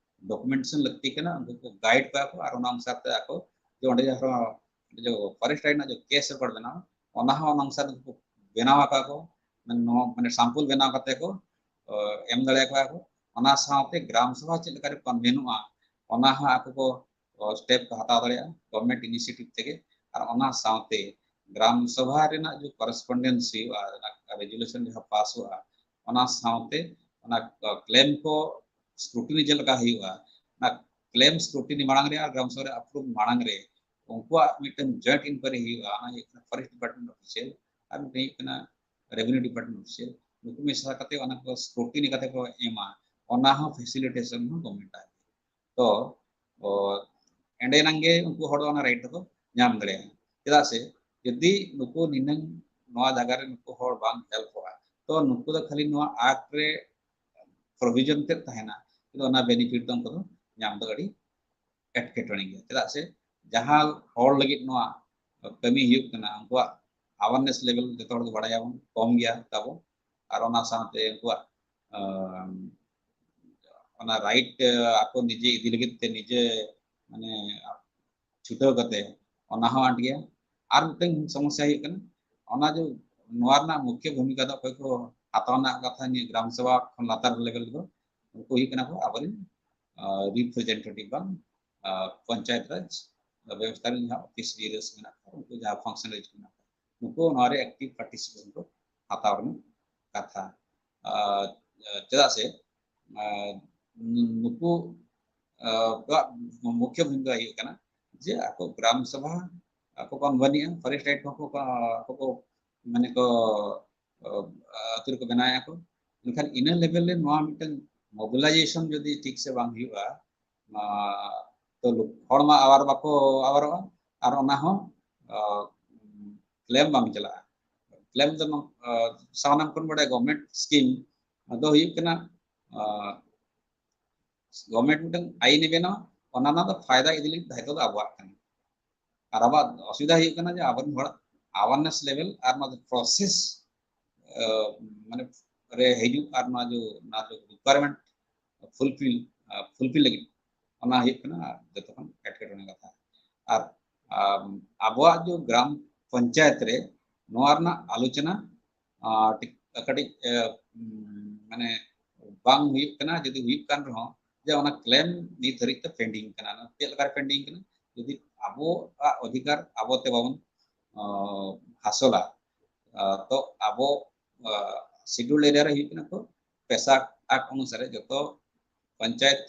ᱰᱚᱠᱩᱢᱮᱱᱴᱮᱥᱚᱱ ᱞᱟᱹᱠᱛᱤ ᱠᱟᱱᱟ, ᱩᱱᱠᱩ ᱠᱚ ᱜᱟᱭᱤᱰ ᱠᱚᱣᱟ ᱠᱚ᱾ ᱟᱨ ᱚᱱᱟ ᱚᱱᱩᱥᱟᱨ ᱛᱮ ᱟᱠᱚ ᱡᱮ ᱚᱸᱰᱮ ᱡᱟᱦᱟᱸ ᱯᱷᱚᱨᱮᱥᱴ ᱨᱟᱭᱤᱴ ᱨᱮᱱᱟᱜ ᱡᱮ ᱠᱮᱥ ᱨᱮᱠᱚᱨᱰ ᱵᱮᱱᱟᱣᱟ, ᱚᱱᱟ ᱦᱚᱸ ᱚᱱᱟ ᱚᱱᱩᱥᱟᱨ ᱛᱮ ᱠᱚ ᱵᱮᱱᱟᱣ ᱟᱠᱚᱣᱟ ᱠᱚ, ᱢᱟᱱᱮ ᱱᱚᱣᱟ ᱢᱟᱱᱮ ᱥᱟᱢᱯᱩᱞ ᱵᱮᱱᱟᱣ ᱠᱟᱛᱮ ᱠᱚ ᱮᱢ ᱫᱟᱲᱮᱭᱟᱠᱚᱣᱟ ᱠᱚ᱾ ᱚᱱᱟ ᱥᱟᱶᱛᱮ ᱜᱨᱟᱢ ᱥᱚᱵᱷᱟ ᱪᱮᱫ ᱞᱮᱠᱟᱨᱮ ᱠᱚᱱᱵᱷᱮᱱᱚᱜᱼᱟ, ᱚᱱᱟ ᱦᱚᱸ ᱟᱠᱚ ᱠᱚ ᱥᱴᱮᱯ ᱠᱚ ᱦᱟᱛᱟᱣ ᱫᱟᱲᱮᱭᱟᱜᱼᱟ ᱜᱚᱵᱷᱚᱨᱱᱢᱮᱱᱴ ᱤᱱᱤᱥᱤᱭᱮᱴᱤᱵᱷ ᱛᱮᱜᱮ᱾ ᱟᱨ ᱚᱱᱟ ᱥᱟᱶᱛᱮ ᱜᱨᱟᱢ ᱥᱚᱵᱷᱟ ᱨᱮᱱᱟᱜ ᱡᱮ ᱠᱚᱨᱮᱥᱯᱚᱱᱰᱮᱱᱥ ᱦᱩᱭᱩᱜᱼᱟ, ᱨᱮᱡᱩᱞᱮᱥᱚᱱ ᱡᱟᱦᱟᱸ ᱯᱟᱥᱚᱜᱼᱟ, ᱚᱱᱟ ᱥᱟᱶᱛᱮ ᱚᱱᱟ ᱠᱞᱮᱢ ᱠᱚ ᱥᱠᱨᱩᱴᱤᱱᱤ ᱪᱮᱫ ᱞᱮᱠᱟ ᱦᱩᱭᱩᱜᱼᱟ, ᱚᱱᱟ ᱠᱞᱮᱢ ᱥᱠᱨᱩᱴᱤᱱᱤ ᱢᱟᱲᱟᱝ ᱨᱮ ᱟᱨ ᱜᱨᱟᱢ ᱥᱚᱵᱷᱟ ᱨᱮ ᱟᱯᱨᱩᱵᱷ ᱢᱟᱲᱟᱝ ᱨᱮ ᱩᱱᱠᱩᱣᱟᱜ ᱢᱤᱫᱴᱮᱱ ᱡᱚᱭᱮᱱᱴ ᱤᱱᱠᱣᱟᱭᱨᱤ ᱦᱩᱭᱩᱜᱼᱟ᱾ ᱚᱱᱟ ᱦᱩᱭᱩᱜ ᱠᱟᱱᱟ ᱯᱷᱚᱨᱮᱥᱴ ᱰᱤᱯᱟᱨᱴᱢᱮᱱᱴ ᱚᱯᱷᱤᱥᱤᱭᱟᱞ ᱟᱨ ᱢᱤᱫᱴᱮᱱ ᱦᱩᱭᱩᱜ ᱠᱟᱱᱟ ᱨᱮᱵᱷᱮᱱᱤᱭᱩ ᱰᱤᱯᱟᱨᱴᱢᱮᱱᱴ ᱚᱯᱷᱤᱥᱤᱭᱟᱞ᱾ ᱱᱩᱠᱩ ᱢᱮᱥᱟ ᱠᱟᱛᱮ ᱚᱱᱟ ᱠᱚ ᱥᱠᱨᱩᱴᱤᱱᱤ ᱠᱟᱛᱮ ᱠᱚ ᱮᱢᱟ, ᱚᱱᱟ ᱦᱚᱸ ᱯᱷᱮᱥᱤᱞᱤᱴᱮᱥᱚᱱ ᱦᱚᱸ ᱜᱚᱵᱷᱚᱨᱱᱢᱮᱱᱴ ᱟᱜ᱾ ᱛᱚ ᱮᱸᱰᱮᱱᱟᱝ ᱜᱮ ᱩᱱᱠᱩ ᱦᱚᱲ ᱫᱚ ᱚᱱᱟ ᱨᱟᱭᱤᱴ ᱫᱚᱠᱚ ᱧᱟᱢ ᱫᱟᱲᱮᱭᱟᱜᱼᱟ᱾ ᱪᱮᱫᱟᱜ ᱥᱮ ᱡᱩᱫᱤ ᱱᱩᱠᱩ ᱱᱤᱱᱟᱹᱝ ᱱᱚᱣᱟ ᱡᱟᱭᱜᱟ ᱨᱮ ᱱᱩᱠᱩ ᱦᱚᱲ ᱵᱟᱝ ᱦᱮᱞᱯᱚᱜᱼᱟ, ᱛᱚ ᱱᱩᱠᱩ ᱫᱚ ᱠᱷᱟᱹᱞᱤ ᱱᱚᱣᱟ ᱟᱠᱴ ᱨᱮ ᱯᱨᱚᱵᱷᱤᱡᱚᱱ ᱛᱮᱫ ᱛᱟᱦᱮᱱᱟ, ᱠᱤᱱᱛᱩ ᱚᱱᱟ ᱵᱮᱱᱤᱯᱷᱤᱴ ᱫᱚ ᱩᱱᱠᱩ ᱫᱚ ᱧᱟᱢ ᱫᱚ ᱟᱹᱰᱤ ᱮᱴᱠᱮᱴᱚᱬᱮ ᱜᱮᱭᱟ᱾ ᱪᱮᱫᱟᱜ ᱥᱮ ᱡᱟᱦᱟᱸ ᱦᱚᱲ ᱞᱟᱹᱜᱤᱫ ᱱᱚᱣᱟ ᱠᱟᱹᱢᱤ ᱦᱩᱭᱩᱜ ᱠᱟᱱᱟ, ᱩᱱᱠᱩᱣᱟᱜ ᱟᱣᱟᱨᱱᱮᱥ ᱞᱮᱵᱮᱞ ᱡᱚᱛᱚ ᱦᱚᱲ ᱜᱮ ᱵᱟᱲᱟᱭᱟᱵᱚᱱ ᱠᱚᱢ ᱜᱮᱭᱟ ᱛᱟᱵᱚᱱ, ᱟᱨ ᱚᱱᱟ ᱥᱟᱶᱛᱮ ᱩᱱᱠᱩᱣᱟᱜ ᱚᱱᱟ ᱨᱟᱭᱤᱴ ᱟᱠᱚ ᱱᱤᱡᱮ ᱤᱫᱤ ᱞᱟᱹᱜᱤᱫ ᱛᱮ ᱱᱤᱡᱮ ᱢᱟᱱᱮ ᱪᱷᱩᱴᱟᱹᱣ ᱠᱟᱛᱮ, ᱚᱱᱟ ᱦᱚᱸ ᱟᱸᱴ ᱜᱮᱭᱟ᱾ ᱟᱨ ᱢᱤᱫᱴᱟᱝ ᱥᱚᱢᱚᱥᱥᱟ ᱦᱩᱭᱩᱜ ᱠᱟᱱᱟ, ᱚᱱᱟ ᱡᱮ ᱱᱚᱣᱟ ᱨᱮᱱᱟᱜ ᱢᱩᱠᱷᱭᱚ ᱵᱷᱩᱢᱤᱠᱟ ᱫᱚ ᱚᱠᱚᱭ ᱠᱚ ᱦᱟᱛᱟᱣ ᱨᱮᱱᱟᱜ ᱠᱟᱛᱷᱟ, ᱱᱤᱭᱟᱹ ᱜᱨᱟᱢ ᱥᱚᱵᱷᱟ ᱠᱷᱚᱱ ᱞᱟᱛᱟᱨ ᱞᱮᱵᱮᱞ ᱨᱮᱫᱚ ᱩᱱᱠᱩ ᱦᱩᱭᱩᱜ ᱠᱟᱱᱟ ᱠᱚ ᱟᱵᱚᱨᱮᱱ ᱨᱤᱯᱨᱮᱡᱮᱱᱴᱮᱴᱤᱵᱷ ᱵᱟᱝ ᱯᱚᱧᱪᱟᱭᱮᱛ ᱨᱟᱡᱽ ᱵᱮᱵᱚᱥᱛᱷᱟ ᱨᱮᱱ ᱡᱟᱦᱟᱸ ᱚᱯᱷᱤᱥ ᱵᱤᱭᱟᱨᱚᱥ ᱢᱮᱱᱟᱜ ᱠᱚᱣᱟ, ᱩᱱᱠᱩ ᱡᱟᱦᱟᱸ ᱯᱷᱟᱝᱥᱚᱱᱟᱨᱤᱡᱽ ᱢᱮᱱᱟᱜ ᱠᱚᱣᱟ, ᱱᱩᱠᱩ ᱱᱚᱣᱟ ᱨᱮ ᱮᱠᱴᱤᱵᱷ ᱯᱟᱨᱴᱤᱥᱤᱯᱮᱥᱚᱱ ᱠᱚ ᱦᱟᱛᱟᱣ ᱨᱮᱱᱟᱜ ᱠᱟᱛᱷᱟ᱾ ᱪᱮᱫᱟᱜ ᱥᱮ ᱱᱩᱠᱩ ᱠᱚᱣᱟᱜ ᱢᱩᱠᱷᱭᱚ ᱵᱷᱩᱢᱤᱠᱟ ᱦᱩᱭᱩᱜ ᱠᱟᱱᱟ ᱡᱮ ᱟᱠᱚ ᱜᱨᱟᱢ ᱥᱚᱵᱷᱟ ᱟᱠᱚ ᱠᱚ ᱵᱟᱹᱱᱤᱡᱼᱟ, ᱯᱷᱚᱨᱮᱥᱴ ᱨᱟᱭᱤᱴ ᱠᱚ ᱢᱟᱱᱮ ᱠᱚ ᱟᱹᱛᱩ ᱨᱮᱠᱚ ᱵᱮᱱᱟᱣᱮᱫᱼᱟ ᱠᱚ, ᱢᱮᱱᱠᱷᱟᱱ ᱤᱱᱟᱹ ᱞᱮᱵᱮᱞ ᱨᱮ ᱱᱚᱣᱟ ᱢᱤᱫᱴᱟᱝ ᱢᱚᱵᱤᱞᱟᱭᱡᱮᱥᱚᱱ ᱡᱩᱫᱤ ᱴᱷᱤᱠ ᱥᱮ ᱵᱟᱝ ᱦᱩᱭᱩᱜᱼᱟ, ᱛᱚ ᱦᱚᱲ ᱢᱟ ᱟᱣᱟᱨ ᱵᱟᱠᱚ ᱟᱣᱟᱨᱚᱜᱼᱟ, ᱟᱨ ᱚᱱᱟ ᱦᱚᱸ ᱠᱞᱮᱢ ᱵᱟᱝ ᱪᱟᱞᱟᱜᱼᱟ᱾ ᱠᱞᱮᱢ ᱫᱚ ᱥᱟᱱᱟᱢ ᱠᱷᱚᱱ ᱵᱟᱲᱟᱭ ᱜᱚᱵᱷᱢᱮᱱᱴ ᱥᱠᱤᱢ ᱫᱚ ᱦᱩᱭᱩᱜ ᱠᱟᱱᱟ, ᱜᱚᱵᱷᱢᱮᱱᱴ ᱢᱤᱫᱴᱟᱝ ᱟᱭᱤᱱ ᱮ ᱵᱮᱱᱟᱣᱟ, ᱚᱱᱟ ᱨᱮᱱᱟᱜ ᱫᱚ ᱯᱷᱟᱭᱫᱟ ᱤᱫᱤ ᱞᱟᱹᱜᱤᱫ ᱫᱟᱭᱤᱛᱛᱚ ᱫᱚ ᱟᱵᱚᱣᱟᱜ ᱠᱟᱱᱟ᱾ ᱟᱨ ᱟᱵᱚᱣᱟᱜ ᱚᱥᱩᱵᱤᱫᱷᱟ ᱦᱩᱭᱩᱜ ᱠᱟᱱᱟ ᱡᱮ ᱟᱵᱚᱨᱮᱱ ᱦᱚᱲᱟᱜ ᱟᱣᱟᱨᱱᱮᱥ ᱞᱮᱵᱮᱞ ᱟᱨ ᱱᱚᱣᱟ ᱫᱚ ᱯᱨᱚᱥᱮᱥ ᱢᱟᱱᱮ ᱨᱮ ᱦᱤᱡᱩᱜ ᱟᱨ ᱱᱚᱣᱟ ᱡᱚ ᱱᱚᱣᱟ ᱡᱚ ᱨᱤᱠᱣᱟᱨᱢᱮᱱᱴ ᱯᱷᱩᱞᱯᱷᱤᱞ ᱯᱷᱩᱞᱯᱷᱤᱞ ᱞᱟᱹᱜᱤᱫ, ᱚᱱᱟ ᱦᱩᱭᱩᱜ ᱠᱟᱱᱟ ᱡᱚᱛᱚ ᱠᱷᱚᱱ ᱮᱴᱠᱮᱴᱚᱬᱮ ᱠᱟᱛᱷᱟ᱾ ᱟᱨ ᱟᱵᱚᱣᱟᱜ ᱡᱚ ᱜᱨᱟᱢ ᱯᱚᱧᱪᱟᱭᱮᱛ ᱨᱮ ᱱᱚᱣᱟ ᱨᱮᱱᱟᱜ ᱟᱞᱳᱪᱚᱱᱟ ᱠᱟᱹᱴᱤᱡ ᱢᱟᱱᱮ ᱵᱟᱝ ᱦᱩᱭᱩᱜ ᱠᱟᱱᱟ᱾ ᱡᱩᱫᱤ ᱦᱩᱭᱩᱜ ᱠᱟᱱ ᱨᱮᱦᱚᱸ, ᱡᱮ ᱚᱱᱟ ᱠᱞᱮᱢ ᱱᱤᱛ ᱫᱷᱟᱹᱨᱤᱡ ᱛᱮ ᱯᱮᱱᱰᱤᱝ ᱠᱟᱱᱟ᱾ ᱪᱮᱫ ᱞᱮᱠᱟᱨᱮ ᱯᱮᱱᱰᱤᱝ ᱠᱟᱱᱟ? ᱡᱩᱫᱤ ᱟᱵᱚᱣᱟᱜ ᱚᱫᱷᱤᱠᱟᱨ ᱟᱵᱚ ᱛᱮ ᱵᱟᱵᱚᱱ ᱦᱟᱥᱚᱞᱟ, ᱛᱚ ᱟᱵᱚ ᱥᱤᱰᱩᱞ ᱮᱨᱤᱭᱟ ᱨᱮ ᱦᱩᱭᱩᱜ ᱠᱟᱱᱟ ᱠᱚ ᱯᱮᱥᱟ ᱟᱠᱴ ᱚᱱᱩᱥᱟᱨᱮ ᱡᱚᱛᱚ ᱯᱚᱧᱪᱟᱭᱮᱛ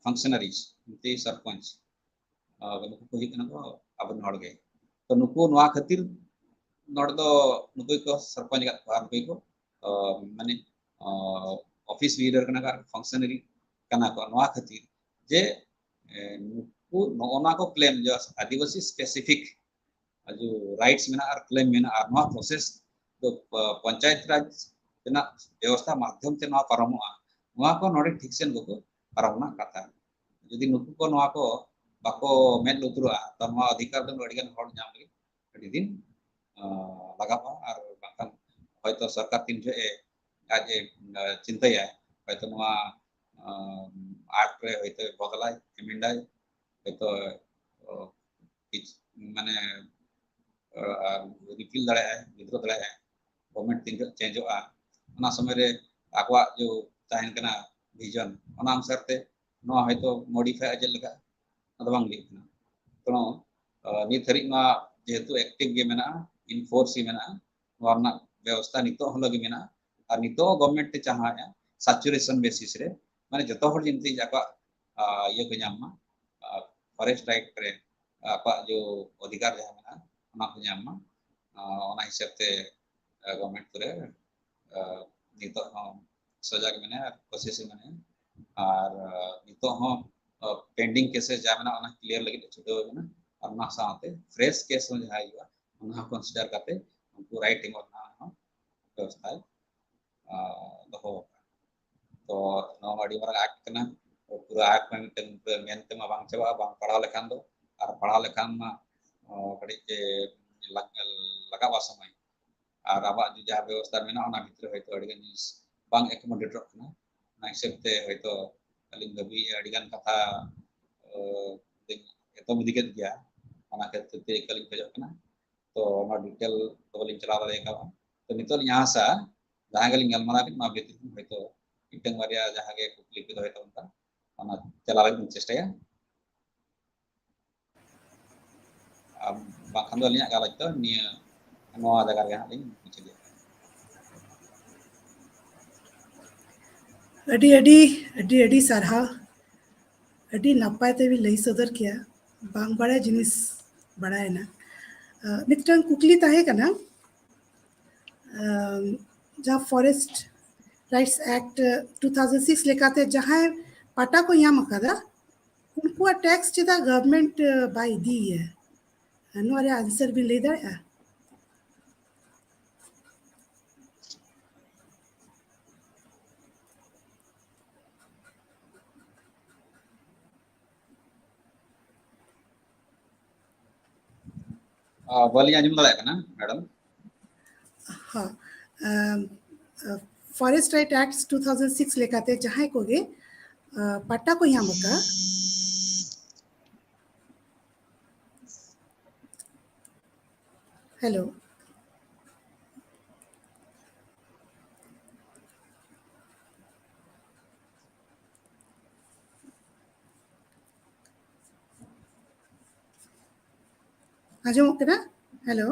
ᱯᱷᱟᱝᱥᱚᱱᱟᱨᱤᱡᱽ, ᱢᱚᱱᱛᱨᱤ, ᱥᱚᱨᱯᱚᱧᱪ, ᱱᱩᱠᱩ ᱠᱚ ᱦᱩᱭᱩᱜ ᱠᱟᱱᱟ ᱠᱚ ᱟᱵᱚᱨᱮᱱ ᱦᱚᱲ ᱜᱮ᱾ ᱛᱚ ᱱᱩᱠᱩ ᱱᱚᱣᱟ ᱠᱷᱟᱹᱛᱤᱨ ᱱᱚᱰᱮ ᱫᱚ ᱱᱩᱠᱩ ᱜᱮᱠᱚ ᱥᱚᱨᱯᱚᱧᱪ ᱟᱠᱟᱫ ᱠᱚᱣᱟ, ᱟᱨ ᱱᱩᱠᱩ ᱜᱮᱠᱚ ᱢᱟᱱᱮ ᱚᱯᱷᱤᱥ ᱵᱤᱭᱟᱨ ᱠᱟᱱᱟ ᱠᱚ ᱟᱨ ᱯᱷᱟᱝᱥᱚᱱᱟᱨᱤ ᱠᱟᱱᱟ ᱠᱚ᱾ ᱱᱚᱣᱟ ᱠᱷᱟᱹᱛᱤᱨ ᱡᱮ ᱱᱩᱠᱩ ᱱᱚᱜᱼᱚ ᱱᱚᱣᱟ ᱠᱚ ᱠᱞᱮᱢ ᱡᱮ ᱟᱹᱫᱤᱵᱟᱹᱥᱤ ᱥᱯᱮᱥᱤᱯᱷᱤᱠ ᱨᱟᱭᱤᱴᱥ ᱢᱮᱱᱟᱜᱼᱟ ᱟᱨ ᱠᱞᱮᱢ ᱢᱮᱱᱟᱜᱼᱟ, ᱟᱨ ᱱᱚᱣᱟ ᱯᱨᱚᱥᱮᱥ ᱫᱚ ᱯᱚᱧᱪᱟᱭᱮᱛ ᱨᱟᱡᱽ ᱨᱮᱱᱟᱜ ᱵᱮᱵᱚᱥᱛᱷᱟ ᱢᱟᱫᱽᱫᱷᱚᱢ ᱛᱮ ᱱᱚᱣᱟ ᱯᱟᱨᱚᱢᱚᱜᱼᱟ, ᱱᱚᱣᱟ ᱠᱚ ᱱᱚᱰᱮ ᱴᱷᱤᱠ ᱥᱮᱱ ᱵᱟᱠᱚ ᱯᱟᱨᱚᱢ ᱨᱮᱱᱟᱜ ᱠᱟᱛᱷᱟ᱾ ᱡᱩᱫᱤ ᱱᱩᱠᱩ ᱠᱚ ᱱᱚᱣᱟ ᱠᱚ ᱵᱟᱠᱚ ᱢᱮᱫ ᱞᱩᱛᱩᱨᱟᱜᱼᱟ, ᱛᱚ ᱱᱚᱣᱟ ᱚᱫᱷᱤᱠᱟᱨ ᱫᱚ ᱟᱹᱰᱤ ᱜᱟᱱ ᱦᱚᱲ ᱧᱟᱢ ᱞᱟᱹᱜᱤᱫ ᱟᱹᱰᱤ ᱫᱤᱱ ᱞᱟᱜᱟᱜᱼᱟ᱾ ᱟᱨ ᱵᱟᱝᱠᱷᱟᱱ ᱦᱚᱭᱛᱳ ᱥᱚᱨᱠᱟᱨ ᱛᱤᱱ ᱡᱚᱦᱚᱜ ᱮ ᱟᱡ ᱮ ᱪᱤᱱᱛᱟᱹᱭᱟ, ᱦᱚᱭᱛᱳ ᱱᱚᱣᱟ ᱟᱠᱴ ᱨᱮ ᱦᱚᱭᱛᱳ ᱵᱚᱫᱚᱞᱟᱭ, ᱮᱢᱮᱱᱰᱟᱭ, ᱦᱚᱭᱛᱳ ᱢᱟᱱᱮ ᱨᱤᱯᱤᱞ ᱫᱟᱲᱮᱭᱟᱜᱼᱟᱭ, ᱩᱭᱤᱛᱷᱰᱨᱚ ᱫᱟᱲᱮᱭᱟᱜᱼᱟᱭ, ᱜᱚᱵᱷᱢᱮᱱᱴ ᱛᱤᱱ ᱡᱚᱦᱚᱜ ᱪᱮᱧᱡᱚᱜᱼᱟ, ᱚᱱᱟ ᱥᱚᱢᱚᱭ ᱨᱮ ᱟᱠᱚᱣᱟᱜ ᱡᱚ ᱛᱟᱦᱮᱱ ᱠᱟᱱᱟ ᱵᱷᱤᱡᱚᱱ, ᱚᱱᱟ ᱚᱱᱩᱥᱟᱨ ᱛᱮ ᱱᱚᱣᱟ ᱦᱚᱭᱛᱳ ᱢᱚᱰᱤᱯᱷᱟᱭ ᱪᱮᱫ ᱞᱮᱠᱟ, ᱚᱱᱟ ᱫᱚ ᱵᱟᱝ ᱞᱟᱹᱭ ᱠᱟᱱᱟ᱾ ᱛᱚ ᱱᱤᱛ ᱫᱷᱟᱹᱨᱤᱡ ᱱᱚᱣᱟ ᱡᱮᱦᱮᱛᱩ ᱮᱠᱴᱤᱵᱷ ᱜᱮ ᱢᱮᱱᱟᱜᱼᱟ, ᱤᱱᱯᱷᱳᱨᱥ ᱜᱮ ᱢᱮᱱᱟᱜᱼᱟ, ᱱᱚᱣᱟ ᱨᱮᱱᱟᱜ ᱵᱮᱵᱚᱥᱛᱷᱟ ᱱᱤᱛᱚᱜ ᱦᱚᱸ ᱜᱮ ᱢᱮᱱᱟᱜᱼᱟ᱾ ᱟᱨ ᱱᱤᱛᱚᱜ ᱦᱚᱸ ᱜᱚᱵᱷᱢᱮᱱᱴ ᱮ ᱪᱟᱦᱟᱣᱮᱫᱼᱟ ᱥᱟᱪᱩᱨᱮᱥᱚᱱ ᱵᱮᱥᱤᱥ ᱨᱮ, ᱢᱟᱱᱮ ᱡᱚᱛᱚ ᱦᱚᱲ ᱡᱮᱢᱛᱤ ᱟᱠᱚᱣᱟᱜ ᱤᱭᱟᱹ ᱠᱚ ᱧᱟᱢ ᱢᱟ, ᱯᱷᱚᱨᱮᱥᱴ ᱨᱟᱭᱤᱴ ᱨᱮ ᱟᱠᱚᱣᱟᱜ ᱡᱚ ᱚᱫᱷᱤᱠᱟᱨ ᱡᱟᱦᱟᱸ ᱢᱮᱱᱟᱜᱼᱟ, ᱚᱱᱟ ᱠᱚ ᱧᱟᱢ ᱢᱟ᱾ ᱚᱱᱟ ᱦᱤᱥᱟᱹᱵ ᱛᱮ ᱜᱚᱵᱷᱢᱮᱱᱴ ᱠᱚᱨᱮ ᱱᱤᱛᱚᱜ ᱦᱚᱸ ᱥᱚᱡᱟᱜ ᱢᱮᱱᱟᱭᱟ ᱟᱨ ᱠᱳᱥᱤᱥ ᱨᱮ ᱢᱮᱱᱟᱭᱟ᱾ ᱟᱨ ᱱᱤᱛᱚᱜ ᱦᱚᱸ pending cases ᱡᱟᱦᱟᱸ ᱢᱮᱱᱟᱜᱼᱟ, ᱚᱱᱟ clear ᱞᱟᱹᱜᱤᱫ ᱮ ᱪᱷᱩᱴᱟᱹᱣ ᱟᱠᱟᱱᱟ᱾ ᱟᱨ ᱚᱱᱟ ᱥᱟᱶᱛᱮ fresh case ᱦᱚᱸ ᱡᱟᱦᱟᱸ ᱦᱤᱡᱩᱜᱼᱟ, ᱚᱱᱟ ᱦᱚᱸ consider ᱠᱟᱛᱮ ᱩᱱᱠᱩ right ᱮᱢᱚᱜ ᱨᱮᱱᱟᱜ ᱦᱚᱸ ᱵᱮᱵᱚᱥᱛᱷᱟᱭ ᱫᱚᱦᱚ ᱟᱠᱟᱫᱟ᱾ ᱛᱚ ᱱᱚᱣᱟ ᱢᱟ ᱟᱹᱰᱤ ᱢᱟᱨᱟᱝ act ᱠᱟᱱᱟ᱾ ᱯᱩᱨᱟᱹ act ᱢᱟ ᱢᱤᱫᱴᱟᱝ ᱢᱮᱱ ᱛᱮᱢᱟ ᱵᱟᱝ ᱪᱟᱵᱟᱜᱼᱟ, ᱵᱟᱝ ᱯᱟᱲᱦᱟᱣ ᱞᱮᱠᱷᱟᱱ ᱫᱚ᱾ ᱟᱨ ᱯᱟᱲᱦᱟᱣ ᱞᱮᱠᱷᱟᱱ ᱢᱟ ᱠᱟᱹᱴᱤᱡ ᱞᱟᱜᱟᱜᱼᱟ ᱥᱚᱢᱚᱭ᱾ ᱟᱨ ᱟᱵᱚᱣᱟᱜ ᱡᱟᱦᱟᱸ ᱵᱮᱵᱚᱥᱛᱷᱟ ᱢᱮᱱᱟᱜᱼᱟ, ᱚᱱᱟ ᱵᱷᱤᱛᱨᱤ ᱦᱚᱭᱛᱳ ᱟᱹᱰᱤᱜᱟᱱ ᱡᱤᱱᱤᱥ ᱵᱟᱝ accommodateᱚᱜ ᱠᱟᱱᱟ᱾ ᱚᱱᱟ ᱦᱤᱥᱟᱹᱵ ᱛᱮ ᱦᱚᱭᱛᱳ ᱟᱹᱞᱤᱧ ᱫᱷᱟᱹᱵᱤᱡ ᱟᱹᱰᱤᱜᱟᱱ ᱠᱟᱛᱷᱟ ᱞᱤᱧ ᱮᱛᱚᱢ ᱤᱫᱤ ᱠᱮᱫ ᱜᱮᱭᱟ᱾ ᱚᱱᱟ ᱠᱷᱟᱹᱛᱤᱨ ᱛᱮ ᱤᱠᱟᱹ ᱞᱤᱧ ᱠᱷᱚᱡᱚᱜ ᱠᱟᱱᱟ᱾ ᱛᱚ ᱚᱱᱟ detail ᱫᱚ ᱵᱟᱹᱞᱤᱧ ᱪᱟᱞᱟᱣ ᱫᱟᱲᱮ ᱠᱟᱣᱟ᱾ ᱛᱚ ᱱᱤᱛᱚᱜ ᱞᱤᱧ ᱟᱥᱟ, ᱡᱟᱦᱟᱸ ᱜᱮᱞᱤᱧ ᱜᱟᱞᱢᱟᱨᱟᱣ ᱠᱮᱫ, ᱚᱱᱟ ᱵᱷᱤᱛᱨᱤ ᱠᱷᱚᱱ ᱦᱚᱭᱛᱳ ᱢᱤᱫᱴᱟᱝ ᱵᱟᱨᱭᱟ ᱡᱟᱦᱟᱸ ᱜᱮ ᱠᱩᱠᱞᱤ ᱠᱚ ᱫᱚᱦᱚᱭ ᱛᱟᱵᱚᱱ ᱠᱷᱟᱱ, ᱚᱱᱟ ᱪᱟᱞᱟᱣ ᱞᱟᱹᱜᱤᱫ ᱞᱤᱧ ᱪᱮᱥᱴᱟᱭᱟ᱾ ᱟᱨ ᱵᱟᱝᱠᱷᱟᱱ ᱫᱚ ᱟᱹᱞᱤᱧᱟᱜ ᱜᱟᱞᱚᱪ ᱫᱚ ᱱᱤᱭᱟᱹ, ᱱᱚᱣᱟ ᱡᱟᱭᱜᱟ ᱨᱮᱜᱮ ᱦᱟᱸᱜ ᱞᱤᱧ ᱢᱩᱪᱟᱹᱫᱮᱜᱼᱟ᱾ ᱟᱹᱰᱤ ᱟᱹᱰᱤ ᱟᱹᱰᱤ ᱟᱹᱰᱤ ᱥᱟᱨᱦᱟᱣ᱾ ᱟᱹᱰᱤ ᱱᱟᱯᱟᱭ ᱛᱮᱵᱤᱱ ᱞᱟᱹᱭ ᱥᱚᱫᱚᱨ ᱠᱮᱭᱟ, ᱵᱟᱝ ᱵᱟᱲᱟᱭ ᱡᱤᱱᱤᱥ ᱵᱟᱲᱟᱭᱮᱱᱟ᱾ ᱢᱤᱫᱴᱟᱝ ᱠᱩᱠᱞᱤ ᱛᱟᱦᱮᱸ ᱠᱟᱱᱟ, ᱡᱟᱦᱟᱸ Forest Rights Act two thousand six ᱞᱮᱠᱟᱛᱮ ᱡᱟᱦᱟᱸᱭ ᱯᱟᱴᱟ ᱠᱚ ᱧᱟᱢ ᱟᱠᱟᱫᱟ, ᱩᱱᱠᱩᱣᱟᱜ tax ᱪᱮᱫᱟᱜ government ᱵᱟᱭ ᱤᱫᱤᱭᱮᱭᱟ? ᱱᱚᱣᱟ ᱨᱮᱭᱟᱜ answer ᱵᱤᱱ ᱞᱟᱹᱭ ᱫᱟᱲᱮᱭᱟᱜᱼᱟ? ᱵᱟᱹᱞᱤᱧ ᱟᱸᱡᱚᱢ ᱫᱟᱲᱮᱭᱟᱜ ᱠᱟᱱᱟ, madam᱾ ᱦᱚᱸ, Forest Right Act two thousand six ᱞᱮᱠᱟᱛᱮ ᱡᱟᱦᱟᱸᱭ ᱠᱚᱜᱮ ᱯᱟᱴᱟ ᱠᱚ ᱧᱟᱢ ᱟᱠᱟᱫ, hello᱾ ᱟᱸᱡᱚᱢᱚᱜ ᱠᱟᱱᱟ? Hello᱾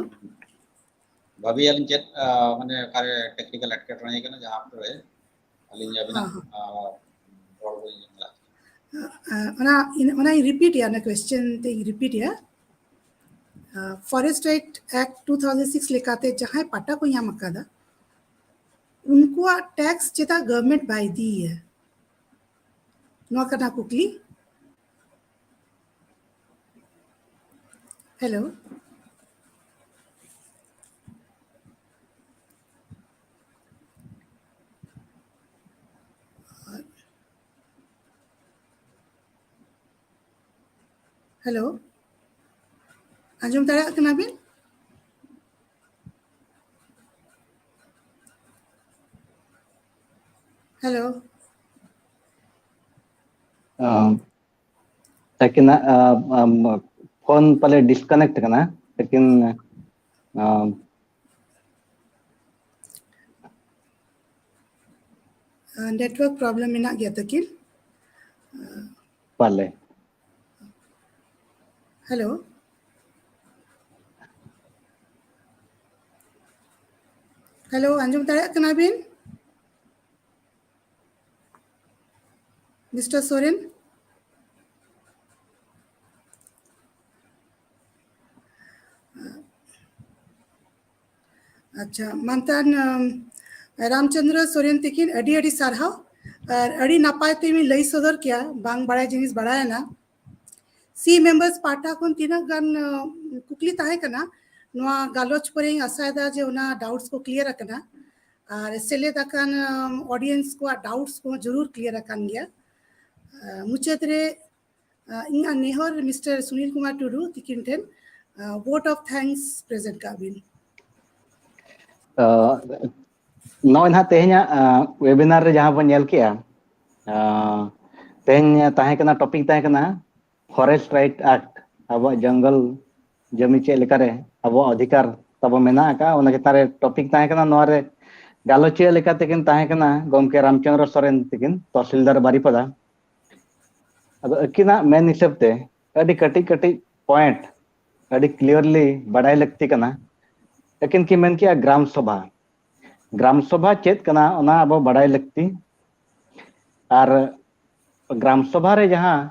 ᱵᱷᱟᱵᱤ ᱟᱹᱞᱤᱧ ᱪᱮᱫ ᱢᱟᱱᱮ ᱚᱠᱟᱨᱮ technical ᱮᱴᱠᱮᱴᱚᱬᱮ ᱠᱟᱱᱟ, ᱡᱟᱦᱟᱸ ᱠᱚᱨᱮ ᱟᱹᱞᱤᱧ ᱟᱹᱵᱤᱱᱟᱜ ᱨᱚᱲ ᱵᱟᱹᱞᱤᱧ ᱟᱸᱡᱚᱢ ᱫᱟᱲᱮᱭᱟᱜ ᱠᱟᱱᱟ᱾ ᱚᱱᱟ ᱚᱱᱟᱧ repeat ᱮᱜᱼᱟ, ᱚᱱᱟ question ᱛᱮᱧ repeat ᱮᱜᱼᱟ᱾ Forest Right Act two thousand six ᱞᱮᱠᱟᱛᱮ ᱡᱟᱦᱟᱸᱭ ᱯᱟᱴᱟ ᱠᱚ ᱧᱟᱢ ᱟᱠᱟᱫᱟ, ᱩᱱᱠᱩᱣᱟᱜ ᱴᱮᱠᱥ ᱪᱮᱫᱟᱜ ᱜᱚᱵᱷᱚᱨᱱᱢᱮᱱᱴ ᱵᱟᱭ ᱤᱫᱤᱭᱮᱭᱟ? ᱱᱚᱣᱟ ᱠᱟᱱᱟ ᱠᱩᱠᱞᱤ᱾ ᱦᱮᱞᱳ᱾ ᱦᱮᱞᱳ, ᱟᱸᱡᱚᱢ ᱫᱟᱲᱮᱭᱟᱜ ᱠᱟᱱᱟ ᱵᱤᱱ? ᱦᱮᱞᱳ᱾ ᱟᱢ, ᱛᱟᱹᱠᱤᱱᱟᱜ, ᱟᱢ, ᱟᱢ, ᱯᱷᱳᱱ ᱯᱟᱞᱮ ᱰᱤᱥᱠᱟᱱᱮᱠᱴ ᱠᱟᱱᱟ, ᱛᱟᱹᱠᱤᱱ, ᱟᱢ, ᱱᱮᱴᱣᱟᱨᱠ ᱯᱨᱚᱵᱞᱮᱢ ᱢᱮᱱᱟᱜ ᱜᱮᱭᱟ ᱛᱟᱹᱠᱤᱱ᱾ ᱯᱟᱞᱮ᱾ ᱦᱮᱞᱳ᱾ ᱦᱮᱞᱳ, ᱟᱸᱡᱚᱢ ᱫᱟᱲᱮᱭᱟᱜ ᱠᱟᱱᱟ ᱵᱤᱱ? ᱢᱤᱥᱴᱟᱨ ᱥᱚᱨᱮᱱ? ᱟᱪᱪᱷᱟ, ᱢᱟᱱᱛᱟᱱ, ᱟᱢ, ᱨᱟᱢᱪᱚᱸᱫᱽᱨᱚ ᱥᱚᱨᱮᱱ ᱛᱤᱠᱤᱱ, ᱟᱹᱰᱤ ᱟᱹᱰᱤ ᱥᱟᱨᱦᱟᱣ᱾ ᱟᱨ ᱟᱹᱰᱤ ᱱᱟᱯᱟᱭ ᱛᱮ ᱵᱤᱱ ᱞᱟᱹᱭ ᱥᱚᱫᱚᱨ ᱠᱮᱭᱟ, ᱵᱟᱝ ᱵᱟᱲᱟᱭ ᱡᱤᱱᱤᱥ ᱵᱟᱲᱟᱭᱮᱱᱟ᱾ ᱥᱤ ᱢᱮᱢᱵᱟᱨᱥ ᱯᱟᱦᱴᱟ ᱠᱷᱚᱱ ᱛᱤᱱᱟᱹᱜ ᱜᱟᱱ, ᱟᱸ, ᱠᱩᱠᱞᱤ ᱛᱟᱦᱮᱸ ᱠᱟᱱᱟ, ᱱᱚᱣᱟ ᱜᱟᱞᱚᱪ ᱯᱚᱨᱮᱧ ᱟᱥᱟᱭᱮᱫᱟ ᱡᱮ ᱚᱱᱟ ᱰᱟᱣᱩᱴᱥ ᱠᱚ ᱠᱞᱤᱭᱟᱨ ᱟᱠᱟᱱᱟ᱾ ᱟᱨ ᱥᱮᱞᱮᱫ ᱟᱠᱟᱱ, ᱟᱢ, ᱚᱰᱤᱭᱮᱱᱥ ᱠᱚᱣᱟᱜ ᱰᱟᱣᱩᱴᱥ ᱠᱚᱦᱚᱸ ᱡᱚᱨᱩᱨ ᱠᱞᱤᱭᱟᱨ ᱟᱠᱟᱱ ᱜᱮᱭᱟ᱾ ᱟᱸ, ᱢᱩᱪᱟᱹᱫ ᱨᱮ, ᱟᱸ, ᱤᱧᱟᱹᱜ ᱱᱮᱦᱚᱨ ᱢᱤᱥᱴᱟᱨ ᱥᱩᱱᱤᱞ ᱠᱩᱢᱟᱨ ᱴᱩᱰᱩ ᱛᱤᱠᱤᱱ ᱴᱷᱮᱱ, ᱟᱸ, vote of thanks present ᱠᱟᱜ ᱵᱤᱱ᱾ ᱟᱸ, ᱱᱚᱜᱼᱚᱭ ᱱᱟᱦᱟᱜ ᱛᱮᱦᱮᱧᱟᱜ, ᱟᱸ, webinar ᱨᱮ ᱡᱟᱦᱟᱸ ᱵᱚᱱ ᱧᱮᱞ ᱠᱮᱜᱼᱟ, ᱟᱸ, ᱛᱮᱦᱮᱧ ᱛᱟᱦᱮᱸ ᱠᱟᱱᱟ, ᱴᱚᱯᱤᱠ ᱛᱟᱦᱮᱸ ᱠᱟᱱᱟ Forest Right Act, ᱟᱵᱚᱣᱟᱜ ᱡᱚᱝᱜᱚᱞ ᱡᱚᱢᱤ ᱪᱮᱫ ᱞᱮᱠᱟᱨᱮ ᱟᱵᱚᱣᱟᱜ ᱚᱫᱷᱤᱠᱟᱨ ᱛᱟᱵᱚ ᱢᱮᱱᱟᱜ ᱟᱠᱟᱫᱼᱟ, ᱚᱱᱟ ᱪᱮᱛᱟᱱ ᱨᱮ ᱴᱚᱯᱤᱠ ᱛᱟᱦᱮᱸ ᱠᱟᱱᱟ᱾ ᱱᱚᱣᱟ ᱨᱮ ᱜᱟᱞᱚᱪᱤᱭᱟᱹ ᱞᱮᱠᱟ ᱛᱮᱠᱤᱱ ᱛᱟᱦᱮᱸ ᱠᱟᱱᱟ ᱜᱚᱢᱠᱮ ᱨᱟᱢᱪᱚᱸᱫᱽᱨᱚ ᱥᱚᱨᱮᱱ ᱛᱤᱠᱤᱱ, ᱛᱚᱦᱥᱤᱞᱫᱟᱨ ᱵᱟᱨᱤᱯᱟᱫᱟ᱾ ᱟᱫᱚ ᱟᱹᱠᱤᱱᱟᱜ ᱢᱮᱱ ᱦᱤᱥᱟᱹᱵ ᱛᱮ ᱟᱹᱰᱤ ᱠᱟᱹᱴᱤᱡ ᱠᱟᱹᱴᱤᱡ ᱯᱚᱭᱮᱱᱴ ᱟᱹᱰᱤ ᱠᱞᱤᱭᱟᱨᱞᱤ ᱵᱟᱰᱟᱭ ᱞᱟᱹᱠᱛᱤ ᱠᱟᱱᱟ᱾ ᱟᱹᱠᱤᱱ ᱠᱤᱱ ᱢᱮᱱ ᱠᱮᱜᱼᱟ ᱜᱨᱟᱢ ᱥᱚᱵᱷᱟ, ᱜᱨᱟᱢ ᱥᱚᱵᱷᱟ ᱪᱮᱫ ᱠᱟᱱᱟ ᱚᱱᱟ ᱟᱵᱚ ᱵᱟᱰᱟᱭ ᱞᱟᱹᱠᱛᱤ᱾ ᱟᱨ ᱜᱨᱟᱢ ᱥᱚᱵᱷᱟ ᱨᱮ ᱡᱟᱦᱟᱸ,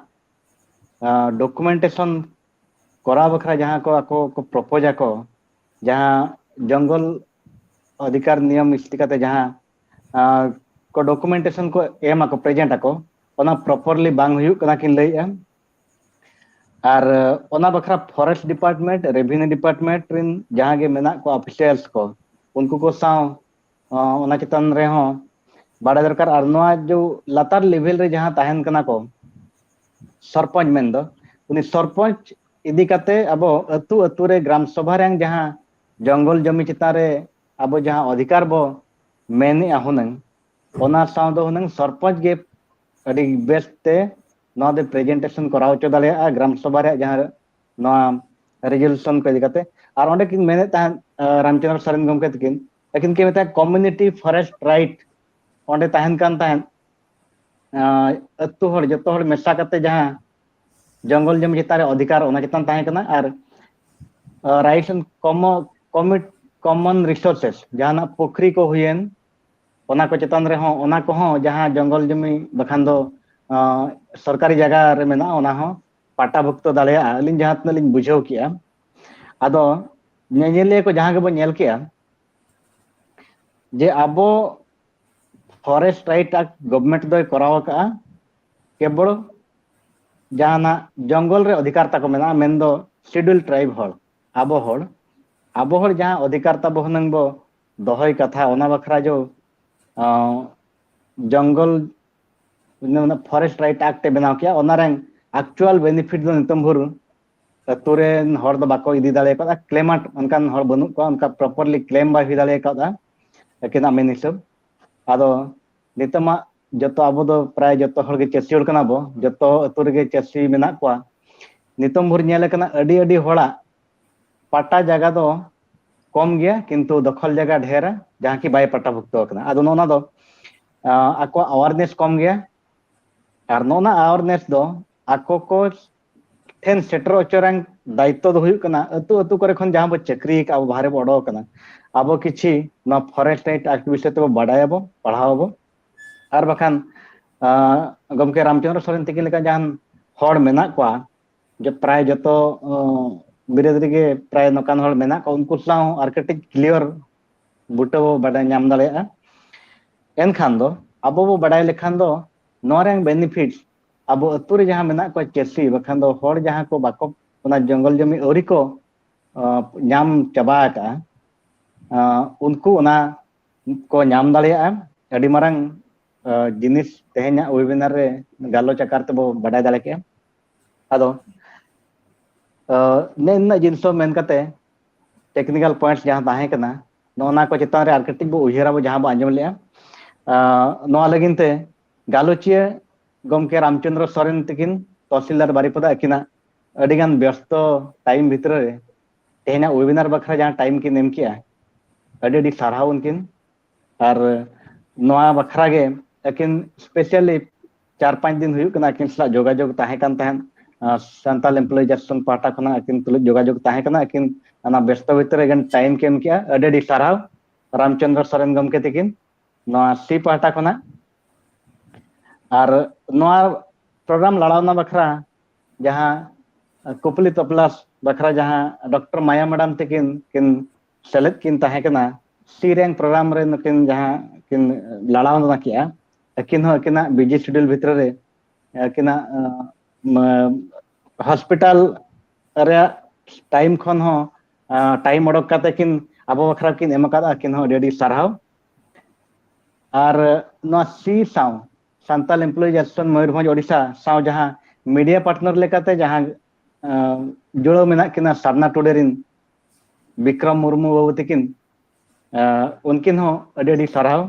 ᱟᱸ, ᱰᱚᱠᱩᱢᱮᱱᱴᱮᱥᱚᱱ ᱠᱚᱨᱟᱣ ᱵᱟᱠᱷᱨᱟ ᱡᱟᱦᱟᱸ ᱠᱚ ᱟᱠᱚ ᱠᱚ ᱯᱨᱚᱯᱳᱡᱽ ᱟᱠᱚ, ᱡᱟᱦᱟᱸ ᱡᱚᱝᱜᱚᱞ ᱚᱫᱷᱤᱠᱟᱨ ᱱᱤᱭᱚᱢ ᱤᱫᱤ ᱠᱟᱛᱮ ᱡᱟᱦᱟᱸ ᱟᱨ ᱠᱚ ᱰᱚᱠᱩᱢᱮᱱᱴᱮᱥᱚᱱ ᱠᱚ ᱮᱢ ᱟᱠᱚ, ᱯᱨᱮᱡᱮᱱᱴ ᱟᱠᱚ, ᱚᱱᱟ ᱯᱨᱚᱯᱟᱨᱞᱤ ᱵᱟᱝ ᱦᱩᱭᱩᱜ ᱠᱟᱱᱟ ᱠᱤᱱ ᱞᱟᱹᱭᱮᱜᱼᱟ᱾ ᱟᱨ ᱚᱱᱟ ᱵᱟᱠᱷᱨᱟ ᱯᱷᱚᱨᱮᱥᱴ ᱰᱤᱯᱟᱨᱴᱢᱮᱱᱴ, ᱨᱮᱵᱷᱮᱱᱤᱭᱩ ᱰᱤᱯᱟᱨᱴᱢᱮᱱᱴ ᱨᱮᱱ ᱡᱟᱦᱟᱸ ᱜᱮ ᱢᱮᱱᱟᱜ ᱠᱚᱣᱟ ᱚᱯᱷᱤᱥᱤᱭᱟᱞᱥ ᱠᱚ, ᱩᱱᱠᱩ ᱠᱚ ᱥᱟᱶ ᱚᱱᱟ ᱪᱮᱛᱟᱱ ᱨᱮᱦᱚᱸ ᱵᱟᱲᱟᱭ ᱫᱚᱨᱠᱟᱨ᱾ ᱟᱨ ᱱᱚᱣᱟ ᱡᱮ ᱞᱟᱛᱟᱨ ᱞᱮᱵᱷᱮᱞ ᱨᱮ ᱡᱟᱦᱟᱸ ᱛᱟᱦᱮᱱ ᱠᱟᱱᱟ ᱠᱚ ᱥᱚᱨᱯᱚᱧᱪ ᱢᱮᱱᱫᱚ, ᱩᱱᱤ ᱥᱚᱨᱯᱚᱧᱪ ᱤᱫᱤ ᱠᱟᱛᱮ ᱟᱵᱚ ᱟᱹᱛᱩ ᱟᱹᱛᱩ ᱨᱮ ᱜᱨᱟᱢ ᱥᱚᱵᱷᱟ ᱨᱮᱱ ᱡᱟᱦᱟᱸ ᱡᱚᱝᱜᱚᱞ ᱡᱚᱢᱤ ᱪᱮᱛᱟᱱ ᱨᱮ ᱟᱵᱚ ᱡᱟᱦᱟᱸ ᱚᱫᱷᱤᱠᱟᱨ ᱵᱚ ᱢᱮᱱᱮᱜᱼᱟ ᱦᱩᱱᱟᱹᱝ, ᱚᱱᱟ ᱥᱟᱶ ᱫᱚ ᱦᱩᱱᱟᱹᱝ ᱥᱚᱨᱯᱚᱧᱪ ᱜᱮ ᱟᱹᱰᱤ ᱵᱮᱥ ᱛᱮ ᱱᱚᱣᱟ ᱫᱚ ᱯᱨᱮᱡᱮᱱᱴᱮᱥᱚᱱ ᱠᱚᱨᱟᱣ ᱦᱚᱪᱚ ᱫᱟᱲᱮᱭᱟᱜᱼᱟ ᱜᱨᱟᱢ ᱥᱚᱵᱷᱟ ᱨᱮᱭᱟᱜ ᱡᱟᱦᱟᱸ ᱱᱚᱣᱟ ᱨᱮᱡᱩᱞᱩᱥᱚᱱ ᱠᱚ ᱤᱫᱤ ᱠᱟᱛᱮ᱾ ᱟᱨ ᱚᱸᱰᱮ ᱠᱤᱱ ᱢᱮᱱᱮᱫ ᱛᱟᱦᱮᱸᱫ ᱨᱟᱢᱪᱚᱸᱫᱽᱨᱚ ᱥᱚᱨᱮᱱ ᱜᱚᱢᱠᱮ ᱛᱟᱹᱠᱤᱱ, ᱟᱹᱠᱤᱱ ᱠᱤᱱ ᱢᱮᱛᱟᱜᱼᱟ ᱠᱚᱢᱤᱭᱩᱱᱤᱴᱤ ᱯᱷᱚᱨᱮᱥᱴ ᱨᱟᱭᱤᱴ ᱚᱸᱰᱮ ᱛᱟᱦᱮᱱ ᱠᱟᱱ ᱛᱟᱦᱮᱸᱫ᱾ ᱟᱹᱛᱩ ᱦᱚᱲ, ᱡᱚᱛᱚ ᱦᱚᱲ ᱢᱮᱥᱟ ᱠᱟᱛᱮ ᱡᱟᱦᱟᱸ ᱡᱚᱝᱜᱚᱞ ᱡᱚᱢᱤ ᱪᱮᱛᱟᱱ ᱨᱮ ᱚᱫᱷᱤᱠᱟᱨ, ᱚᱱᱟ ᱪᱮᱛᱟᱱ ᱛᱟᱦᱮᱸ ᱠᱟᱱᱟ᱾ ᱟᱨ ᱨᱟᱭᱤᱴᱥ ᱮᱱᱰ ᱠᱚᱢᱚᱱ ᱨᱤᱥᱳᱨᱥᱮᱥ, ᱡᱟᱦᱟᱱᱟᱜ ᱯᱩᱠᱷᱨᱤ ᱠᱚ ᱦᱩᱭᱮᱱ, ᱚᱱᱟ ᱠᱚ ᱪᱮᱛᱟᱱ ᱨᱮᱦᱚᱸ, ᱚᱱᱟ ᱠᱚᱦᱚᱸ ᱡᱟᱦᱟᱸ ᱡᱚᱝᱜᱚᱞ ᱡᱚᱢᱤ ᱵᱟᱠᱷᱟᱱ ᱫᱚ ᱥᱚᱨᱠᱟᱨᱤ ᱡᱟᱭᱜᱟ ᱨᱮ ᱢᱮᱱᱟᱜᱼᱟ, ᱚᱱᱟ ᱦᱚᱸ ᱯᱟᱴᱟᱵᱷᱩᱠᱛᱚ ᱫᱟᱲᱮᱭᱟᱜᱼᱟ, ᱟᱹᱞᱤᱧ ᱡᱟᱦᱟᱸ ᱛᱤᱱᱟᱹᱜ ᱞᱤᱧ ᱵᱩᱡᱷᱟᱹᱣ ᱠᱮᱜᱼᱟ᱾ ᱟᱫᱚ ᱧᱮᱧᱮᱞᱤᱭᱟᱹ ᱠᱚ ᱡᱟᱦᱟᱸ ᱜᱮᱵᱚᱱ ᱧᱮᱞ ᱠᱮᱜᱼᱟ ᱡᱮ ᱟᱵᱚ ᱯᱷᱚᱨᱮᱥᱴ ᱨᱟᱭᱤᱴ ᱮᱠᱴ ᱜᱚᱵᱷᱢᱮᱱᱴ ᱫᱚᱭ ᱠᱚᱨᱟᱣ ᱟᱠᱟᱫᱼᱟ ᱠᱮᱵᱚᱞ ᱡᱟᱦᱟᱱᱟᱜ ᱡᱚᱝᱜᱚᱞ ᱨᱮ ᱚᱫᱷᱤᱠᱟᱨ ᱛᱟᱠᱚ ᱢᱮᱱᱟᱜᱼᱟ, ᱢᱮᱱᱫᱚ ᱥᱤᱰᱩᱞ ᱴᱨᱟᱭᱤᱵᱽ ᱦᱚᱲ, ᱟᱵᱚ ᱦᱚᱲ, ᱟᱵᱚ ᱦᱚᱲ ᱡᱟᱦᱟᱸ ᱚᱫᱷᱤᱠᱟᱨ ᱛᱟᱵᱚ ᱦᱩᱱᱟᱹᱝ ᱵᱚ ᱫᱚᱦᱚᱭ ᱠᱟᱛᱷᱟ, ᱚᱱᱟ ᱵᱟᱠᱷᱨᱟ ᱡᱚ ᱡᱚᱝᱜᱚᱞ ᱯᱷᱚᱨᱮᱥᱴ ᱨᱟᱭᱤᱴ ᱮᱠᱴ ᱮ ᱵᱮᱱᱟᱣ ᱠᱮᱜᱼᱟ, ᱚᱱᱟ ᱨᱮᱱ ᱟᱠᱪᱩᱭᱟᱞ ᱵᱮᱱᱤᱯᱷᱤᱴ ᱫᱚ ᱱᱤᱛᱚᱝ ᱵᱷᱳᱨ ᱟᱹᱛᱩ ᱨᱮᱱ ᱦᱚᱲ ᱫᱚ ᱵᱟᱠᱚ ᱤᱫᱤ ᱫᱟᱲᱮ ᱠᱟᱣᱫᱟ᱾ ᱠᱞᱮᱢᱟᱱᱴ ᱚᱱᱠᱟᱱ ᱦᱚᱲ ᱵᱟᱹᱱᱩᱜ ᱠᱚᱣᱟ, ᱚᱱᱠᱟ ᱯᱨᱚᱯᱟᱨᱞᱤ ᱠᱞᱮᱢ ᱵᱟᱭ ᱦᱩᱭ ᱫᱟᱲᱮ ᱠᱟᱣᱫᱟ ᱟᱹᱠᱤᱱᱟᱜ ᱢᱮᱱ ᱦᱤᱥᱟᱹᱵ᱾ ᱟᱫᱚ ᱱᱤᱛᱚᱜ ᱢᱟ ᱡᱚᱛᱚ, ᱟᱵᱚ ᱫᱚ ᱯᱨᱟᱭ ᱡᱚᱛᱚ ᱦᱚᱲ ᱜᱮ ᱪᱟᱹᱥᱤ ᱦᱚᱲ ᱠᱟᱱᱟ ᱵᱚ, ᱡᱚᱛᱚ ᱟᱹᱛᱩ ᱨᱮᱜᱮ ᱪᱟᱹᱥᱤ ᱢᱮᱱᱟᱜ ᱠᱚᱣᱟ᱾ ᱱᱤᱛᱚᱝ ᱵᱷᱳᱨ ᱧᱮᱞ ᱟᱠᱟᱱᱟ ᱟᱹᱰᱤ ᱟᱹᱰᱤ ᱦᱚᱲᱟᱜ ᱯᱟᱴᱟ ᱡᱟᱭᱜᱟ ᱫᱚ ᱠᱚᱢ ᱜᱮᱭᱟ, ᱠᱤᱱᱛᱩ ᱫᱚᱠᱷᱚᱞ ᱡᱟᱭᱜᱟ ᱰᱷᱮᱨᱟ, ᱡᱟᱦᱟᱸ ᱠᱤ ᱵᱟᱭ ᱯᱟᱴᱟᱵᱷᱩᱠᱛᱚ ᱟᱠᱟᱱᱟ᱾ ᱟᱫᱚ ᱱᱚᱜᱼᱚ ᱱᱚᱣᱟ ᱫᱚ ᱟᱠᱚᱣᱟᱜ ᱟᱣᱟᱨᱱᱮᱥ ᱠᱚᱢ ᱜᱮᱭᱟ᱾ ᱟᱨ ᱱᱚᱜᱼᱚ ᱱᱚᱣᱟ ᱟᱣᱟᱨᱱᱮᱥ ᱫᱚ ᱟᱠᱚ ᱠᱚ ᱴᱷᱮᱱ ᱥᱮᱴᱮᱨ ᱦᱚᱪᱚ ᱨᱮᱱᱟᱜ ᱫᱟᱭᱤᱛᱛᱚ ᱫᱚ ᱦᱩᱭᱩᱜ ᱠᱟᱱᱟ ᱟᱹᱛᱩ ᱟᱹᱛᱩ ᱠᱚᱨᱮ ᱠᱷᱚᱱ ᱡᱟᱦᱟᱸ ᱵᱚ ᱪᱟᱹᱠᱨᱤ ᱟᱠᱟᱫ, ᱟᱵᱚ ᱵᱟᱦᱨᱮ ᱵᱚ ᱚᱰᱚᱠ ᱟᱠᱟᱱᱟ, ᱟᱵᱚ ᱠᱤᱪᱷᱤ ᱱᱚᱣᱟ ᱯᱷᱚᱨᱮᱥᱴ ᱨᱟᱭᱤᱴ ᱮᱠᱴ ᱵᱤᱥᱚᱭ ᱛᱮᱵᱚ ᱵᱟᱰᱟᱭᱟᱵᱚ, ᱯᱟᱲᱦᱟᱣ ᱟᱵᱚ᱾ ᱟᱨ ᱵᱟᱠᱷᱟᱱ ᱜᱚᱢᱠᱮ ᱨᱟᱢᱪᱚᱸᱫᱽᱨᱚ ᱥᱚᱨᱮᱱ ᱛᱤᱠᱤᱱ ᱞᱮᱠᱟ ᱡᱟᱦᱟᱱ ᱦᱚᱲ ᱢᱮᱱᱟᱜ ᱠᱚᱣᱟ, ᱡᱮ ᱯᱨᱟᱭ ᱡᱚᱛᱚ ᱵᱤᱨᱟᱹᱫ ᱨᱮᱜᱮ ᱯᱨᱟᱭ ᱱᱚᱝᱠᱟᱱ ᱦᱚᱲ ᱢᱮᱱᱟᱜ ᱠᱚᱣᱟ, ᱩᱱᱠᱩ ᱥᱟᱶ ᱟᱨ ᱠᱟᱹᱴᱤᱡ ᱠᱞᱤᱭᱟᱨ ᱵᱩᱴᱟᱹ ᱵᱚ ᱵᱟᱰᱟᱭ ᱧᱟᱢ ᱫᱟᱲᱮᱭᱟᱜᱼᱟ᱾ ᱮᱱᱠᱷᱟᱱ ᱫᱚ ᱟᱵᱚ ᱵᱚ ᱵᱟᱰᱟᱭ ᱞᱮᱠᱷᱟᱱ ᱫᱚ ᱱᱚᱣᱟ ᱨᱮᱱᱟᱜ benefits ᱟᱵᱚ ᱟᱹᱛᱩ ᱨᱮ ᱡᱟᱦᱟᱸ ᱢᱮᱱᱟᱜ ᱠᱚᱣᱟ ᱪᱟᱹᱥᱤ, ᱵᱟᱠᱷᱟᱱ ᱫᱚ ᱦᱚᱲ ᱡᱟᱦᱟᱸ ᱠᱚ ᱵᱟᱠᱚ, ᱚᱱᱟ ᱡᱚᱝᱜᱚᱞ ᱡᱚᱢᱤ ᱟᱹᱣᱨᱤ ᱠᱚ, ᱟᱸ, ᱧᱟᱢ ᱪᱟᱵᱟ ᱟᱠᱟᱫᱼᱟ, ᱟᱸ, ᱩᱱᱠᱩ ᱚᱱᱟ ᱠᱚ ᱧᱟᱢ ᱫᱟᱲᱮᱭᱟᱜᱼᱟ᱾ ᱟᱹᱰᱤ ᱢᱟᱨᱟᱝ, ᱟᱸ, ᱡᱤᱱᱤᱥ ᱛᱮᱦᱮᱧᱟᱜ webinar ᱨᱮ ᱜᱟᱞᱚᱪ ᱟᱠᱟᱨ ᱛᱮᱵᱚ ᱵᱟᱰᱟᱭ ᱫᱟᱲᱮ ᱠᱮᱜᱼᱟ᱾ ᱟᱫᱚ, ᱟᱸ, ᱱᱮ ᱱᱤᱱᱟᱹᱜ ᱡᱤᱱᱤᱥ ᱦᱚᱸ ᱢᱮᱱ ᱠᱟᱛᱮ technical points ᱡᱟᱦᱟᱸ ᱛᱟᱦᱮᱸ ᱠᱟᱱᱟ, ᱱᱚᱜᱼᱚ ᱱᱟ ᱠᱚ ᱪᱮᱛᱟᱱ ᱨᱮ ᱟᱨ ᱠᱟᱹᱴᱤᱡ ᱵᱚ ᱩᱭᱦᱟᱹᱨᱟ ᱵᱚ, ᱡᱟᱦᱟᱸ ᱵᱚ ᱟᱸᱡᱚᱢ ᱞᱮᱜᱼᱟ᱾ ᱟᱸ, ᱱᱚᱣᱟ ᱞᱟᱹᱜᱤᱫ ᱛᱮ ᱜᱟᱞᱚᱪᱤᱭᱟᱹ ᱜᱚᱢᱠᱮ ᱨᱟᱢᱪᱚᱸᱫᱽᱨᱚ ᱥᱚᱨᱮᱱ ᱛᱤᱠᱤᱱ, ᱛᱚᱦᱥᱤᱞᱫᱟᱨ ᱵᱟᱨᱤᱯᱟᱫᱟ, ᱟᱹᱠᱤᱱᱟᱜ ᱟᱹᱰᱤᱜᱟᱱ ᱵᱮᱥᱛᱚ time ᱵᱷᱤᱛᱨᱤ ᱨᱮ ᱛᱮᱦᱮᱧᱟᱜ webinar ᱵᱟᱠᱷᱨᱟ ᱡᱟᱦᱟᱸ time ᱠᱤᱱ ᱮᱢ ᱠᱮᱜᱼᱟ, ᱟᱹᱰᱤ ᱟᱹᱰᱤ ᱥᱟᱨᱦᱟᱣ ᱩᱱᱠᱤᱱ᱾ ᱟᱨ ᱱᱚᱣᱟ ᱵᱟᱠᱷᱨᱟ ᱜᱮ ᱟᱹᱠᱤᱱ specially ᱪᱟᱨ ᱯᱟᱸᱪ ᱫᱤᱱ ᱦᱩᱭᱩᱜ ᱠᱟᱱᱟ ᱟᱹᱠᱤᱱ ᱥᱟᱞᱟᱜ ᱡᱳᱜᱟᱡᱳᱜᱽ ᱛᱟᱦᱮᱸ ᱠᱟᱱ ᱛᱟᱦᱮᱸᱫ᱾ ᱟᱨ Santal Employees Association ᱯᱟᱦᱴᱟ ᱠᱷᱚᱱᱟᱜ ᱟᱹᱠᱤᱱ ᱛᱩᱞᱩᱡ ᱡᱳᱜᱟᱡᱳᱜᱽ ᱛᱟᱦᱮᱸ ᱠᱟᱱᱟ᱾ ᱟᱹᱠᱤᱱ ᱚᱱᱟ ᱵᱮᱥᱛᱚ ᱵᱷᱤᱛᱨᱤ ᱨᱮ time ᱠᱤᱱ ᱮᱢ ᱠᱮᱜᱼᱟ᱾ ᱟᱹᱰᱤ ᱟᱹᱰᱤ ᱥᱟᱨᱦᱟᱣ ᱨᱟᱢᱪᱚᱸᱫᱽᱨᱚ ᱥᱚᱨᱮᱱ ᱜᱚᱢᱠᱮ ᱛᱤᱠᱤᱱ ᱱᱚᱣᱟ ᱥᱤ ᱯᱟᱦᱴᱟ ᱠᱷᱚᱱᱟᱜ᱾ ᱟᱨ ᱱᱚᱣᱟ program ᱞᱟᱲᱟᱣᱱᱟ ᱵᱟᱠᱷᱨᱟ ᱡᱟᱦᱟᱸ ᱠᱩᱯᱞᱤ ᱛᱚᱯᱞᱟᱥ ᱵᱟᱠᱷᱨᱟ ᱡᱟᱦᱟᱸ ᱰᱚᱠᱴᱚᱨ ᱢᱟᱭᱟ ᱢᱮᱰᱟᱢ ᱛᱤᱠᱤᱱ ᱠᱤᱱ ᱥᱮᱞᱮᱫ ᱠᱤᱱ ᱛᱟᱦᱮᱸ ᱠᱟᱱᱟ, ᱥᱤ ᱨᱮᱱ program ᱨᱮ ᱱᱩᱠᱤᱱ ᱡᱟᱦᱟᱸ ᱠᱤᱱ ᱞᱟᱲᱟᱣ ᱠᱮᱜᱼᱟ, ᱟᱹᱠᱤᱱ ᱦᱚᱸ ᱟᱹᱠᱤᱱᱟᱜ busy schedule ᱵᱷᱤᱛᱨᱤ ᱨᱮ ᱟᱹᱠᱤᱱᱟᱜ, ᱟᱸ, ᱢᱟ-, hospital ᱨᱮᱭᱟᱜ time ᱠᱷᱚᱱ ᱦᱚᱸ, ᱟᱸ, time ᱚᱰᱚᱠ ᱠᱟᱛᱮ ᱠᱤᱱ ᱟᱵᱚ ᱵᱟᱠᱷᱨᱟ ᱠᱤᱱ ᱮᱢ ᱟᱠᱟᱫᱼᱟ᱾ ᱟᱹᱠᱤᱱ ᱦᱚᱸ ᱟᱹᱰᱤ ᱟᱹᱰᱤ ᱥᱟᱨᱦᱟᱣ᱾ ᱟᱨ ᱱᱚᱣᱟ ᱥᱤ ᱥᱟᱶ Santal Employees Association Mayurbhanj Odisha ᱥᱟᱶ ᱡᱟᱦᱟᱸ media partner ᱞᱮᱠᱟᱛᱮ ᱡᱟᱦᱟᱸ, ᱟᱸ, ᱡᱩᱲᱟᱹᱣ ᱢᱮᱱᱟᱜ ᱠᱤᱱᱟ ᱥᱟᱨᱱᱟ ᱴᱩᱰᱮ ᱨᱤᱱ ᱵᱤᱠᱨᱚᱢ ᱢᱩᱨᱢᱩ ᱵᱟᱹᱵᱩ ᱛᱤᱠᱤᱱ, ᱟᱸ, ᱩᱱᱠᱤᱱ ᱦᱚᱸ ᱟᱹᱰᱤ ᱟᱹᱰᱤ ᱥᱟᱨᱦᱟᱣ᱾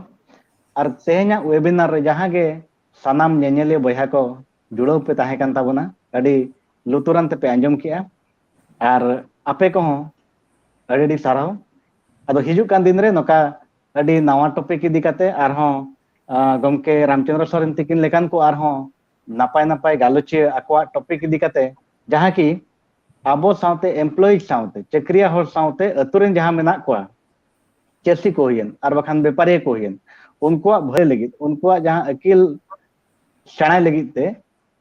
ᱟᱨ ᱛᱮᱦᱮᱧᱟᱜ webinar ᱨᱮ ᱡᱟᱦᱟᱸ ᱜᱮ ᱥᱟᱱᱟᱢ ᱧᱮᱧᱮᱞᱤᱭᱟᱹ ᱵᱚᱭᱦᱟ ᱠᱚ ᱡᱩᱲᱟᱹᱣ ᱯᱮ ᱛᱟᱦᱮᱸ ᱠᱟᱱ ᱛᱟᱵᱚᱱᱟ, ᱟᱹᱰᱤ ᱞᱩᱛᱩᱨᱟᱱ ᱛᱮᱯᱮ ᱟᱸᱡᱚᱢ ᱠᱮᱜᱼᱟ᱾ ᱟᱨ ᱟᱯᱮ ᱠᱚᱦᱚᱸ ᱟᱹᱰᱤ ᱟᱹᱰᱤ ᱥᱟᱨᱦᱟᱣ᱾ ᱟᱫᱚ ᱦᱤᱡᱩᱜ ᱠᱟᱱ ᱫᱤᱱ ᱨᱮ ᱱᱚᱝᱠᱟ ᱟᱹᱰᱤ ᱱᱟᱣᱟ topic ᱤᱫᱤ ᱠᱟᱛᱮ ᱟᱨᱦᱚᱸ, ᱟᱸ, ᱜᱚᱢᱠᱮ ᱨᱟᱢᱪᱚᱸᱫᱽᱨᱚ ᱥᱚᱨᱮᱱ ᱛᱤᱠᱤᱱ ᱞᱮᱠᱟᱱ ᱠᱚ ᱟᱨᱦᱚᱸ ᱱᱟᱯᱟᱭ ᱱᱟᱯᱟᱭ ᱜᱟᱞᱚᱪᱤᱭᱟᱹ ᱟᱠᱚᱣᱟᱜ topic ᱤᱫᱤ ᱠᱟᱛᱮ, ᱡᱟᱦᱟᱸ ᱠᱤ ᱟᱵᱚ ᱥᱟᱶᱛᱮ employee ᱥᱟᱶᱛᱮ, ᱪᱟᱹᱠᱨᱤᱭᱟ ᱦᱚᱲ ᱥᱟᱶᱛᱮ ᱟᱹᱛᱩ ᱨᱮᱱ ᱡᱟᱦᱟᱸ ᱢᱮᱱᱟᱜ ᱠᱚᱣᱟ, ᱪᱟᱹᱥᱤ ᱠᱚ ᱦᱩᱭᱮᱱ ᱟᱨ ᱵᱟᱠᱷᱟᱱ ᱵᱮᱯᱟᱨᱤᱭᱟᱹ ᱠᱚ ᱦᱩᱭᱮᱱ, ᱩᱱᱠᱩᱣᱟᱜ ᱵᱷᱟᱹᱞᱟᱹᱭ ᱞᱟᱹᱜᱤᱫ, ᱩᱱᱠᱩᱣᱟᱜ ᱡᱟᱦᱟᱸ ᱟᱹᱠᱤᱞ ᱥᱮᱬᱟᱭ ᱞᱟᱹᱜᱤᱫ ᱛᱮ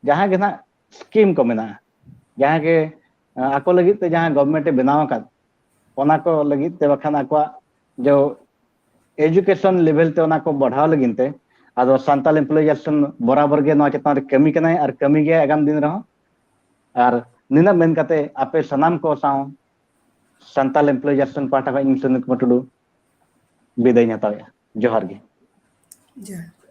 ᱡᱟᱦᱟᱸ ᱜᱮ ᱱᱟᱜ scheme ᱠᱚ ᱢᱮᱱᱟᱜᱼᱟ, ᱡᱟᱦᱟᱸ ᱜᱮ, ᱟᱸ, ᱟᱠᱚ ᱞᱟᱹᱜᱤᱫ ᱛᱮ ᱡᱟᱦᱟᱸ government ᱮ ᱵᱮᱱᱟᱣ ᱟᱠᱟᱫ, ᱚᱱᱟ ᱠᱚ ᱞᱟᱹᱜᱤᱫ ᱛᱮ ᱵᱟᱠᱷᱟᱱ ᱟᱠᱚᱣᱟᱜ ᱡᱮ education level ᱛᱮ ᱚᱱᱟ ᱠᱚ ᱵᱟᱲᱦᱟᱣ ᱞᱟᱹᱜᱤᱫ ᱛᱮ ᱟᱫᱚ ᱥᱟᱱᱛᱟᱞ employees association ᱵᱚᱨᱟᱵᱚᱨ ᱜᱮ ᱱᱚᱣᱟ ᱪᱮᱛᱟᱱ ᱨᱮ ᱠᱟᱹᱢᱤ ᱠᱟᱱᱟᱭ ᱟᱨ ᱠᱟᱹᱢᱤ ᱜᱮᱭᱟᱭ ᱟᱜᱟᱢ ᱫᱤᱱ ᱨᱮᱦᱚᱸ᱾ ᱟᱨ ᱱᱤᱱᱟᱹᱜ ᱢᱮᱱ ᱠᱟᱛᱮ ᱟᱯᱮ ᱥᱟᱱᱟᱢ ᱠᱚ ᱥᱟᱶ ᱥᱟᱱᱛᱟᱞ employees association ᱯᱟᱦᱴᱟ ᱠᱷᱚᱱ ᱤᱧ ᱥᱩᱱᱤᱞ ᱠᱩᱢᱟᱨ ᱴᱩᱰᱩ ᱵᱤᱫᱟᱹᱭ ᱤᱧ ᱦᱟᱛᱟᱣᱮᱫᱼᱟ᱾ ᱡᱚᱦᱟᱨ ᱜᱮ᱾ ᱡᱚᱦᱟᱨ᱾